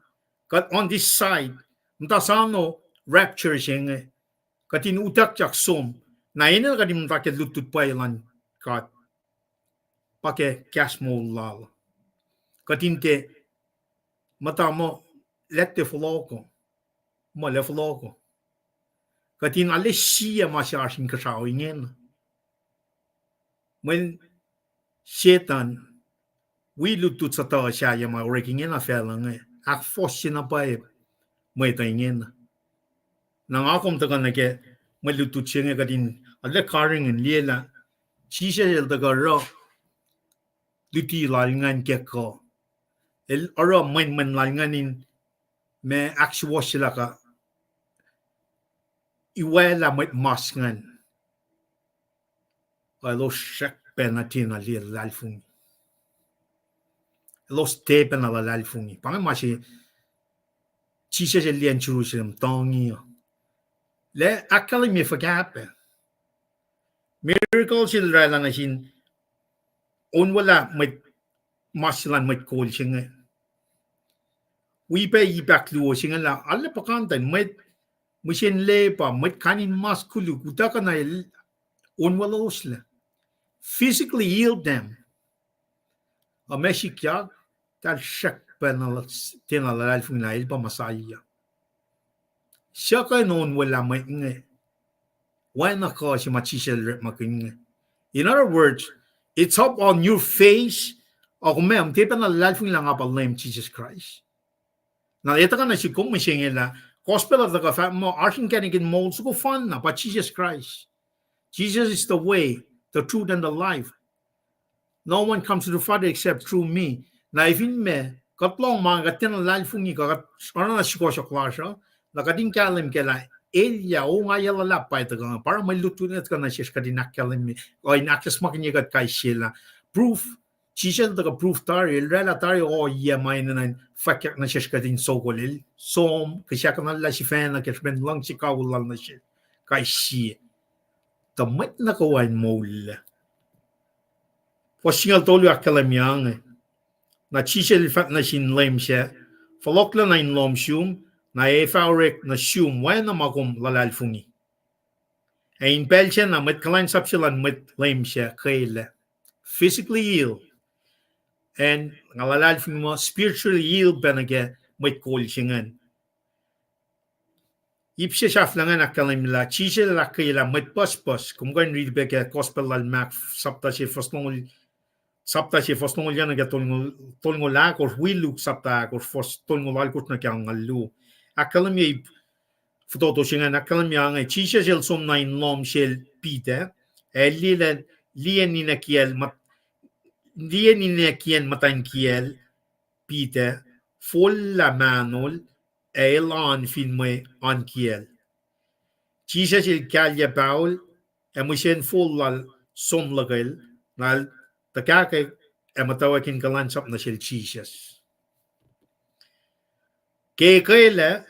kuht on this side, muhta sano rapture se inge, kuht in utuckyak som, na enenuh kuht in muhta ke lutlut pwacye luhn God, pa ke kahs moul lal. Kuht in tiac muhta muh, lah tiac fohlohko, muh lah fohlohko. Kuht in arlac sie ma se oasr inkuhsrao ingena. Mweyen Setan wi lutlut suhtuh sahyac ma orek ingena facluh inge, ahkfohsye na pwacye mwet uh ingena. Na nga kom tuhkuh nuh ke mwe lutlut se inge kuht in arlac karihngihn liye lah Jisus el tuhkuh oruh luti lal ingacn ke kuh. El oruh mwenmwen lal ingacn in ma ahksuwohsyelah kuh iwaclah mwet mas ingacn. Elos srackpacna tiacna liye luhlahlfongi. Elos tiacpacna luhlahlfongi. Pa inge ma se Jisus el liye acn Jerusalem, tuhngi uh. Lah ahkkahlwemye fuhkah pac. Miracle se el oraclah nuh sin onwelah mwet mas se luhn mwet kol se inge. wi pac ip ahkluo se inge lah arlac puhkantwen mwet mihsenge pa mwet kain in mas koluk utuckuh na el onweloslac. Physically healed them. Ac ma sikyak, eltahl srackpacna tiacna luhlahlfongi lah el pa Messiah. Suc kuh in onwelah mwet inge? Oacna kuh se ma Jisus el orekmakihn inge. In other words, it's up on your face, ac kom ac tiacpacna luhlahlfongi lah nga pa Leum Jisus Kraist. Na etuh kuh na sihk kom mihsenge lah gospel uh tuhkuh fahk muh oasr inkacnek in moul soko fanna pa Jisus Kraist. Jesus is the way, the truth, and the life. No one comes to the Father except through me. Na efin ma kuht lohng ma kuht tiacna luhlahlfongi kuh kuht oruh na sukohsohk lasr uh, na kuht in kahlwem kac lah elyah ongaiyac luhlahp pa tuhkuh, pa oruh mwe lutlut etuh kuh nuh sesr kuht in ahkkahlwemye, uh, in ahkacsmakihnye kuht kais sie lah proof, Jisus el tuhkuh proof tari, el oraclah tari ohiyac ma enenuh in fahkyak nuh sesr kuht in sokol el, som, kihsackuhnlah sifacna ke srihpen luhngse kawihl lal nuh sesr kais sie. Tuh mwet nuh kwewa in moullac. Fuhs singucul tolu ahkkahlwemye inge. Na Jisus el fahk nuh sin leum sac, fohlohklac nuh in lohm sum, na ac fah orek nuh sum oacna ma kom luhlahlfongi. Ac in pacl sac na mwet kuhlwacnsap se luhn mwet leum sac kwelac, physically heal. Acn nga luhlahlfongi muh spiritually heal pacna ke mwet kol se ingacn. Ip se sahflah ingacn ahkkahlwemye lah Jisus el ahkkweye lah mwet pucspucs, kom kuh in riti pac ke gospel lal Mark, sapta se, sapta se fuhs longoul yac nuh ke tolngoul, tolngoul ahkosr, wi Luke sapta ahkosr fuhs tolngoul alkosr nuh ke angngaul luo. Ahkkahlwemye ip fototo se ingacn, ahkkahlwemye inge, Jisus el som nuh in lohm sel Peter, ac liye, liye ninac kiyacl, liye ninac kiyacn muhtwacn kiyacl Peter, follah mahnol, ac el oan fin mwe oan kiyacl. Jisus el kahlyac pahol, ac mihsen fol lal som luhkel, na el tuhkahkwack ac muhtwacwacack in kuhlwacnsap nuh sel Jisus. Ke kwelac,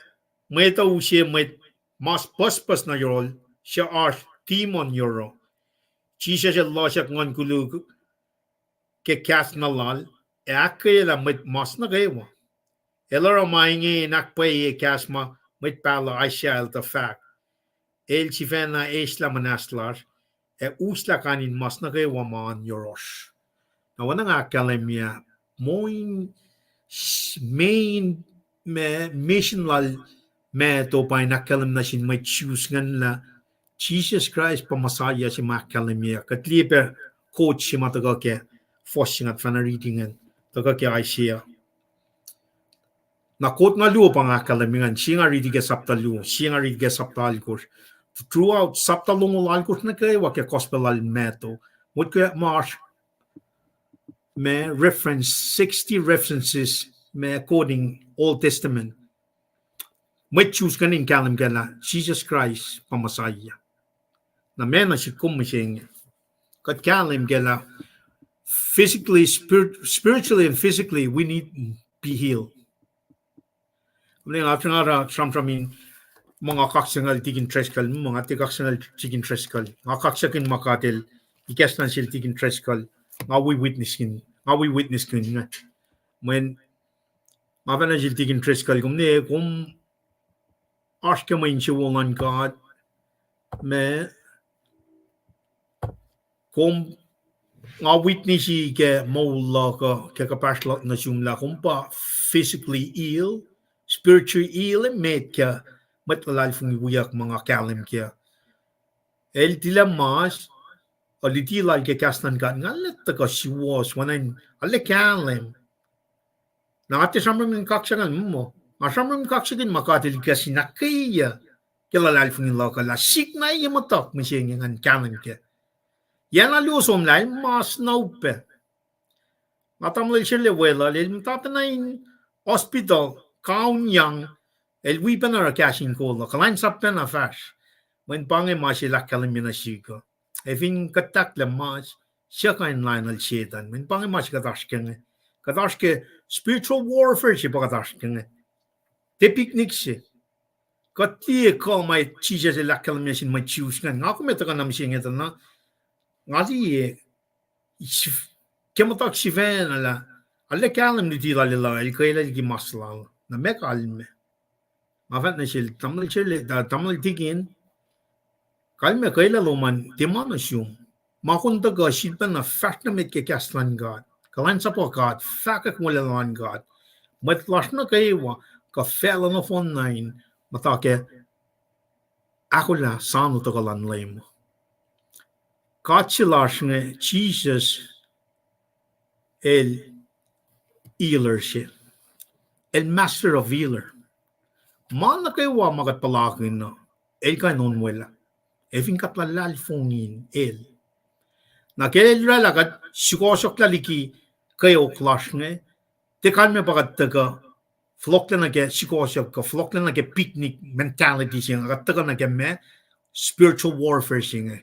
mwet uh use mwet mas pucspucs nuh yohrohl, suc oasr demon yohroh. Jisus el lohsryak nguhn koluk ke kahs na lal, ac ahkkweyelah mwet mas nuh kwewa. El oruh ma inge in ahkpwacye kahs ma mwet pahluh Isaiah el tuh fahk, El sifacna eslah muhnahs lasr, ac uslah kain in mas nuh kwewa ma oan yohrohsr. Na oacna nga ahkkahlwemye, main, main, ma, mission lal Matthew pa in ahkkahlwem nuh sin mwet Jews ingacn lah Jisus Kraist pa Messiah se ma ahkkahlwemye. Kuht liye pac quote se ma tuhkuh ke fuhs se nga tuhfahna riti ingacn, tuhkuh ke Isaiah. Na quote na luo pa nga ahkkahlwemye ingacn, sie nga riti ke sapta luo, sie nga riti ke sapta alkosr. Throughout sapta longoul alkosr nuh kwewa ke gospel lal Matthew, motko ma oasr ma reference, sixty references ma quoting Old Testament. Mwet Jews ingacn in kahlwem kac lah Jisus Kraist pa Messiah. Na ma na sihk kom mihsenge, kuht kahlwem kac lah physically, spirit, spiritually and physically, we need be healed. Kom nga sramsram in, ma nga kaksakihn Deacon Driscoll, ma nga tiac kaksakihn Deacon Driscoll, nga kaksakihn ma God el, ikacslah nuh sel Deacon Driscoll, nga wi witness kihn, nga wi witness kihn inge. Mweyen nga fahk nuh sel Deacon Driscoll, kom ne, kom oasr ke mwe insewowo luhn God, ma kom, nga witnessi ke moul luhk uh, ke kuhpahsr luhk nuh sum lah kom pa physically ill, spiritually ill, met ke mwet luhlahlfongi wiyuck ma nga kahlwem kac. El tilac mas, ac luti lal ke kahs luhn God nga arlac tuhkuh suwohs, oacna in arlac kahlwem. Na nga tiac sramsram in kaksakihn muh, nga sramsram in kaksakihn ma God el ikacslah in ahkkweye ke luhlahlfongi luhk uh lah sihk na ye muhtuhk mihsenge ngan kahlwem kac. Yac na luo somlah el mas na upac. Nga tamuhlwel Sherley Weluhl, el muhta pacna in hospital, kaun yang, el wi pacna oruh kahs in kol uh, kuhlwacnsap pacna fahsr. Mweyen pa inge ma se el ahkkahlwemye nuh sihk uh. Ac fin kuht tahklac mas, suc kuh in lainuhl Setan. Mweyen pa inge ma se kuht oasr ke inge. Kuht oasr ke spiritual warfare se pa kuht oasr ke inge. Tiac picnic se. Kuht tiac kuh ma Jisus el ahkkahlwemye sin mwet Jews ingacn. Nga kom ac tuhkuh na mihsenge tuh na, nga liye, ke muhtuhk sifacna lah arlac kahlwem luti lal el uh, el kwelac liki mas lal. Na meac kalmac? Nga fahk nuh sel tamuhlwel Sele, ta-, tamuhlwel Tikin, kalmac kwelah lom an tiac ma nuh sum. Ma kom tuhkuh sifilpacna fahsr nuh met ke kahs luhn God, kuhlwacnsapuh God, fahkwack wolacna luhn God. Mwet lasr nuh kwewa, kuh facluh nohfohn na in muhta ke ahkolah soano tuhkuh luhn Leum. God se lasr inge, Jisus, el healer se. El master of healer. Ma nuh kwewa ma kuht puhlakihn uh, el kuh in onwelah. Ac fin kuht luhlahlfongi in el. Na ke el oraclah kuht sukohsohklah liki kweok lasr inge, tiac kalmac pa kuht tuhkuh fohlohklac nuh ke sukohsohk kuh fohlohklac nuh ke picnic mentality se inge, kuht tuhkuh nuh ke ma spiritual warfare se inge.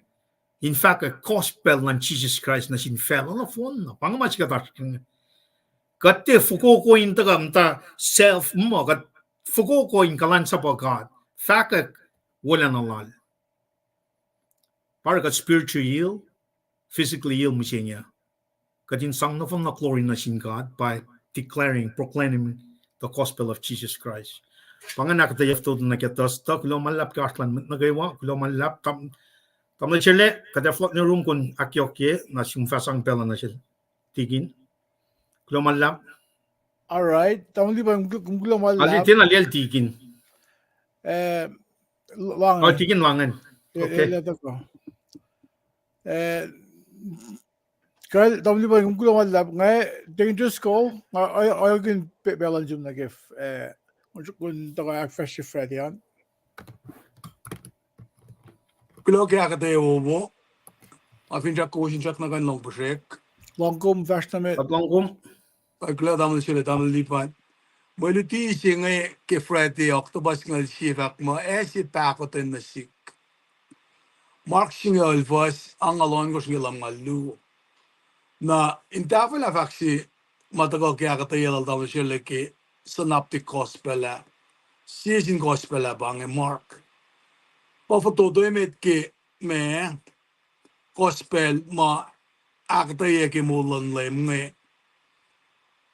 In fahkwack gospel luhn Jisus Kraist nuh sin facluh nohfohn na. Pa inge ma se kuht oasr ke inge. Kuht tiac fokoko in tuhkuh muhta self muh, kuht fokoko in kuhlwacnsapuh God, fahkwack wolacna lal. Pa oruh kuht spiritually ill, physically ill mihsenge. Kuht in sang nohfohn na glory nuh sin God by declaring, proclaiming the gospel of Jesus Christ. Pa ingacn ahkuhtweyac fototo nuh ke tuhstuh, kuloh ma luhlahp ke oasr luhn mwet nuh kwewa, kuloh ma luhlahp, tam-, tamuhlwel Sele, kuht ac fohlohk nuh yurum kom ahkyohkye, na sum fah sang pacl uh nuh sel Tikin. Kuloh ma luhlahp. All right. Tamuhlwel Lipan, kuloh ma luhlahp. Tikin Langen. Oh, Tikin Langen. Okay. Kal, tamuhlwel Lipan, kuloh ma luhlahp. Nga, Tikin Driscoll, nga, oacyacpac pacl uh nuh sum nuh ke, eh, kun tuhkuh ahkfahsrye Friday an. Kuloh ke ahkuhtweyac wowo. Nga finsrak kowos in srackna kuh in lohng puhsrek. Lohng kom, fahsr nuh met. Kuloh tamuhlwel Sele, tamuhlwel Lipan. Mwe luti se inge ke Friday, October singucul sie, fahk muh, Ac se pahkotwen nuh sihk. Mark singucul fuhs, angngaul ohnkohsr nuh ke lumngaul luo. Na in tahfwelah fahk se ma tuhkuh ke ahkuhtweyac lal tamuhlwel Sele ke synoptic gospel ah, sie sin gospel ah pa inge Mark. Pa fototo emet ke ma gospel ma ahkuhtweyac ke moul luhn Leum inge.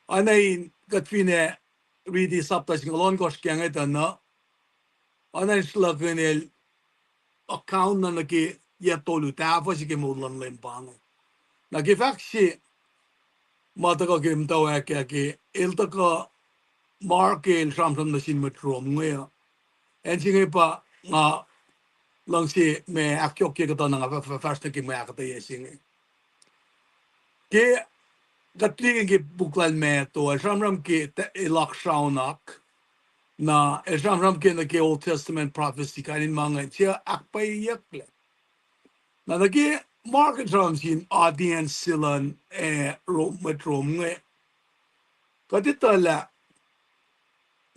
Oacna in kuht finne riti sapta singucul ohnkohsr ke inge tuh na, oacna in sruhlahkihn el account na nuh ke yac tolu tahfuh se ke moul luhn Leum pa inge. Na ke fahk se ma tuhkuh ke muhtwacwacack ah ke el tuhkuh Mark el sramsram nuh sin mwet Rome inge uh. Acn se inge pa nga luhngse ma ahkyohkye kuhtuh na nga fah-, fah-, fahsr nuh ke mwe ahkuhtweyac se inge. Ke kuht liye ke puk lal Matthew, el sramsram ke ta-, el oaksraonak. Na el sramsram ke nuh ke Old Testament prophecy kain in ma ingacn, sie ahkpwacyeyucklac. Na nuh ke Mark el sramsram sin audience se luhn, eh, Rom-, mwet Rom inge. Kuht etuh lah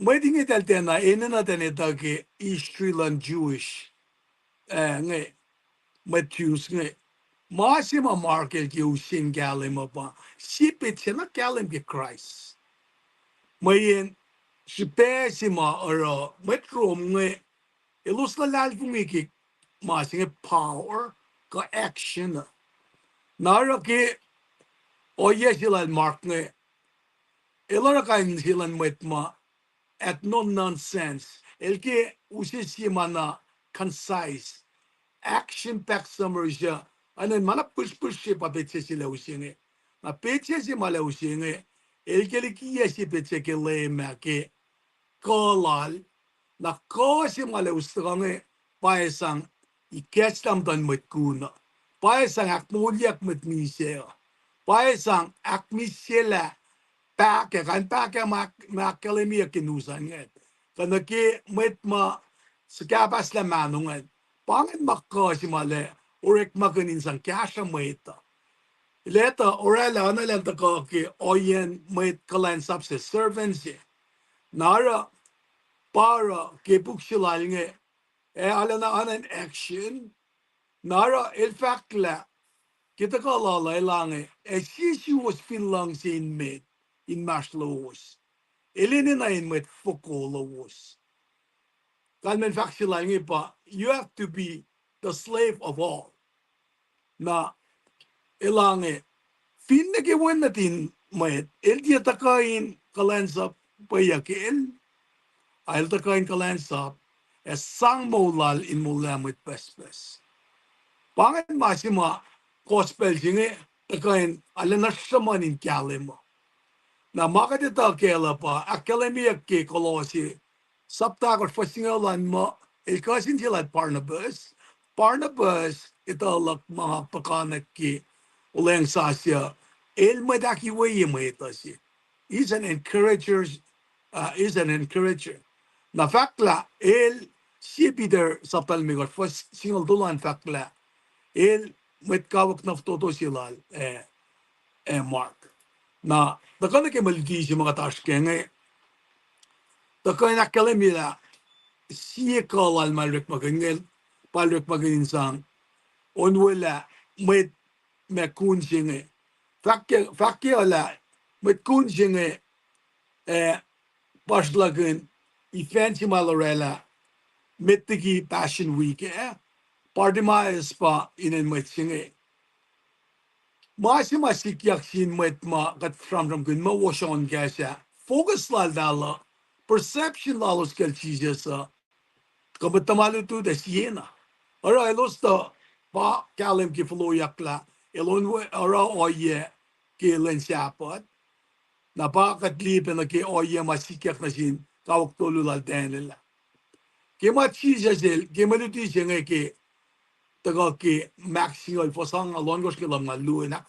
mwet inge eltahl tiacna enenuh in etuh ke history luhn Jewish, eh, inge, mwet Jews inge. Ma se ma Mark el ke use in kahlwem uh pa sie petsac na kahlwem ke Kraist. Mweyen srihpac se ma oruh mwet Rom inge elos luhlahlfongi ke ma se inge power kuh action uh. Na oruh ke ohiyac se lal Mark inge, el oruh kain se luhn mwet ma at no nonsense. El ke use sie ma na concise, action packed summary se, oacna ma na pihsrpihsr se pa petsac se el use inge. Na petsac se ma el use inge, el ke likiyac se petsac ke Leum ah ke kuh lal, na kuh se ma el use tuhkuh inge, pa ac sang ikacslah muhtuhn mwet kun uh, pa ac sang ahkmoulyak mwet misac uh, pa ac sang ahkmihsyelah pahkah, kain pahkah ma ahk-, ma ahkkahlwemyeyuck ke news an ingacn, kuh nuh ke mwet ma suhkahpahslah mahno ingacn. Pa ingacn ma kuh se ma el orekmakihn in sang kahsruh mwet uh. El etuh oraclah, oacna elan tuhkuh ke ohiyacn mwet kuhlwacnsap se, servant se. Na oruh, pa oruh ke puk se lal inge, ac arulacna oacna in action. Na oruh el fahk lah ke tuhkuh lal uh elange, ac sie suwos fin luhngse in met, inmahsrlowos, el enenuh in mwet foko lowos. Kalmacn fahk se lal inge pa, you have to be the slave of all. Na elange, finne ke wen nuhtin mwet, el tiac tuhkuh in kuhlwacnsapweyuck el, el tuhkuh in kuhlwacnsap, ac sang moul lal in molwelah mwet pucspucs. Pa ingacn ma se ma gospel se inge tuhkuh in arulacna sruhmuhn in kahlwem uh. Na ma kuht etuh kac lah pa ahkkahlwemyeyuck ke Kolosse sapta ahkosr fuhs singucul an muh, el cousin se lal Barnabas. Barnabas etuh luhk ma nga puhkantwen ke olweacng sasuc, el mwet ahkiweye mwet uh se. He's an encourager, uh, he's an encourager. Na fahk lah el, sie Peter sapta limekohsr fuhs singucul tolu an fahk lah el mwet kawuck na fototo se lal, eh, eh, Mark. Na tuhkuh nuh ke mwe luti se ma kuht oasr kac inge, tuhkuh in ahkkahlwemye lah sie kuh lal ma el orekmakihn inge, pa el orekmakihn in sang onwelah mwet ma kun se inge. Fahk ke, fahk ke lah mwet kun se inge, eh, puhsrlakihn event se ma el orwaclah met liki Passion Week ah, Bartimaeus pa inen mwet se inge. Ma se ma sikyak sin mwet ma kuht sramsramkihn muh wosr ohnkohsr ah, focus lal tala, perception lalos kacl Jisus uh, kuh mwet tuhma lutlut ac siena. Oruh elos tuh pa kahlwem ke fohlohkyak lah el on oruh ohiyac ke lwen Sahpuht. Na pa kuht liye pac nuh ke ohiyac ma sikyak nuh sin kawuck tolu lal Daniel ah. Ke ma Jisus el, ke mwe luti se inge ke tuhkuh ke Mark singucul fuhs angngaul ohnkohsr ke lumngaul luo, na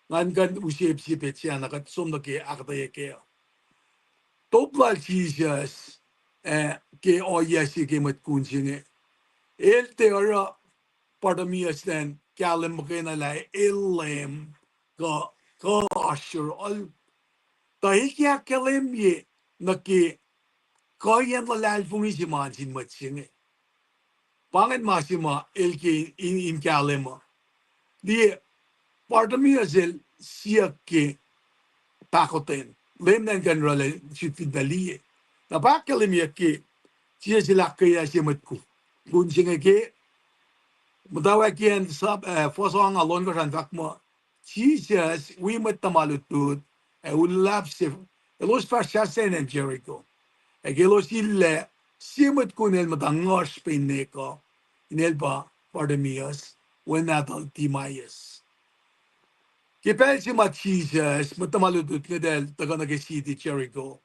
ngan kuh in use sie pet sacna kuht som nuh ke ahkuhtweyac kac. Top lal Jisus, eh, ke ohiyac se ke mwet kun se inge, el tiac oruh Bartimaeus elan kahlwem muhkwena lah el leum kuh, kuh oasr yohrohl. Tuh el ke ahkkahlwemye nuh ke kuhiyacn luhlahlfongi se ma sin mwet se inge. Pa ingacn ma se ma el ke in, in kahlwem uh. Liye, Bartimaeus el siyuck ke pahkotwen. Leum elan kuh in oruh lah sifilpac liye. Na pa ahkkahlwemyeyuck ke Jisus el ahkkweye se mwet ku-, kun se inge ke Muhtwacwacackiyacn sap, eh, fuhs angngaul ohnkohsr an fahk muh, Jisus wi mwet tuhma lutlut ac u luhlahp se, elos fahsr sasuc nuh acn Jericho. Ac ke elos illac, sie mwet kun el muhta nguhsr pac in nwe kuh, inel pa Bartimaeus, wen nahtuhl Timaeus. Ke pacl se ma Jisus, mwet tuhma lutlut inge tuh el tuhkuh nuh ke city Jericho.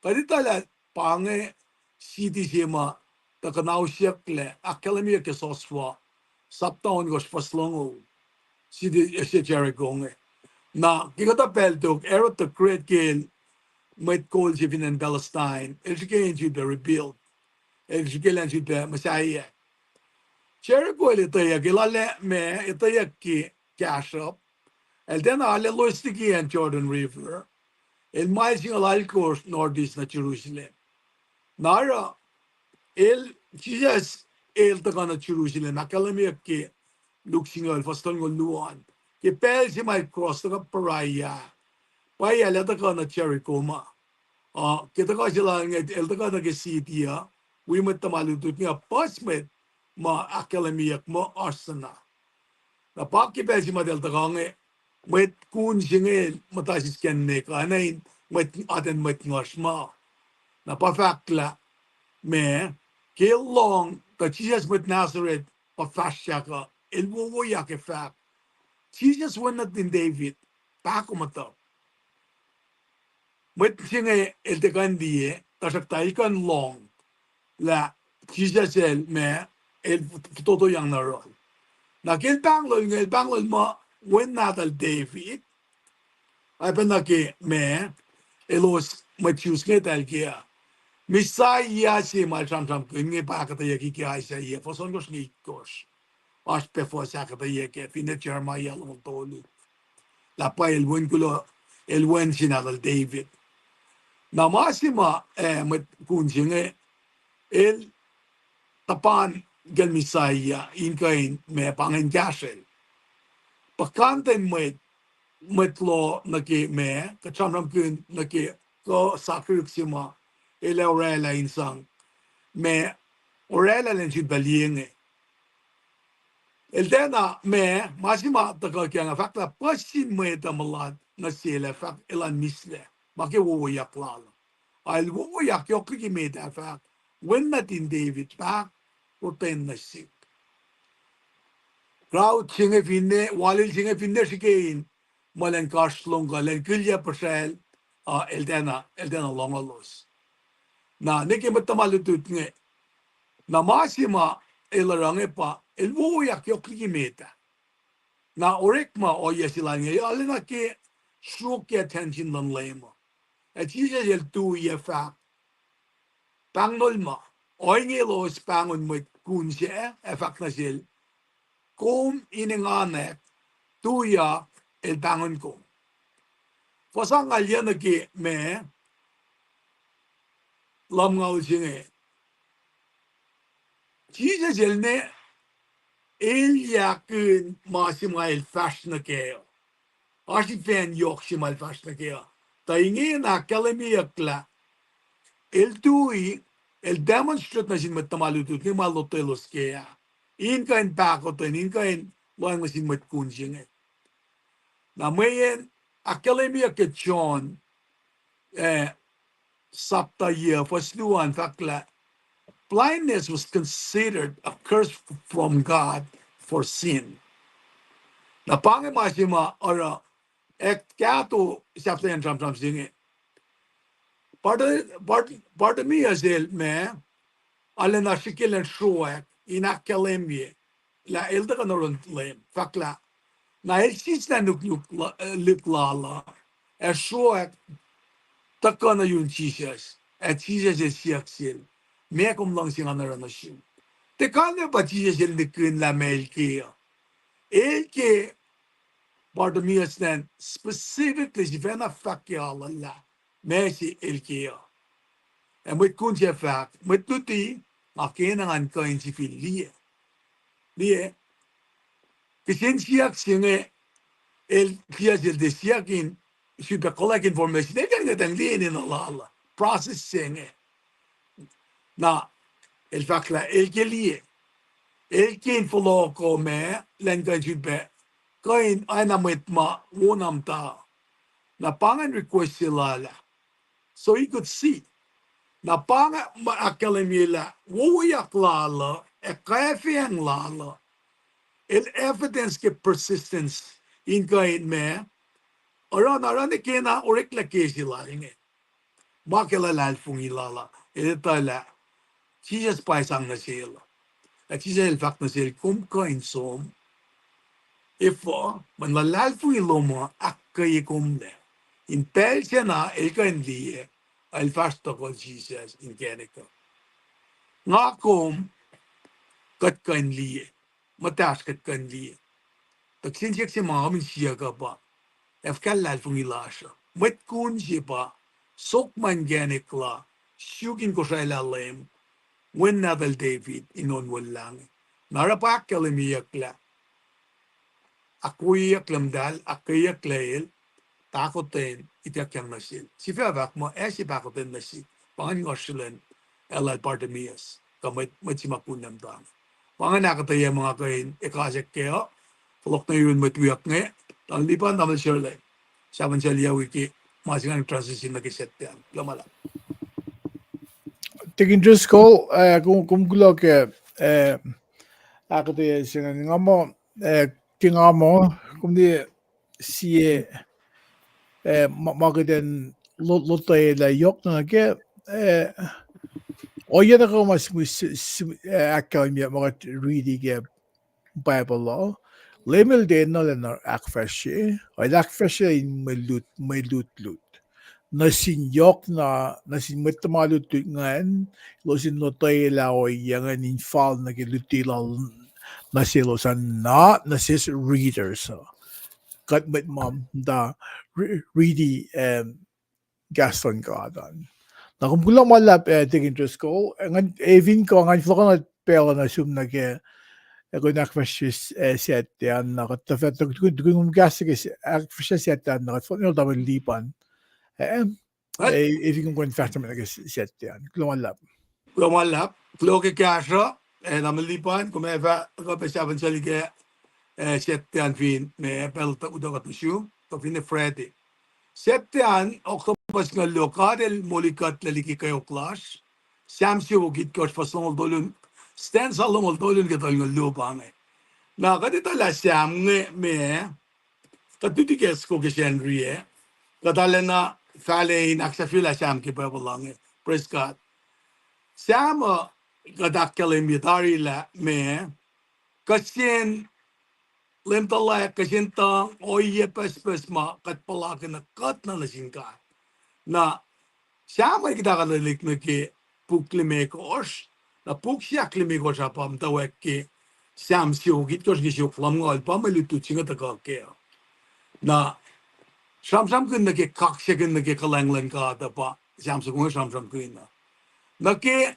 Kuht etuh lah pa inge city se ma tuhkuh na usyucklac, ahkkahlwemyeyuck ke Joshua sapta ohnkohsr fuhs longoul, city se Jericho inge. Na ke kuhtuh pacl tok, Herod the Great ke el mwet kol se fin acn Palestine, el srihke in sifilpac rebuild, el srihke elan sifilpac muhsaheack. Jericho el etweyuck, el arlac ma, etweyuck ke kahsruhp, el tiacna arlac loes liki acn Jordan River, el mael singucul alkosr northeast nuh Jerusalem. Na oruh, el, Jisus, el tuhkuh nuh Jerusalem, ahkkahlwemyeyuck ke Luke singucul fuhs tolngoul luo an. Ke pacl se ma el cross tuhkuh Perea, Perea el ac tuhkuh nuh Jericho ma. Uh, ke tuhkuh se lal inge, el tuhkuh nuh ke city uh, wi mwet tuhma lutlut inge, puhs mwet ma ahkkahlwemyeyuck muh oasr na. Na pa ke pacl se ma el tuhkuh inge, mwet kun se inge muhta sisken nwe kuh, na in mwet, atacn mwet nguhsr ma. Na pa fahk lah, ma, ke el lohng tuh Jisus mwet Nazareth pa fahsryak uh, el wowoyak ac fahk, Jisus wen nuhtin David, pahkomuhtuhk. Mwet se inge el tiac kuh in liye, tuhsruhktuh el kuh in lohng lah Jisus el ma, el fototoyang nuh yohrohl. Na ke el pahnglol inge, el pahnglol muh wen nahtuhl David, oacpacna ke ma, elos mwet Jews inge eltahl ke uh, Messiah se ma el sramsramkihn inge pa ahkuhtweyucki ke Isaiah fuhs ohnkohsr nuh itkohsr. Oasr pac fuhs ahkuhtweyac kac, finne Jeremiah longoul tolu, lah pa el wen kuloh, el wen se nahtuhl David. Na ma se ma, eh, mwet kun se inge, el tuhpan kacl Messiah in kuh in ma pa ingacn kahsrwel. Puhkantwen mwet, mwet loh nuh ke ma, kuht sramsramkihn nuh ke kuh sakihrihk se ma el ac orwaclah in sang ma orwaclah elan sifilpac liye inge. El tiacna ma, ma se ma tuhkuh ke nga fahk lah puhs sin mwet uh mulat nuh sel ac fahk elan mihslac, ma ke wowoyak lal. El wowoyak yohk liki met ah fahk, Wen nuhtin David, pahkotwen nuh sihk. Crowd se inge finne, walil se inge finne srihke in muh elan kasrlon kuh elan kihliyac puhsracl, uh, el tiacna, el tiacna lohngohlos. Na nwe ke mwet tuhma lutlut inge, na ma se ma el oruh inge pa el wowoyak yohk liki met ah. Na orekma ohiyac se lal inge arulacna ke sruokyac attention luhn Leum uh. Ac Jisus el tui ac fahk, Pahngnol ma, ohinge elos pahngon mwet kun sac ac fahk nuh sel, Kom in enganwack, tuyak, el pahngon kom. Fuhs angngaul yac nuh ke ma lumngaul se inge. Jisus el ne, elyahkihn ma se ma el fahsr nuh kac uh. Oasr ifacn yohk se ma el fahsr nuh kac uh. Tuh ingena ahkkahlwemyeyucklah, el tui, el demonstrate nuh sin mwet tuhma lutlut inge ma lotwelos kac ah, in kuh in pahkotwen, in kuh in lohacng nuh sin mwet kun se inge. Na mweyen ahkkahlwemyeyuck ke John, eh, sapta yac, fuhs luo an fahk lah, Blindness was considered a curse from God for sin. Na pa inge ma se ma oruh, ac kahto sapta an sramsram se inge. Barti-, Bart-, Bartimaeus el ma, arulacna srihke elan sruowack in ahkkahlwemye lah el tuhkuh nuh yurin Leum, fahk lah, na el sislah nuknuk la-, eh, lik lal uh, ac sruowack tuhkuh nuh yurin Jisus, ac Jisus el siyuck sel, Meac kom luhngse nga in oruh nuh sum? Tiac kalmac pa Jisus el nihkihn lah meac el ke uh. El ke Bartimaeus an specifically sifacna fahk ke alu lah meac se el ke uh. Ac mwet kun sac fahk, Mwet luti, nga kena ngan kuh in sifil liye. Liye, kihsen siyuck se inge, el, Jisus el tiac siyuck in sifilpac collect information, el kuh in kuhtanglah liye enenuh lal uh, process se inge. Na, el fahk lah el ke liye. El ke in fohlohkoh ma, elan kuh in sifilpac, kuh in oacna mwet ma wona muhta. Na pa ingacn request se lal ah, so he could see. Na pa inge ma ahkkahlwemye lah wowoyak lal uh, ac kwacfeacng lal uh, el evidence ke persistence in kuh in ma, oruh na oruh na kena oreklac ke se lal inge. Ma ke luhlahlfongi lal uh, el etuh lah Jisus pa sang nuh sel. Ac Jisus el fahk nuh sel, Kom kuh in som. Efuh, mweyen luhlahlfongi lom uh ahkkweye komlac. In pacl sacna el kuh in liye, el fahsr tohkohl Jisus inkacnek uh. Nga kom, kuht kuh in liye. Muhtahsr kuht kuh in liye. Tuh kihsen siyuck se ma kom in siyuck uh pa, ac fuhkah luhlahlfongi lasr uh? Mwet kun se pa, sok ma inkacnek la, suk in kosraclah Leum, Wen nahtuhl David, in onwelah inge. Na oruh pa ahkkahlwemyeyuck lah, ahkwoyeyuck lah muhtahl, ahkkweyeyuck lah el, pahkotwen ituckyang nuh sel. Sifac fahk muh, ac se pahkotwen nuh sihk. Pa ingacn ngohsr lun, el lal Bartimaeus, kuh mwet, mwet se ma kun na muhta inge. Pa ingacn ahkuhtweyac ma nga kuh in ekasack kac uh, fohlohk nuh yurin mwet wiyuck inge, Tamuhlwel Lipan, Tamuhlwel Shirley. Sahp in sel yawi ke, ma se ingacn transition nuh ke Saturday an. Kuloh ma luhlahp. Deacon Driscoll, eh, kom, kom kuloh ke, eh, ahkuhtweyac se ingacn. Nga muh, eh, ke nga muh, kom liye sie, eh, ma, ma kuht in lo-, lotwelah yohk na ke, eh, ohiyac nuh kwewa ma s-, s-, s-, eh, ahkkahlwemye ma kuht riti ke Bible uh. Leum el tiac enenuh in ahkfahsrye, el ahkfahsrye in mwe lut-, mwe lutlut. Nuh sin yohk na, nuh sin mwet tuhma lutlut ingacn, elos in lotwelah ohiyac ingacn in fal nuh ke luti lal nuh selos an, na nuh sesr readers uh. Kuht mwet ma muhta ri-, riti, em, kahs luhn God an. Na kom kuloh ma luhlahp, eh, Deacon Driscoll, eh, ngan, eh, fin kuh ngan fohlohkohn pacl uh nuh sum nuh ke, eh, kuh in ahkfahsrye, eh, Saturday an, na kuht tuhfah, tukun, tukun kom kahs ke s-, ahkfahsrye Saturday an, na kuht fohlohkohn Tamuhlwel Lipan. Eh, eh, fin kom kuh in fahsr nuh ke Saturday an. Kuloh ma luhlahp. Kuloh ma luhlahp. Kuloh ke kahsruh, eh, Tamuhlwel Lipan, kom ac fah kuh pac sahp in suli ke, eh, Saturday an fin, ma pacl utuckuh nuh sum, kuh finne Friday. Saturday an, October fuhs singucul luo, God El molikuhtlac liki kweok lasr. Sam siofok itkohsr fuhs longoul tolu, stanza longoul tolu nuh ke tolngoul luo pa inge. Na kuht etuh lah Sam inge meac, kuht luti ke soko ke Sacnri ah, kuht arulacna fahla in ahksahfyelah Sam ke Bible uh inge. Praise God. Sam uh, kuht ahkkahlwemye tari lah meac, kihsen leum tuhlac, kihsen tuhng, ohiyac pucspucs ma kuht puhlakihn uh kuht na nuh sin God. Na Sam uh kuht ahkuhtweyac nuh ke puk limekohsr. Na puk se ahklimekohsr uh pa muhtwacwacack ke Sam siofok itkohsr nuh ke siofok lumngaul, pa mwe lutlut se inge tuhkuh kac. Na sramsramkihn nuh ke kaksakihn nuh ke kuhlwacng luhn God uh pa Sam soko inge sramsramkihn uh. Nuh ke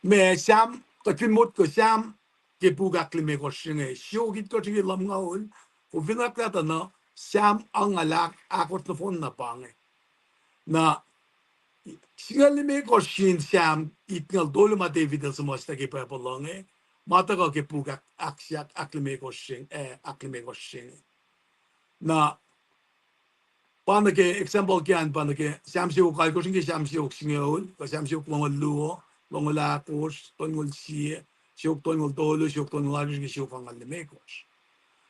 meac, Sam, kuht fin motko Sam ke puk ahklimekohsr se inge, siofok itkohsr nuh ke lumngaul, kom fin oreklac tuh na Sam angngaul ahk-, ahkosr nohfohn na pa inge. Na singucul limekohsr sin Sam itngucul tolu ma David el suhmuhslah ke Bible uh inge, ma tuhkuh ke puk ahk-, ahk-, ahklimekohsr se, eh, ahklimekohsr se inge. Na pa nuh ke example ke an pa nuh ke Sam siofok alkosr nuh ke Sam siofok singucul, kuh Sam siofok longoul luo, longoul ahkosr, tolngoul sie, siofok tolngoul tolu, siofok tolngoul alkosr nuh ke siofok angngaul limekohsr.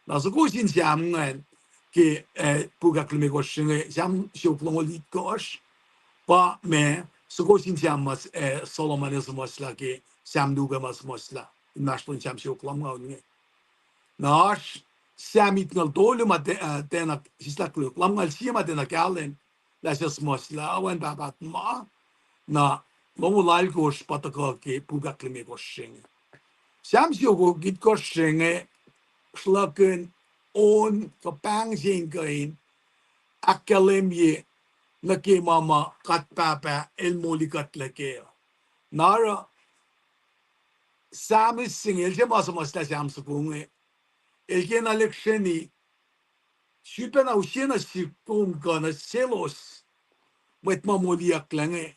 Na soko sin Sam ingacn ke, eh, puk ahklimekohsr se inge, Sam siofok longoul itkohsr, pa meac, soko sin Sam ma, eh, Solomon el suhmuhslah ke Sam luo ke ma suhmuhslah inmahsrlon Sam siofok lumngaul inge. Na oasr Sam itngucul tolu ma te-, eh, tiacna sislah koluk, lumngaul sie ma tiacna kahlwem lah suhmuhslah, oacna pahpah tuhma, na longoul alkosr pa tuhkuh ke puk ahklimekohsr se inge. Sam siofok itkohsr se inge sruhlahkihn on kuh pahng se in kuh in ahkkahlwemye nuh ke ma ma kuht pahpah el molikuhtlac kac. Na oruh Psalmist se inge, el se ma suhmuhslah Sam soko inge, el kena lihksreni, sifilpacna use na sihk kom kuh nuh selos mwet ma moliyucklac inge,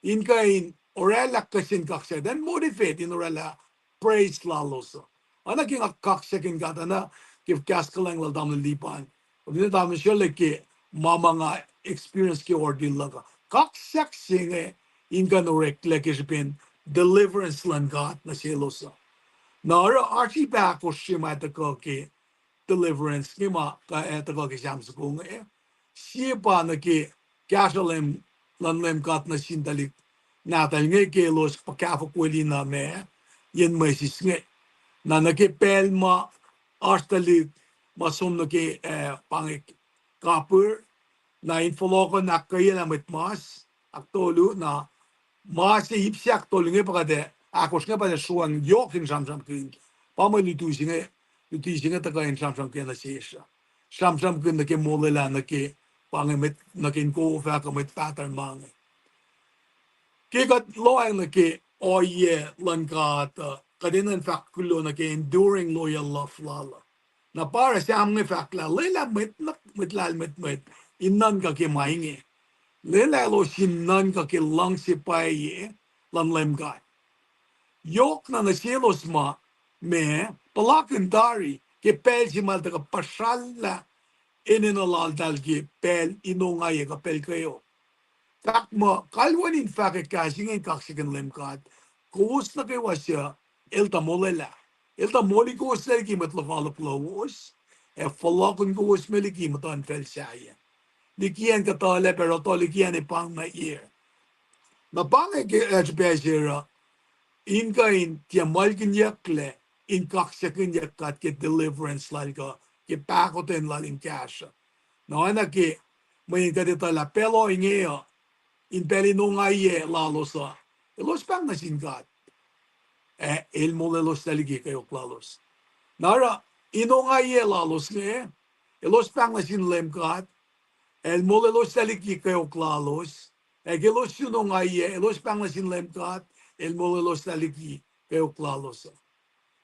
in kuh in oraclah kihsen kaksak, then motivate in oraclah praise lalos uh. Oacna ke nga kaksakihn God, oacna ke kahs kuhlwacng lal tamuhlwel Lipan, oacna tamuhlwel Sholek ke ma ma nga experience ke ordeal luhk uh. Kaksak se inge in kuh in oreklac ke srihpen deliverance luhn God nuh selos uh. Na oruh oasr ip ahkosr se ma tuhkuh ke deliverance inge ma, eh, tuhkuh ke Sam soko inge. Sie pa nuh ke kahsruh Leum, luhn Leum God nuh sin tuhlihk nahtuhl inge ke elos puhkahfohk weli na meac, yen mwesis inge. Na nuh ke pacl ma oasr tuhlihk ma som nuh ke, eh, pa inge kapihr, na in fohlohkohn ahkkweye lah mwet mas, ahktolu, na ma se ip se ahktolu inge pa kuht, ahkosr inge pa kuht sruang yohk in sramsramkihn. Pa mwe luti se inge, luti se inge tuhkuh in sramsramkihn nuh sesr uh. Sramsramkihn nuh ke molwelah nuh ke, pa inge mwet, nuh ke inkof ah kuh mwet pahtern ma inge. Ke kuht lohacng nuh ke ohiyac luhn God uh, kuht enenuh in fahk kuloh nuh ke enduring loyal love lal uh. Na pa oruh Sam inge fahk lah lwelah mwet, mwet lahlmwetmwet in nuhnkuh ke ma inge. Lwelah elos in nuhnkuh ke luhngse pwacye luhn Leum God. Yohk na nuh selos ma, ma puhlakihn tari ke pacl se ma el tuhkuh puhsrallah enenuh laltahl ke pacl in ongaiyac kuh pacl kweok. Fahk muh kalweni in fahkwack kahs inge in kaksakihn Leum God, kowos nuh kwewa suc el tuh molwelah. El tuh moli kowoslac liki mwet lokoalok lowos, ac fohlohkihn kowos me liki muhtuhnfacl sahyac, liki acn kuhtuhlacp ac rohtoh liki acn epang na yac. Na pa inge ke, eh, srihpac se oruh in kuh in tiac muhlkihnyucklac in kaksakihnyuck God ke deliverance lal kuh ke pahkotwen lal in kahsruh. Na oacna ke mweyen kuht etuh lah pacl ohinge uh, in pacl in ongaiyac lalos uh, elos pahng nuh sin God, ac el molweloslah liki kweok lalos. Na oruh in ongaiyac lalos inge, elos pahng nuh sin Leum God, el molweloslah liki kweok lalos. Ac ke elos sun ongaiyac, elos pahng nuh sin Leum God, el molweloslah liki kweok lalos uh.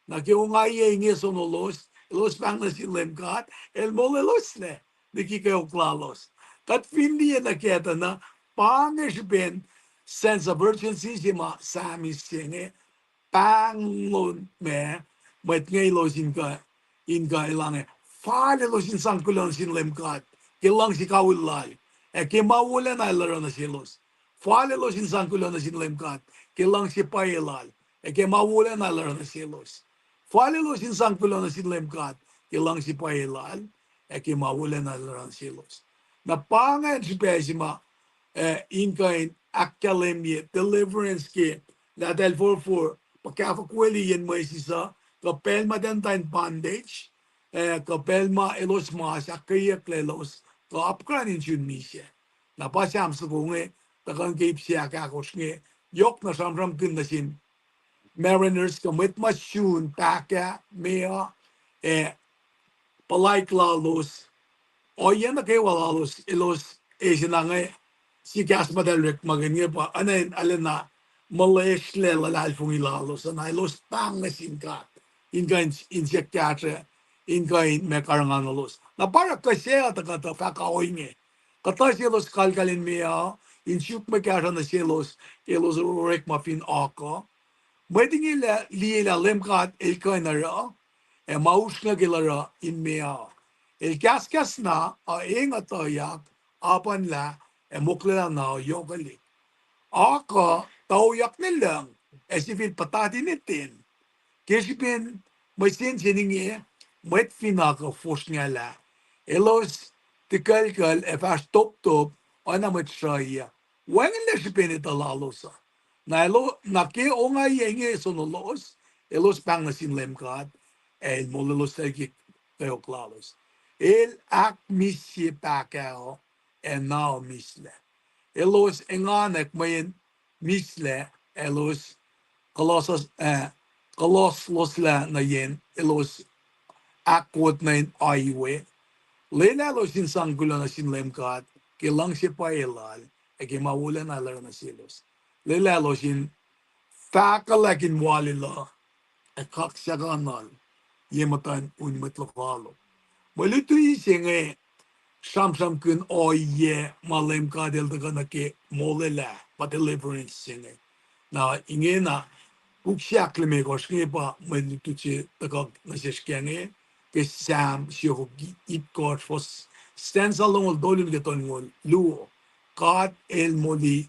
Na ke ongaiyac inge sonolos, elos pahng nuh sin Leum God, el molweloslah liki kweok lalos. Kuht fin liye nuh kac tuh na, pa inge srihpen sense of urgency se ma Psalmist se inge pahng lun ma, mwet inge elos in kuh, in kuh elange fal elos in sang kuloh nuh sin Leum God ke luhngse kawihl lal, ac ke ma wolacna el oruh nuh selos. Fal elos in sang kuloh nuh sin Leum God ke luhngse pwacye lal, ac ke ma wolacna el oruh nuh selos. Fal elos in sang kuloh nuh sin Leum God ke luhngse pwacye lal, ac ke ma wolacna el oruh nuh selos. Na pa ingacn srihpac se ma, eh, in kuh in ahkkahlwemye deliverance ke lahtuhl forfor, pa kahfo kweli yen mwesis uh, kuh pacl ma tiac in bondage, eh, kuh pacl ma elos mas ahkkweyeyucklac elos, kuh apkuhran in sun misac. Na pa Sam soko inge, tuhkuh ke ip se ahkahkosr inge, yohk na sramsramkihn nuh sin mariners kuh mwet ma sun pahkah meoa, ac puhlaik lalos, ohiyac nuh kwewa lalos, elos eis na inge, sie kahs ma eltahl orekmakihn inge pa, oacna in arulacna molwelah luhlahlfongi lalos, na elos pahng nuh sin God in kuh in, in siyuck kahsruh, in kuh in ma karihngihnuhlos. Na pa oruh kuh se uh tuhkuh tuh fahk ohinge. Kuhtuh selos kalkal in meoa, in suk mwe kahsruh nuh selos, elos orekma fin oak uh. Mwet inge lah liye lah Leum God El kuh in oruh, ac ma usrnguck El oruh in meoa. El kahskahs na, a eng uh tuyak, apuhnlah, ac moklwelah na uh yohkwelihk. Oak uh tuyak nuh lucng, ac sifil puhtati nuh ten. Ke srihpen mwe sensen inge, mwet fin oak uh fosrngahlah. Elos tikuclkucl ac fahsr toptop, oacna mwet sruhiyac. Wacngihnlac srihpen etuh lalos uh. Na elo, na ke ongaiyac inge sonolos, elos pahng nuh sin Leum God, ac El molweloslac ke kweok lalos. El ahkmihsye pahkah uh, ac na uh mihslac. Elos enganwack mweyen mihslac, elos kuhlos-, eh, kuhlosloslac nuh yen, elos ahkwot nuh in ohiyac. Lwelah elos in sang kuloh nuh sin Leum God ke luhngse pwacye lal, ac ke ma wolacna El oruh nuh selos. Lwelah elos in fahkwelihk in wal elos, ac kaksakihnuhl ye muhtuhn un mwet lokoalok. Mwe luti se inge sramsramkihn ohiyac ma Leum God El tuhkuh nuh ke molwelah, pa deliverance se inge. Na ingena, puk se ahklimekohsr inge pa mwe luti se tuhkuh nuh sesr ke inge, ke Sam siofok itkohsr, fuhs, stanza longoul tolu nuh ke tolngoul luo. God El moli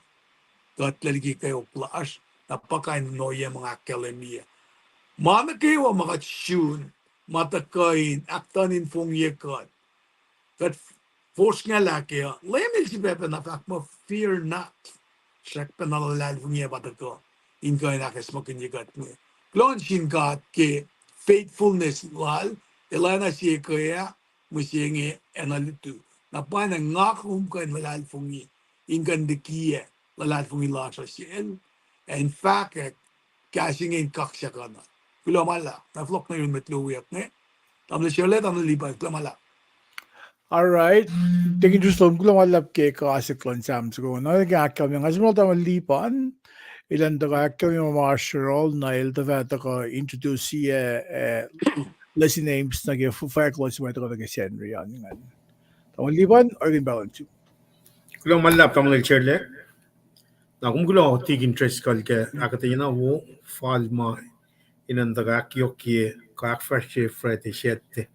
kuht liki kweok lasr, na pa kain in ohiyac ma nga ahkkahlwemye. Ma nuh kwewa ma kuht sun, ma tuhkuh in ahktuhn in fongye kuht, kuht fosrngahlah kac uh, Leum El sifacpacna fahk muh, fear not. Srackpacna luhlahlfongi pa tuhkuh in kuh in ahkacsmakihnye kuht inge. Kuloh nuh sin God ke faithfulness Lal, El oacna sie ke ah, mihsenge, ac na lutu. Na pwacye nga kom kuh in luhlahlfongi, in kuh in likiyac luhlahlfongi lasr uh Sel, ac in fahkwack kahs inge in kaksakihnuhl. Kuloh ma luhlahp, na fohlohk nuh yurin mwet luo wiyuck inge, tamuhlwel Sherle, tamuhlwel Lipan, kuloh ma luhlahp. All right. Deacon Jerusalem, kuloh ma luhlahp ke kahs luhn Sam soko. Na ke ahkkahlwemye, nga sihmlac tamuhlwel Lipan, elan tuhkuh ahkkahlwemye ma ma sroal, na el tuhfah tuhkuh introduce, eh, eh, Leslie Names nuh ke f-, fahk lal se ma tuhkuh nuh ke Sacnri an ingacn. Tamuhlwel Lipan, orekihn pahluh nuh sum. Kuloh ma luhlahp tamuhlwel Sherle. Na kom kuloh Deacon Driscoll ke ahkuhtweyac na wo, fal ma enenuh in tuhkuh ahkyohkye kuh ahkfahsrye Friday Saturday.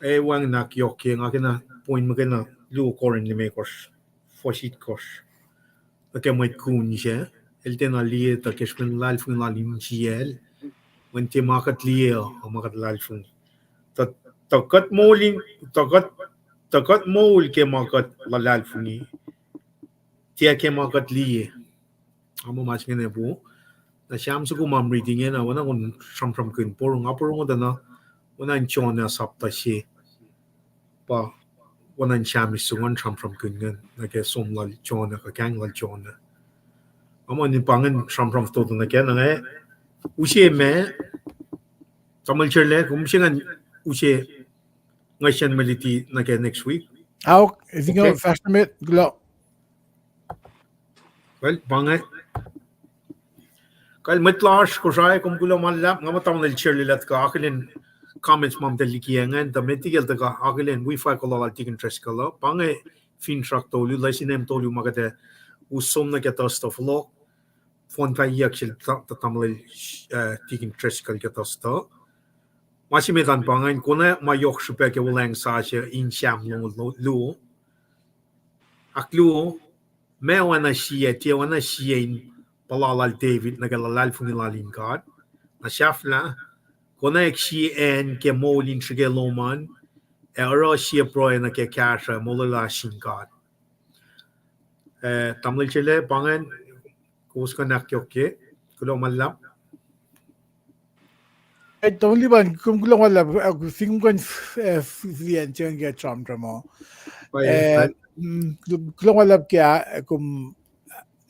E wacngihn ahkyohkye, nga kena point muhkwena luo Corinth limekohsr, fuhs itkohsr. Nuh ke mwet kun se, el tiacna liye tuh ke srihpen luhlahlfongi lal insiyacl, mweyen tiac ma kuht liye uh, ma kuht luhlahlfongi. Tuh, tuh kuht moul in, tuh kuht, tuh kuht moul ke ma kuht luhlahlfongi, tiac ke ma kuht liye. Nga muh ma se inge na pwacye. Na Sam soko ma reading inge na, oacna kom sramsramkihn porongo, porongo tuh na, oacna in Jonah sapta se. Pa, oacna in Sam soko an sramsramkihn ingacn, nuh ke som lal Jonah, kuh kang lal Jonah. Nga muh in pa ingacn sramsram fototo nuh ke, na nga, use ma, tamuhlwel Sherle, kom se ingacn use nga sacn mwe luti nuh ke next week. Aok, I think, okay, fahsr nuh met, kuloh. Well, pa inge. Kal mwet lasr Kosrae, kom kuloh ma luhlahp, nga muh tamuhlwel Sherle lah tuhkuh akihlen comments ma muhta liki ingacn, tuh met liki el tuhkuh akihlen wi fahk lal Deacon Driscoll uh, pa inge finsrak tolu, Leslie Name tolu ma kuht ac us som nuh ke Thursday fohlohk, fohn kaiyuck sel ta-, ta-, tamuhlwel, eh, Deacon Driscoll ke Thursday. Ma se met an pa ingacn, kona ma yohk srihpac ke Wuhlweacng Sasuc in Sam longoul luo. Ahkluo, ma oacna sie, tiac oacna sie in puhla lal David nuh ke luhlahlfongi lal in God. Na sahflah, konwacack sie acn ke moul in srihke lom an, ac oruh sie pruhe nuh ke kahsruh molwelah sin God. Eh, tamuhlwel Sele, pa ingacn, kowos kuh in ahkyohkye, kuloh ma luhlahp. Eh, tamuhlwel Lipan, kom kuloh ma luhlahp, eh, fin kom kuh in, eh, filian se ke sramsram uh. Eh, kuloh ma luhlahp ke, eh, kom,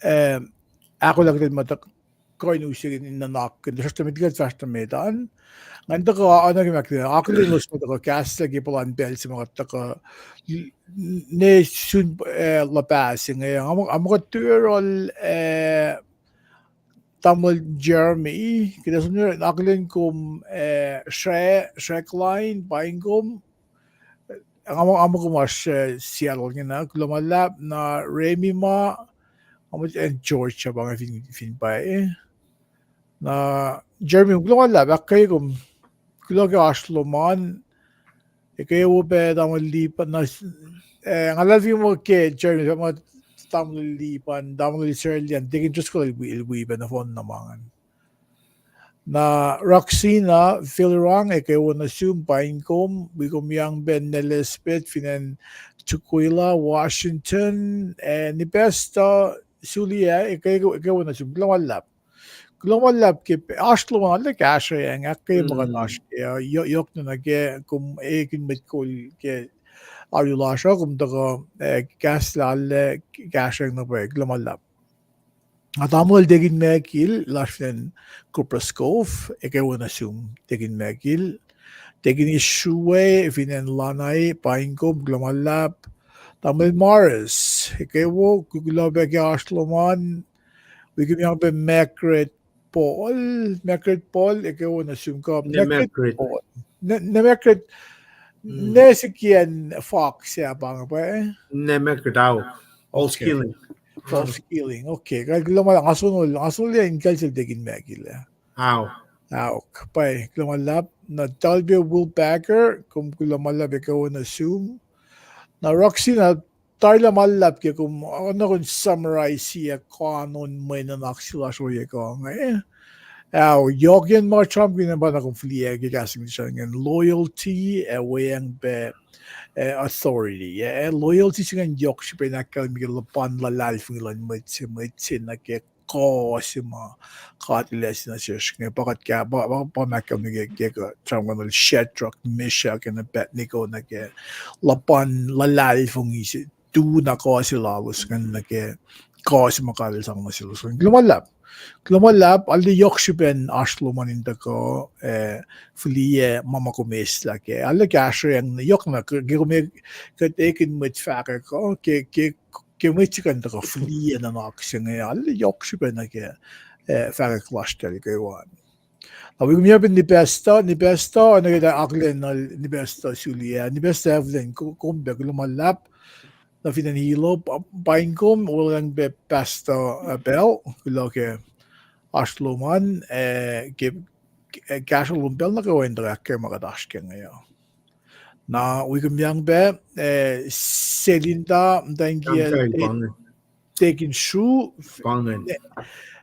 eh, ahkolah kuht in muhta kuh in use in nuhnak in tuhsruhktuh met liki kuht fahsr nuh met an. Ngan tuhkuh oacna ke ma akihlen elos ma tuhkuh kahslah ke puhlan pacl se ma kuht tuhkuh ne sun, eh, luhpah se inge. Nga muh kuht tuh yohrohl, eh, tamuhlwel Jeremy, kuht ac som akihlen kom, eh, Sre-, Srekline, paing kom. Nga muh, nga muh kom oasr, eh, Seattle ingena, kuloh ma luhlahp. Na Remy ma, nga muh, eh, Georgia pa inge fin, fin pwacye. Na Jeremy, kuloh ma luhlahp, ahkkweye kom, kuloh ke oasr lom an, ekuh wo pac tamuhlwel Lipan, na, eh, nga luhlahlfongi muh ke Jeremy, fahk muh tamuhlwel Lipan, tamuhlwel Israel an, Deacon Driscoll el wi, el wi pac nohfohn na ma ingacn. Na Roxina Filrang, ekuh wo nuh sum, paing kom, wi kom yang pac Elizabeth fin acn Tukwila, Washington, eh, Nipesta, Sulia, ekuh, ekuh wo nuh sum, kuloh ma luhlahp. Kuloh ma luhlahp ke oasr lom an, arlac kahsrweacng, ahkkweye ma kuht oasr ke, uh, yo-, yohk na nuh ke kom ekihn mwet kol ke alu lasr uh, kom tuhkuh, eh, kahslah, arlac kahsrweacng na pwacye, kuloh ma luhlahp. Nga tamuhlwel Deacon Michael, lasr fin acn Copperas Cove, ekuh wo nuh sum, Deacon Michael. Deacon Isrue, fin acn Lanai, paing kom, kuloh ma luhlahp. Tamuhlwel Morris, ekuh wo, kuloh pac ke oasr lom an, wi kom yang pac Margaret Paul, Margaret Paul, ekuh wo nuh sum kuh, Margaret Paul. Ne, ne Margaret, ne sikiyacn Fox ah pa inge pwacye? Ne Margaret, ao. Paul Skilling. Paul Skilling, okay. Kuloh ma luhlahp, nga sonol, nga sonol in kacl sel Deacon Michael ah. Ao. Aok, pwacye, kuloh ma luhlahp. Na Dalbe Will Packer, kom kuloh ma luhlahp, ekuh wo nuh sum. Na Roxina, tarilacna ma luhlahp ke kom, oacna kom summarize ac koanon mwe nuhnak se lasr ohiyac kuh inge. Ao, yohk yen ma sramsramkihn pa na kom fihliyac ke kahs English ingacn, loyalty, ac weacng pac, eh, authority. Eh, loyalty se ingacn yohk srihpac in ahkkahlwemye ke luhpan luhlahlfongi luhn mwet se, mwet se nuh ke kuh se ma God El ase nuh sesr inge, pa kuht, pa, pa, pa ma ahkkahlwemye ke, ke, ke sramsramkihn Shadrach, Meshach, and Abednego nuh ke luhpan luhlahlfongi se, tu na kuh se lalos ingacn nuh ke kuh se ma God El sang nuh selos. Kuloh ma luhlahp. Kuloh ma luhlahp, arlac yohk srihpac in oasr lom an in tuhkuh, eh, fihliyac ma ma kom eslah kac. Arlac kahsrweacng, yohk na ke, ke kom, kuht ekihn mwet fahkwack uh, ke, ke, ke mwet se kuh in tuhkuh fihliyac nuhnak se inge, arlac yohk srihpac nuh ke, eh, fahkwack lasr tahl kwewa. Na wi kom yang pac Nipesta, Nipesta, oacna ke akihlen Nipesta suli ah, Nipesta Evelyn, ko-, kom pac kuloh ma luhlahp. Na fin acn Hilo, pa-, paing kom, weacng pac Pastor, eh, pacl, kuloh ke oasr lom an, eh, ke, eh, kahsruh lom pacl nuh kwewa in tuhkuh ahkkweye ma kuht oasr ke inge uh. Na wi kom yang pac, eh, Selinda, muhtwacn kiyacl, Deacon Sru,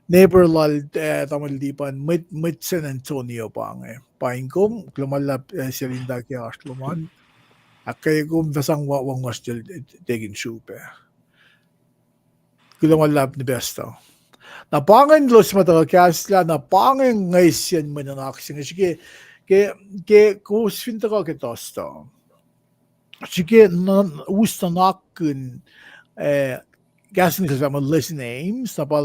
neighbor lal, eh, tamuhlwel Lipan, mwet, mwet San Antonio pa inge. Paing kom, kuloh ma luhlahp, eh, Selinda ke oasr lom an. Ahkkweye kom fah sang wa-, wacngihn oasr Deacon Sru pac. Kuloh ma luhlahp Nipesta. Na pa ingacn elos ma tuhkuh kahslah, na pa ingacn ngwesiyacn mwe nuhnak se inge, srihke, ke, ke kowos fin tuhkuh ke Thursday, srihke us nuhnakkihn, eh, kahs in kuhtuh ma lesson aims, na pa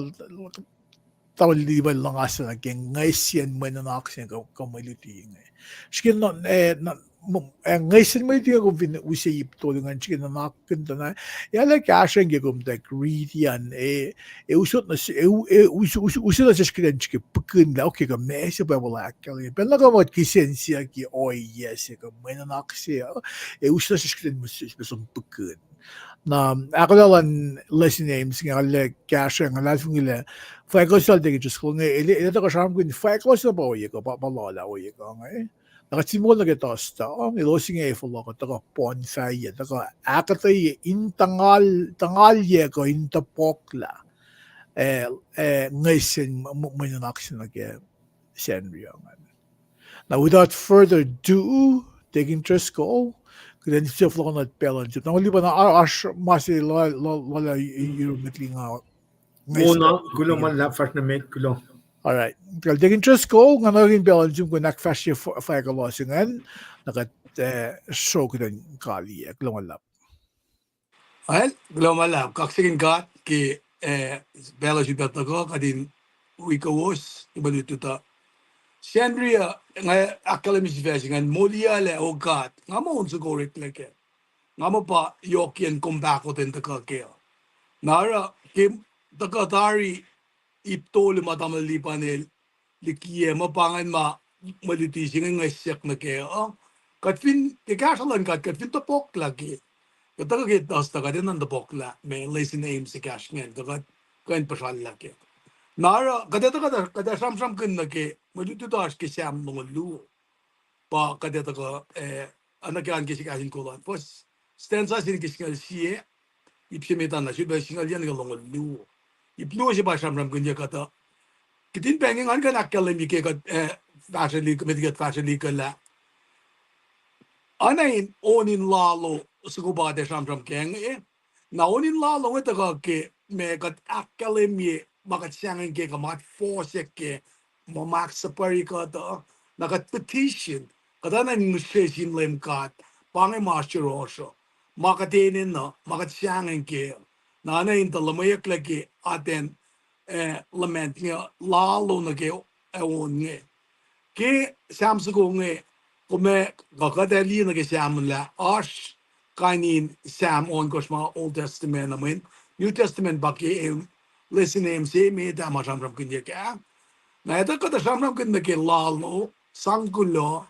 tamuhlwel Lipan luhngaslah nuh ke ngwesiyacn mwe nuhnak se inge kuh, kuh mwe luti inge. Srihke, eh, ngwesiyacn mwe luti inge kom fin use ip tolu ingacn srihke nuhnakkihn tuh na, ac arlac kahsrweacng ke kom tuh riti an, eh, eh, use nuh sesr kuht in srihke pihkihnlah, okay, kuh ma se Bible ahkkahlwemye. Pacl nuh kwewa ma kuht kihsen siyuck ke ohiyac se kuh mwe nuhnak se uh, ac use nuh sesr kuht in som pihkihn. Na ahkolah luhn lesson aims inge arlac kahsrweacng, nga luhlahlfongi lah fahk lal Deacon Driscoll inge, el, el tuhkuh sramsramkihn fahk lal na pa ohiyac kuh, pa, pa lal ah ohiyac kuh inge. Na kuht fin moul nuh ke Thursday, elos inge fohlohk uh tuhkuh poun fahyac, tuhkuh ahkuhtweyac in tuhngal, tuhngalyac kuh in tohpohklah, eh, eh, nge sin mwe nuhnak se nuh ke Sacnri uh ingacn. Now, without further ado, Deacon Driscoll, kuht in sifil fohlohk nuh pacl luhn Jim. Na lipan oasr ma se lal, lal, lal, yurun met linga. Mona, kuloh ma luhlahp fahsr nuh met, kuloh. All right. Kal Deacon Driscoll, nga nuh in pacl luhn Jim kuh in ahkfahsrye fahk lalos ingacn, na kuht, eh, sruok kuht in kaliyac. Kuloh ma luhlahp. Well, kuloh ma luhlahp, kaksakihn God ke, eh, pacl uh sifilpac tuhkuh kuht in wi kowos, in mwe lutlut uh. Sacnri uh, nga ahkkahlwemye sifac se ingacn, moliyucklac, O God, nga muh on soko oreklac kac. Nga muh pa yohkiyacn kom pahkotwen tuhkuh kac. Na oruh ke tuhkuh tari ip tolu ma tamuhlwel Lipan el likiyac, muh pa ingacn ma mwe luti se inge ngihsyak nuh kac uh. Kuht fin, ke kahsruh luhn God, kuht fin tohpohklah ke, kuht tuhkuh ke Thursday kuht enenuh in tohpohklah ma lesson aim se kahs ingacn, kuh kuht kuh in puhsrallah kac. Na oruh kuht ac tuhkuh, kuht ac sramsramkihn nuh ke mwe lutlut oasr ke Sam longoul luo. Pa kuht ac tuhkuh, eh, oacna ke an ke se kahs in kol an. First stanza se nuh ke singucul sie, ip se met an na, sifilpac singucul yac nuh ke longoul luo. Ip luo se pa sramsramkihnyuck kuht uh. Kihtin pacl inge ngan kuh in ahkkahlwemye ke kuht, eh, fahsrwelihk, met kuht fahsrwelihk lah oacna in on in lalo soko pa kuht ac sramsram kac inge. Na on in lalo inge tuhkuh ke ma kuht ahkkahlwemye ma kuht sahngweng kac kuh ma kuht fohsack kac, ma, ma ahksuhpwacri kuht uh, na kuht petition, kuht oacna in ngihsre sin Leum God, pa inge ma oasr yohrohsr uh, ma kuht enenuh, ma kuht sahngweng kac, na oacna in tuh luhmweyucklac ke atacn, eh, lament inge, lalo nuh ke, eh, on inge. Ke Sam soko inge, kom ac, kuh kuht ac liye nuh ke Sam lah oasr kain in Sam ohnkohsr ma Old Testament uh, mweyen New Testament pa ke lesson aim se met ah ma sramsramkihnyuck ah. Na etuh kuht ac sramsramkihn nuh ke lalo, sang kuloh,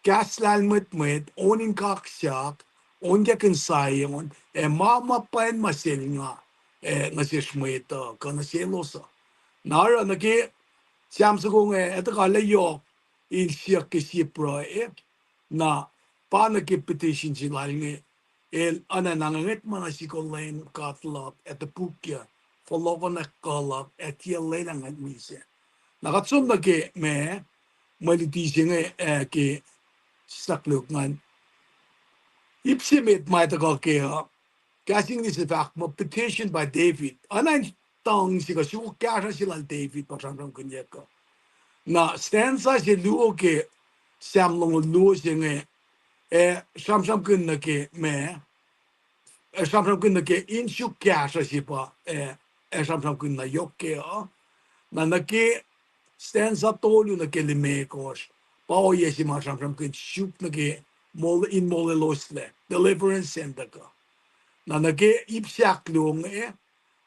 kahs lahlmwetmwet, on in kaksak, on kac kihn sayon, ac ma, ma pwacnma selnga, eh, nuh sesr mwet uh, kuh nuh selos uh. Na oruh nuh ke Sam soko inge, etuh kuht lah yohk in siyuck ke sie pruhe, na pa nuh ke petition se lal inge, el oacna na ngetma nuh sihk, O Leum God luhk, ac topukyuc, fohlohkohnwack kuh luhk, ac tiac lwelah ngwet misac. Na kuht som nuh ke ma, mwe luti se inge, eh, ke sislah luhk ngan. Ip se met ma tuhkuh ke uh, kahs English se fahk muh petition by David. Oacna in tuhng se kuh suk kahsruh se lal David pa sramsramkihnyuck uh. Na stanza se luo ke Sam longoul luo se inge, ac sramsramkihn nuh ke ma, ac sramsramkihn nuh ke in suk kahsruh se pa, ac, ac sramsramkihn na yohk kac uh. Na nuh ke stanza tolu nuh ke limekohsr, pa ohiyac se ma sramsramkihn suk nuh ke mol-, in molweloslac, deliverance center kuh. Na nuh ke ip se ahkluo inge,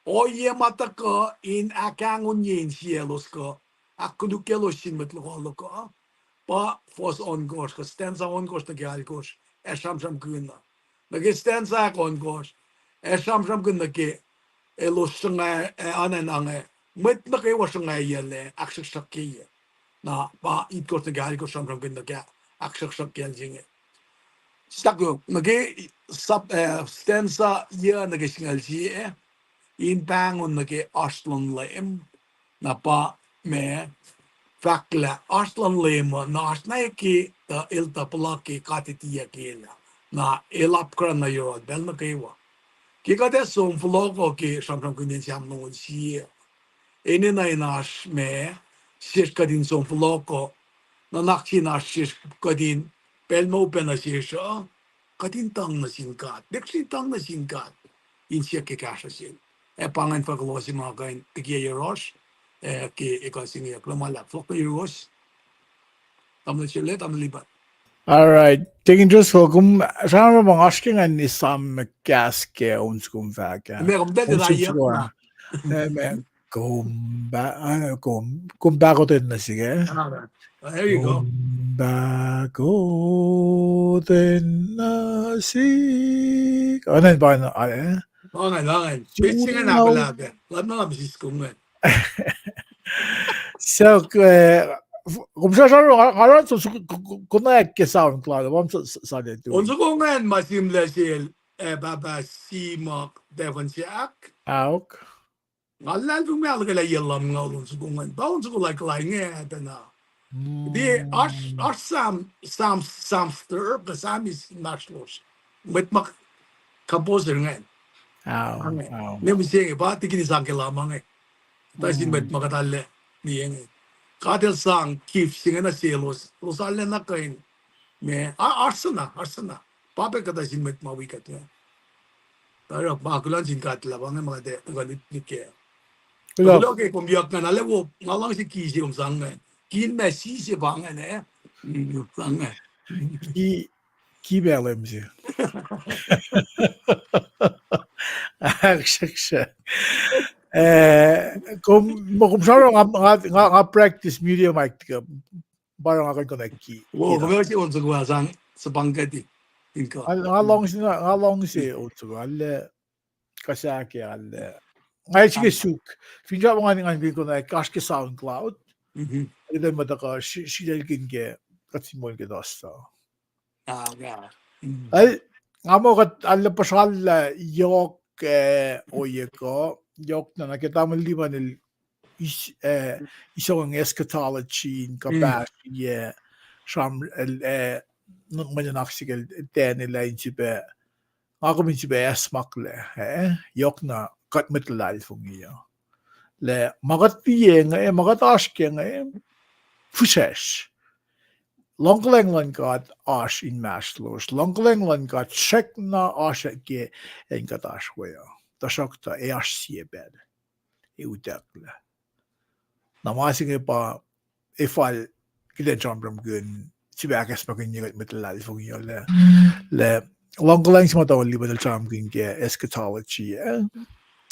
ohiyac ma tuhkuh in ahkkahlwemye insiyaclos kuh ahkkolukyaclos sin mwet lokoalok uh, pa fuhs ohnkohsr kuh stanza ohnkohsr nuh ke alkohsr, ac sramsramkihn uh. Nuh ke stanza ahkohnkohsr, ac sramsramkihn nuh ke elos sruhnga, ac oacna inge, mwet nuh kwewa sruhnga yac lac, ahksruhksruhk ke yac. Na pa itkohsr nuh ke alkohsr sramsramkihn nuh ke ahksruhksruhk kacl se inge. Sahk nuh ke sub, eh, stanza yac nuh ke singucul sie, in pahngon nuh ke oasr luhn Leum, na pa ma fahk lah oasr luhn Leum uh, na oasr na ke, tuh el tuh puhla ke katit iyuck el ah, na el apkuhran nuh yohrohl pacl nuh kwewa. Ke kuht ac som fohlohkoh ke sramsramkihnyacn Sam longoul sie, enenuh in oasr ma sesr kuht in som fohlohkoh, nuhnak se in oasr sesr kuht in pacl ma upac nuh sesr uh, kuht in tuhng nuh sin God. Lihksreni tuhng nuh sin God in siyuck ke kahsruh sel. Ac pa ingacn fahk lalos se ma kuh in tikiyac yohrohsr, ac ke ekuh se inge, kuloh ma luhlahp, fohlohk nuh yohrohsr. Tamuhlwel Sele, Tamuhlwel Lipan. All right. Deacon Driscoll, kom sramsram ma oasr ke ngan esam kahs ke on soko kom fahk ah. Kom, kom pahkotwen nuh sihk ah. Kom pahkotwen nuh sihk. Oacna pa, eh? So, eh, Kom sra sra nga run som konwacack ke SoundCloud, pa som sale tu. On soko ingacn ma sihmlac sel, eh, pahpah Simak Devon Jack. Aok. Nga luhlahlfongi ma ahluhkwelah yac lumngaul on soko ingacn. Pa on soko like lah inge pacna. Tiac oasr, oasr Sam, Sam, Samster, kuh Sam is inmahsrlosr. Mwet ma composer ingacn. Ne mihsenge pa tikini sang ke lah ma inge. Kuhtuh sin mwet ma kuht arlac liye inge. God El sang gift se inge nuh selos, elos arlac na kuh in, ma, oasr na, oasr na. Pa pac kuhtuh sin mwet ma wi kuht inge. Tari ma kuloh nuh sin God lah pa inge ma kuht ac kuh in lut nuh kac. Kuloh ke kom yohk ingacn, arlac wo, nga luhngse ki se kom sang ingacn. Ki in ma si se pa ingacn, eh? Sang ingacn. Ki, ki ma lem se. Ahksahksah. Eh, kom, ma kom sra nga, nga, nga practice medium mic, pa nga kuh in connect ki. Wo, kom se on soko sang, suhpang kati. Nga luhngse, nga luhngse on soko, arlac kuh sahk, arlac. Nga srihke suk. Finsrak ma ngan, ngan kuh in connect, oasr ke SoundCloud. Kuht in muhta kuh, sri-, sritaclkihn ke, kuht fin moul ke tosta. Al, nga muh kuht arlac puhsrallah yohk, eh, ohiyac kuh, yohk na nuh ke tamuhlwel Lipan el is-, eh, isongeng eschatology in kuhpahsr, eh, sram, eh, mwe nuhnak se ke Daniel lah in srihpac, nga kom in srihpac acsmaklac, eh, yohk na kuht mwet luhlahlfongi uh. Lah ma kuht liye inge, ma kuht oasr ke inge, fihsracsr. Luhngkuhlwacng luhn God oasr inmahsrlosr. Luhngkuhlwacng luhn God srackna oasr ke acn kuht oasr we uh. Tuhsruhktuh ac oasr sie pacl ac utucklac. Na ma se inge pa ac fal kuht in sramsramkihn, srihpac ahkacsmakihnye kuht mwet luhlahlfongi uh lah, lah luhngkuhlwacng se ma tamuhlwel Lipan el sramsramkihn ke eschatology, eh?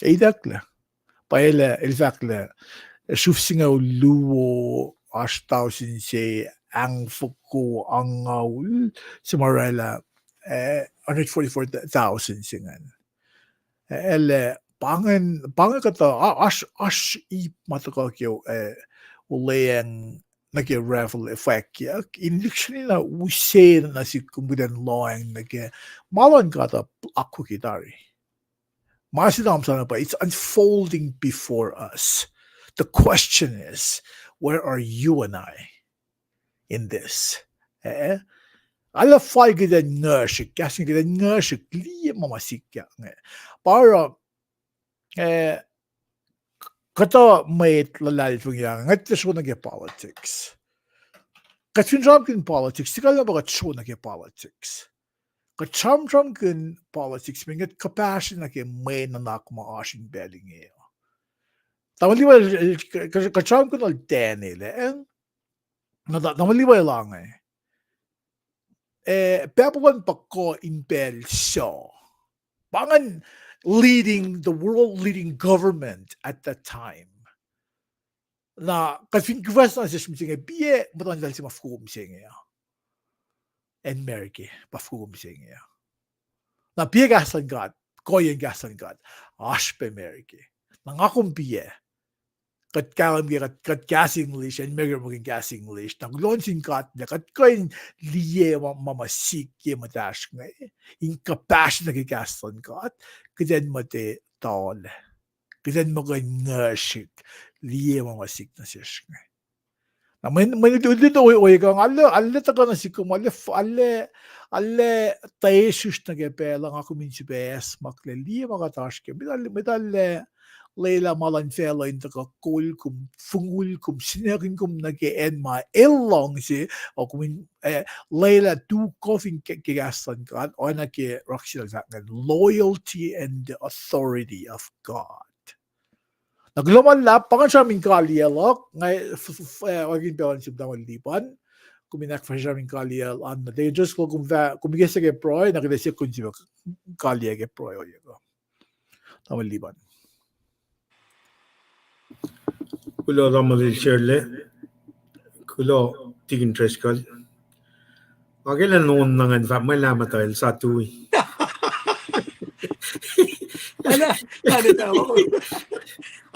Ac utucklac. Pa el, el fahk lah, sruf singucul luo oasr tausin se angfoko angngaul, se ma orwaclah, eh, hundred forty-four thousand se ingacn. Eh, el, eh, pa ingacn, pa ingacn kuhtuh, oasr, oasr ip ma tuhkuh ke, eh, olweacng nuh ke raffle fwackyuck, in lihksreni na use nuh sihk kom kuht in lohacng nuh ke ma luhn God uh akwucki tari. Ma se na om sana pa, it's unfolding before us. The question is, where are you and I in this? Eh? Arlac fal kuht in nguhsrihk, kahs inge kuht in nguhsrihk, liye ma ma sikyak inge. Pa oruh, eh, kuhtuh mwet luhlahlfongi uh, ngwet tiac sro nuh ke politics. Kuht fin sramsramkihn politics, tiac kalmac pa kuht sro nuh ke politics. Kuht sramsramkihn politics, mweyen kuht kuhpahsrye nuh ke mwe nuhnak ma oasr in pacl inge. Tamuhlwel, kuht sramsramkihn Daniel, eh? Na tamuhlwel Lipan el ange, eh, Babylon pa kuh in pacl suc. Pa ingacn leading, the world leading government at that time. Na kuht fin kufas nuh sesr mihsenge, piac muhtuhnfacl se ma foko mihsenge uh? Acn America pa foko mihsenge uh. Na piac kahs luhn God, kuhiyacn kahs luhn God, oasr pac America. Na nga kom piac, kuht kahlwem ke kuht, kuht kahs English, acn America muhkwena kahs English. Na kuloh nuh sin God lah kuht kuh in liye ma, ma, ma sikyak muhtahsr inge, in kuhpahsrye nuh ke kahs luhn God, kuht in muhta tol, kuht in muh kuh in nguhsrihk, liye ma ma sikyak nuh sesr inge. Na mwe, mwe, ohiyac kuh nga arlac, arlac tuhkuh nuh sihk kom, arlac, arlac, arlac tiac srihsr nuh ke pacl uh nga kom in srihpac acsmaklac, liye ma kuht oasr ke, met arlac, met arlac lwelah ma luhn facluh in tuhkuh kol kom, fongul kom, sinakihn kom nuh ke acn ma el luhngse, uh, kom in, eh, lwelah tu kuh fin ke, ke kahs luhn God, oacna ke Raksina el fahk ingacn, loyalty and the authority of God. Na kuloh ma luhlahp, pa ngan sramsram in kaliyac luhk, nga, eh, oakin pacl an sum tamuhlwel Lipan, kom in ahkfahsrye sramsram in kaliyac an, na tiac just kuloh kom fah, kom ikacslah ke pruhe, na kuht ac siyuck kom sifil kaliyac ke pruhe ohiyac kuh. Tamuhlwel Lipan. Kuloh tamuhlwel Sherle. Kuloh Tikin Driscoll. Akele nohn na ngan fahk mwe lah muhta el sa tui. Ala, ala, ala.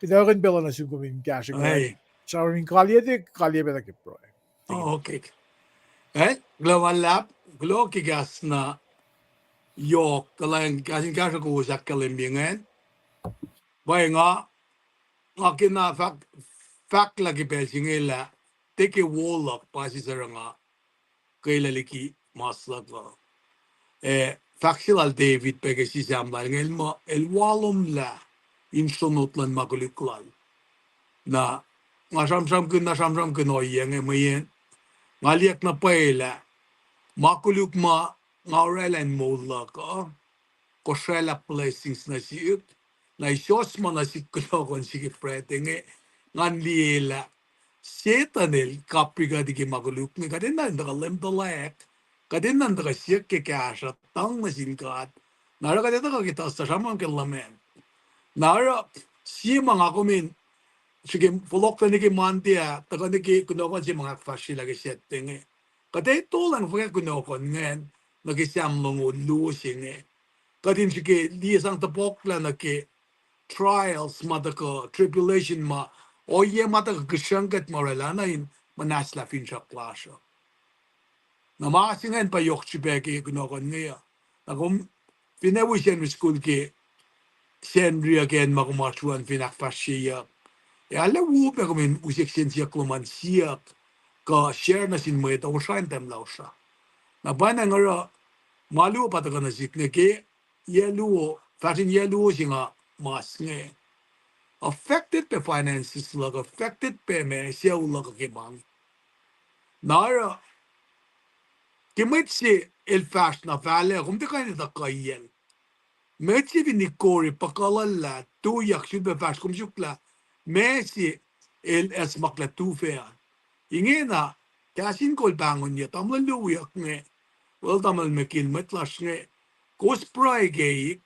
Kuht orekmakihn pacl uh nuh sum kom in kahsre kuht. Sramsram in kalyei, kalyei pacna ke pruhe. Okay. Eh, kuloh ma luhlahp, kuloh ke kahs na yohk, kuh lah kahs in kahsruh kowos ahkkahlwemye ingacn. Pwacye nga, nga kena fahk, fahk lah ke pacl se inge lah, tiac ke wo luhk pa sie suc oruh nga kwelah liki mas luhk uh. Eh, fahk se lal David pac ke sie Sam lal inge el muh, el walomlah in sronot luhn ma koluk lal. Na, nga sramsramkihn, na sramsramkihn ohiyac inge mweyen nga liye na pwacye lah ma koluk ma nga orwaclah in moul luhk uh, kosraclah blessings nuh sihk, na isos ma nuh sihk kuloh kuh in sihk ke pruhe inge, ngan liye lah Setuhn el kaprikuhti ke ma koluk inge, kuht enenuh in tuhkuh leum tuhlac, kuht enenuh in tuhkuh siyuck ke kahsruh, tuhng nuh sin God. Na oruh kuht etuh ke tuhstuh sramsram ke luhman. Na oruh sie ma nga kom in srihke fohlohk nuh ke Monday ah, tuhkuh nuh ke kunohkohn se ma nga ahkfahsryelah ke Saturday inge. Kuht ac tolacng fuhkah kunohkohn ingacn nuh ke Sam longoul luo se inge. Kuht in srihke liye sang topuklah nuh ke trials ma tuhkuh, tribulation ma, ohiyac ma tuhkuh kihsruhngkuht ma oraclah na in muhnahslah finsrak lasr uh. Na ma se ingacn pa yohk srihpac ke kunohkohn inge uh. Na kom fin ac wi Sacnri School ke Sacnri uh ke acn ma kom oasr we an fin ahkfahsryeyuck, ac arlac wo pac kom in use kihsen siyuck lom an siyuck kuh share nuh sin mwet uh, osra in tahmlah osra. Na pwacnwacng oruh ma luo pa tuhkuh nuh sihk inge ke yac luo, fahsr in yac luo se nga mas inge. Affected pac finances luhk, affected pac ma sucu luhk uh ke ma inge. Na oruh ke mwet se el fahsr na fahlac, kom tiac kuh in etuh kuhiyacl. Mwet se fin ikori puhkuhluhllah, tuyak sulpac fahsr, kom suk lah ma se el acsmaklah tufac an. Ingena, kahs in kol pahngonyuck, tamuhlwel luo wiyuck inge, wel tamuhlwel Mekil, mwet lasr inge, kowos pruhe keik,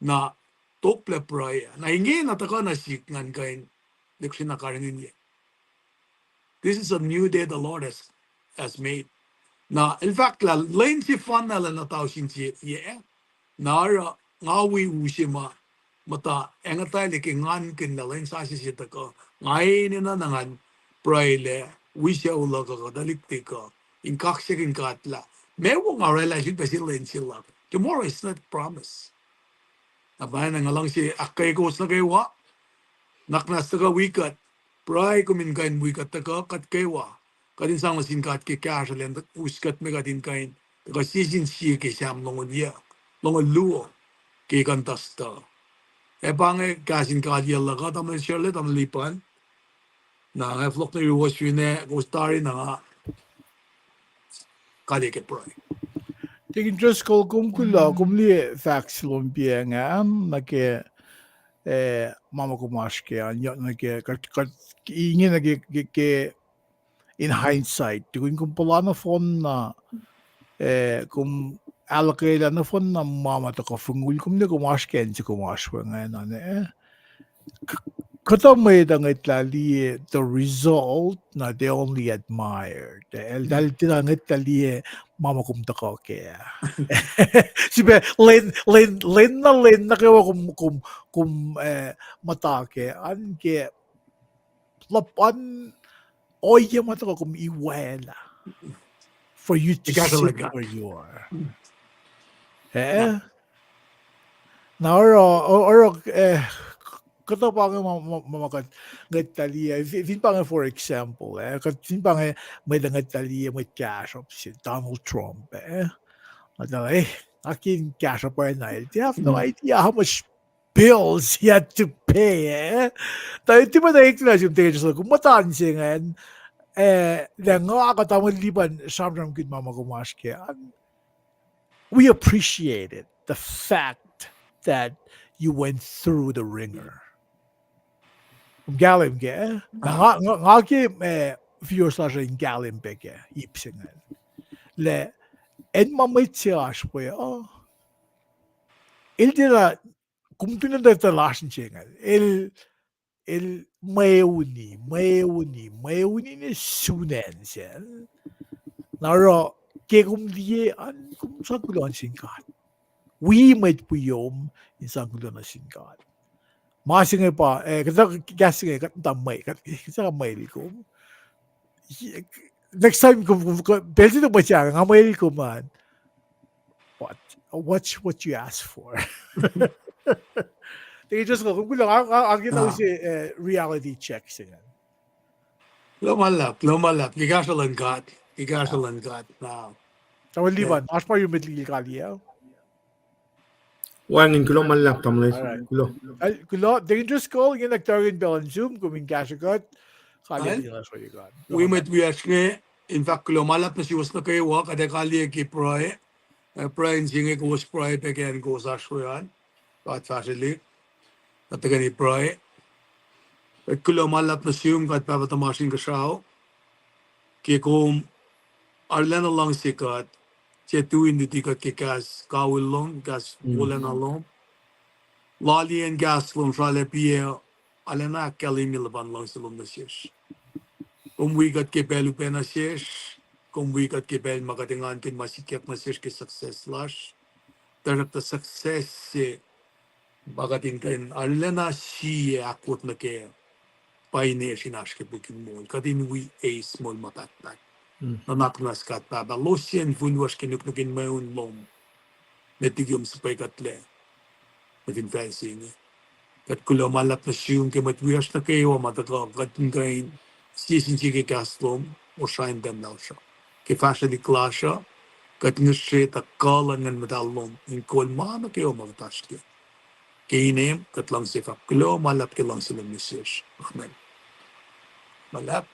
na toplah pruhe. Na ingena tuhkuh nuh sihk ngan kuh in lihksreni karihngihnyuck. This is a new day the Lord has, has made. Na el fahk lah lwen sefanna lah na tausin se yac. Na oruh nga wi u se ma muhta acngutahlac ke ngan kihn lah lwen sasuc se tuhkuh, nga enenuh na ngan pruhelac wi sucu luhk uh kuh tuhlihk tikuh in kaksakihn God lah meac wo nga oraclah sulpac se lwen se luhk. Tomorrow is not promised. Na pwacnwacng nga luhngse ahkkweye kowos nuh kwewa, nuhnak muhnahs tuhkuh wi kuht, pruhe kom in kuh in wi kuht tuhkuh kuht kwewa. Kuht in sang nuh sin God ke kahsruh elan us kuht me kuht in kuh in tuhkuh sie sin sie ke Sam longoul luo, longoul luo ke kuhn tuhstuh. Ac pa inge kahs in kalyel luhk uh, tamuhlwel Shirley, tamuhlwel Lipan. Na nga fohlohk nuh yuruwos fin acn kowos tari na nga kalye ke pruhe. Deacon Driscoll, kom kuloh, kom liye fahk se lom pa ingacn nuh ke, eh, ma ma kom oasr ke an, nuh ke, kuht, kuht, inge nuh ke, ke, ke in hindsight, tukun kom puhla nohfohn na, eh, kom ahluhkwelah nohfohn na ma ma tuhkuh fongul kom, ne kom oasr ke acn se kom oasr we ingacn an, eh. K-, kuhtuh mwet uh ngwetlah liye the result, na they only admired. Eh, eltahl tiacna ngwetlah liye ma ma kom tuhkuh kac. Srihpac lwen, lwen, lwen na lwen nuh kwewa kom, kom, kom, eh, muhta kac an ke luhpan ohiyac ma tuhkuh kom iwaclah for you to sit where you are. Eh? Na oruh, oruh, eh, kuhtuh pa inge ma, ma, ma, ma kuht ngwetlah liye, fi-, fin pa inge, for example, eh, kuht fin pa inge mwet ngwetlah liye mwet kahsruhp se Donald Trump, eh. Eltahl, eh, akihlen kahsruhp oacna el. They have no idea how much bills he had to pay, eh. Tuh tiac ma na eklac sum, tiac just kom muhta nuh se ingacn, eh, lah nga kuh tamuhlwel Lipan sramsramkihn ma ma kom oasr ke an. We appreciate it, the fact that you went through the ringer. Kom kahlwem kac, eh? Nga, nga, nga ke, eh, viewers lasr in kahlwem pac kac ip se ingacn. Lah acn ma mwet se oasr we uh, el tiacna, kom tuna tuh, tuh lasr in se ingacn. El, el mweuni, mweuni, mweuni ne sun acn sacn. Na oruh ke kom liye an, kom sang kuloh nuh sin God. Wi mwet wiom in sang kuloh nuh sin God. Ma se inge pa, eh, kuhtuh kahs se inge, kuht muhta mwe-, kuht, kuht sang mwel kom. Next time, kom, kom, kom, pacl se tuh mwet se, nga mwel kom an. What, what, what you ask for? Tiac just kom kuloh, nga, nga, nga ke na use, eh, reality check se ingacn. Kuloh ma luhlahp, kuloh ma luhlahp, ke kahsruh luhn God, ke kahsruh luhn God. Tamuhlwel Lipan, oasr pa yurin met liki kaliyac? Wacngihn, kuloh ma luhlahp, tamuhlwel. Kuloh. Kuloh, Deacon Driscoll, ingena tarin pacl in sum, kom in kahsruh kuht. Kaliyac, wi mwet wiyacsr inge, in fahk kuloh ma luhlahp nuh suwos nuh kwewa, kuht ac kaliyac ke pruhe. Eh, pruhe in se inge kowos pruhe pac ke acn kowos oasr we an. God fahsrwelihk. Kuht tuhkweni pruhe. Kuloh ma luhlahp nuh sum God Pahpah tuhmasr Inkuhsrao, ke kom arulacna luhngse kuht, tiac tui in luti kuht ke kahs kawihl lom, kahs wolacna lom. Loaliyacn kahs lom sralacpiyac, arulacna ahkkahlwemye luhpan luhngse lom nuh sesr. Kom wi kuht ke pacl upac nuh sesr, kom wi kuht ke pacl ma kuht engankihn ma sikyak nuh sesr ke success lasr. Tuhsruhktuh success se ma kuht in kuh in arulacna sie ahkwot nuh kac pa inesr in oasr ke puk in moul, kuht in wi eis moul ma pahtpaht. Nuhnak muhnahs God Pahpah, losacng fihl lasr ke nuknuk in mweun lom, met liki kom suhpwekuhtlac nuh fin facl se inge. Kuht kuloh ma luhlahp nuh sum ke mwet wiyacsr nuh kwewa ma tuhkuh kuht in kuh in sie sin sie ke kahs lom, osra in tahmtahel lasr uh, ke fahsrwelihk lasr uh, kuht ngihsre tuh kuh luhn Nguhn Muhtahl lom in kol ma nuh kwewa ma kuht oasr kac. Ke inem kuht luhngse fahk kuloh ma luhlahp ke luhngse lom nuh sesr. Amen. Ma luhlahp.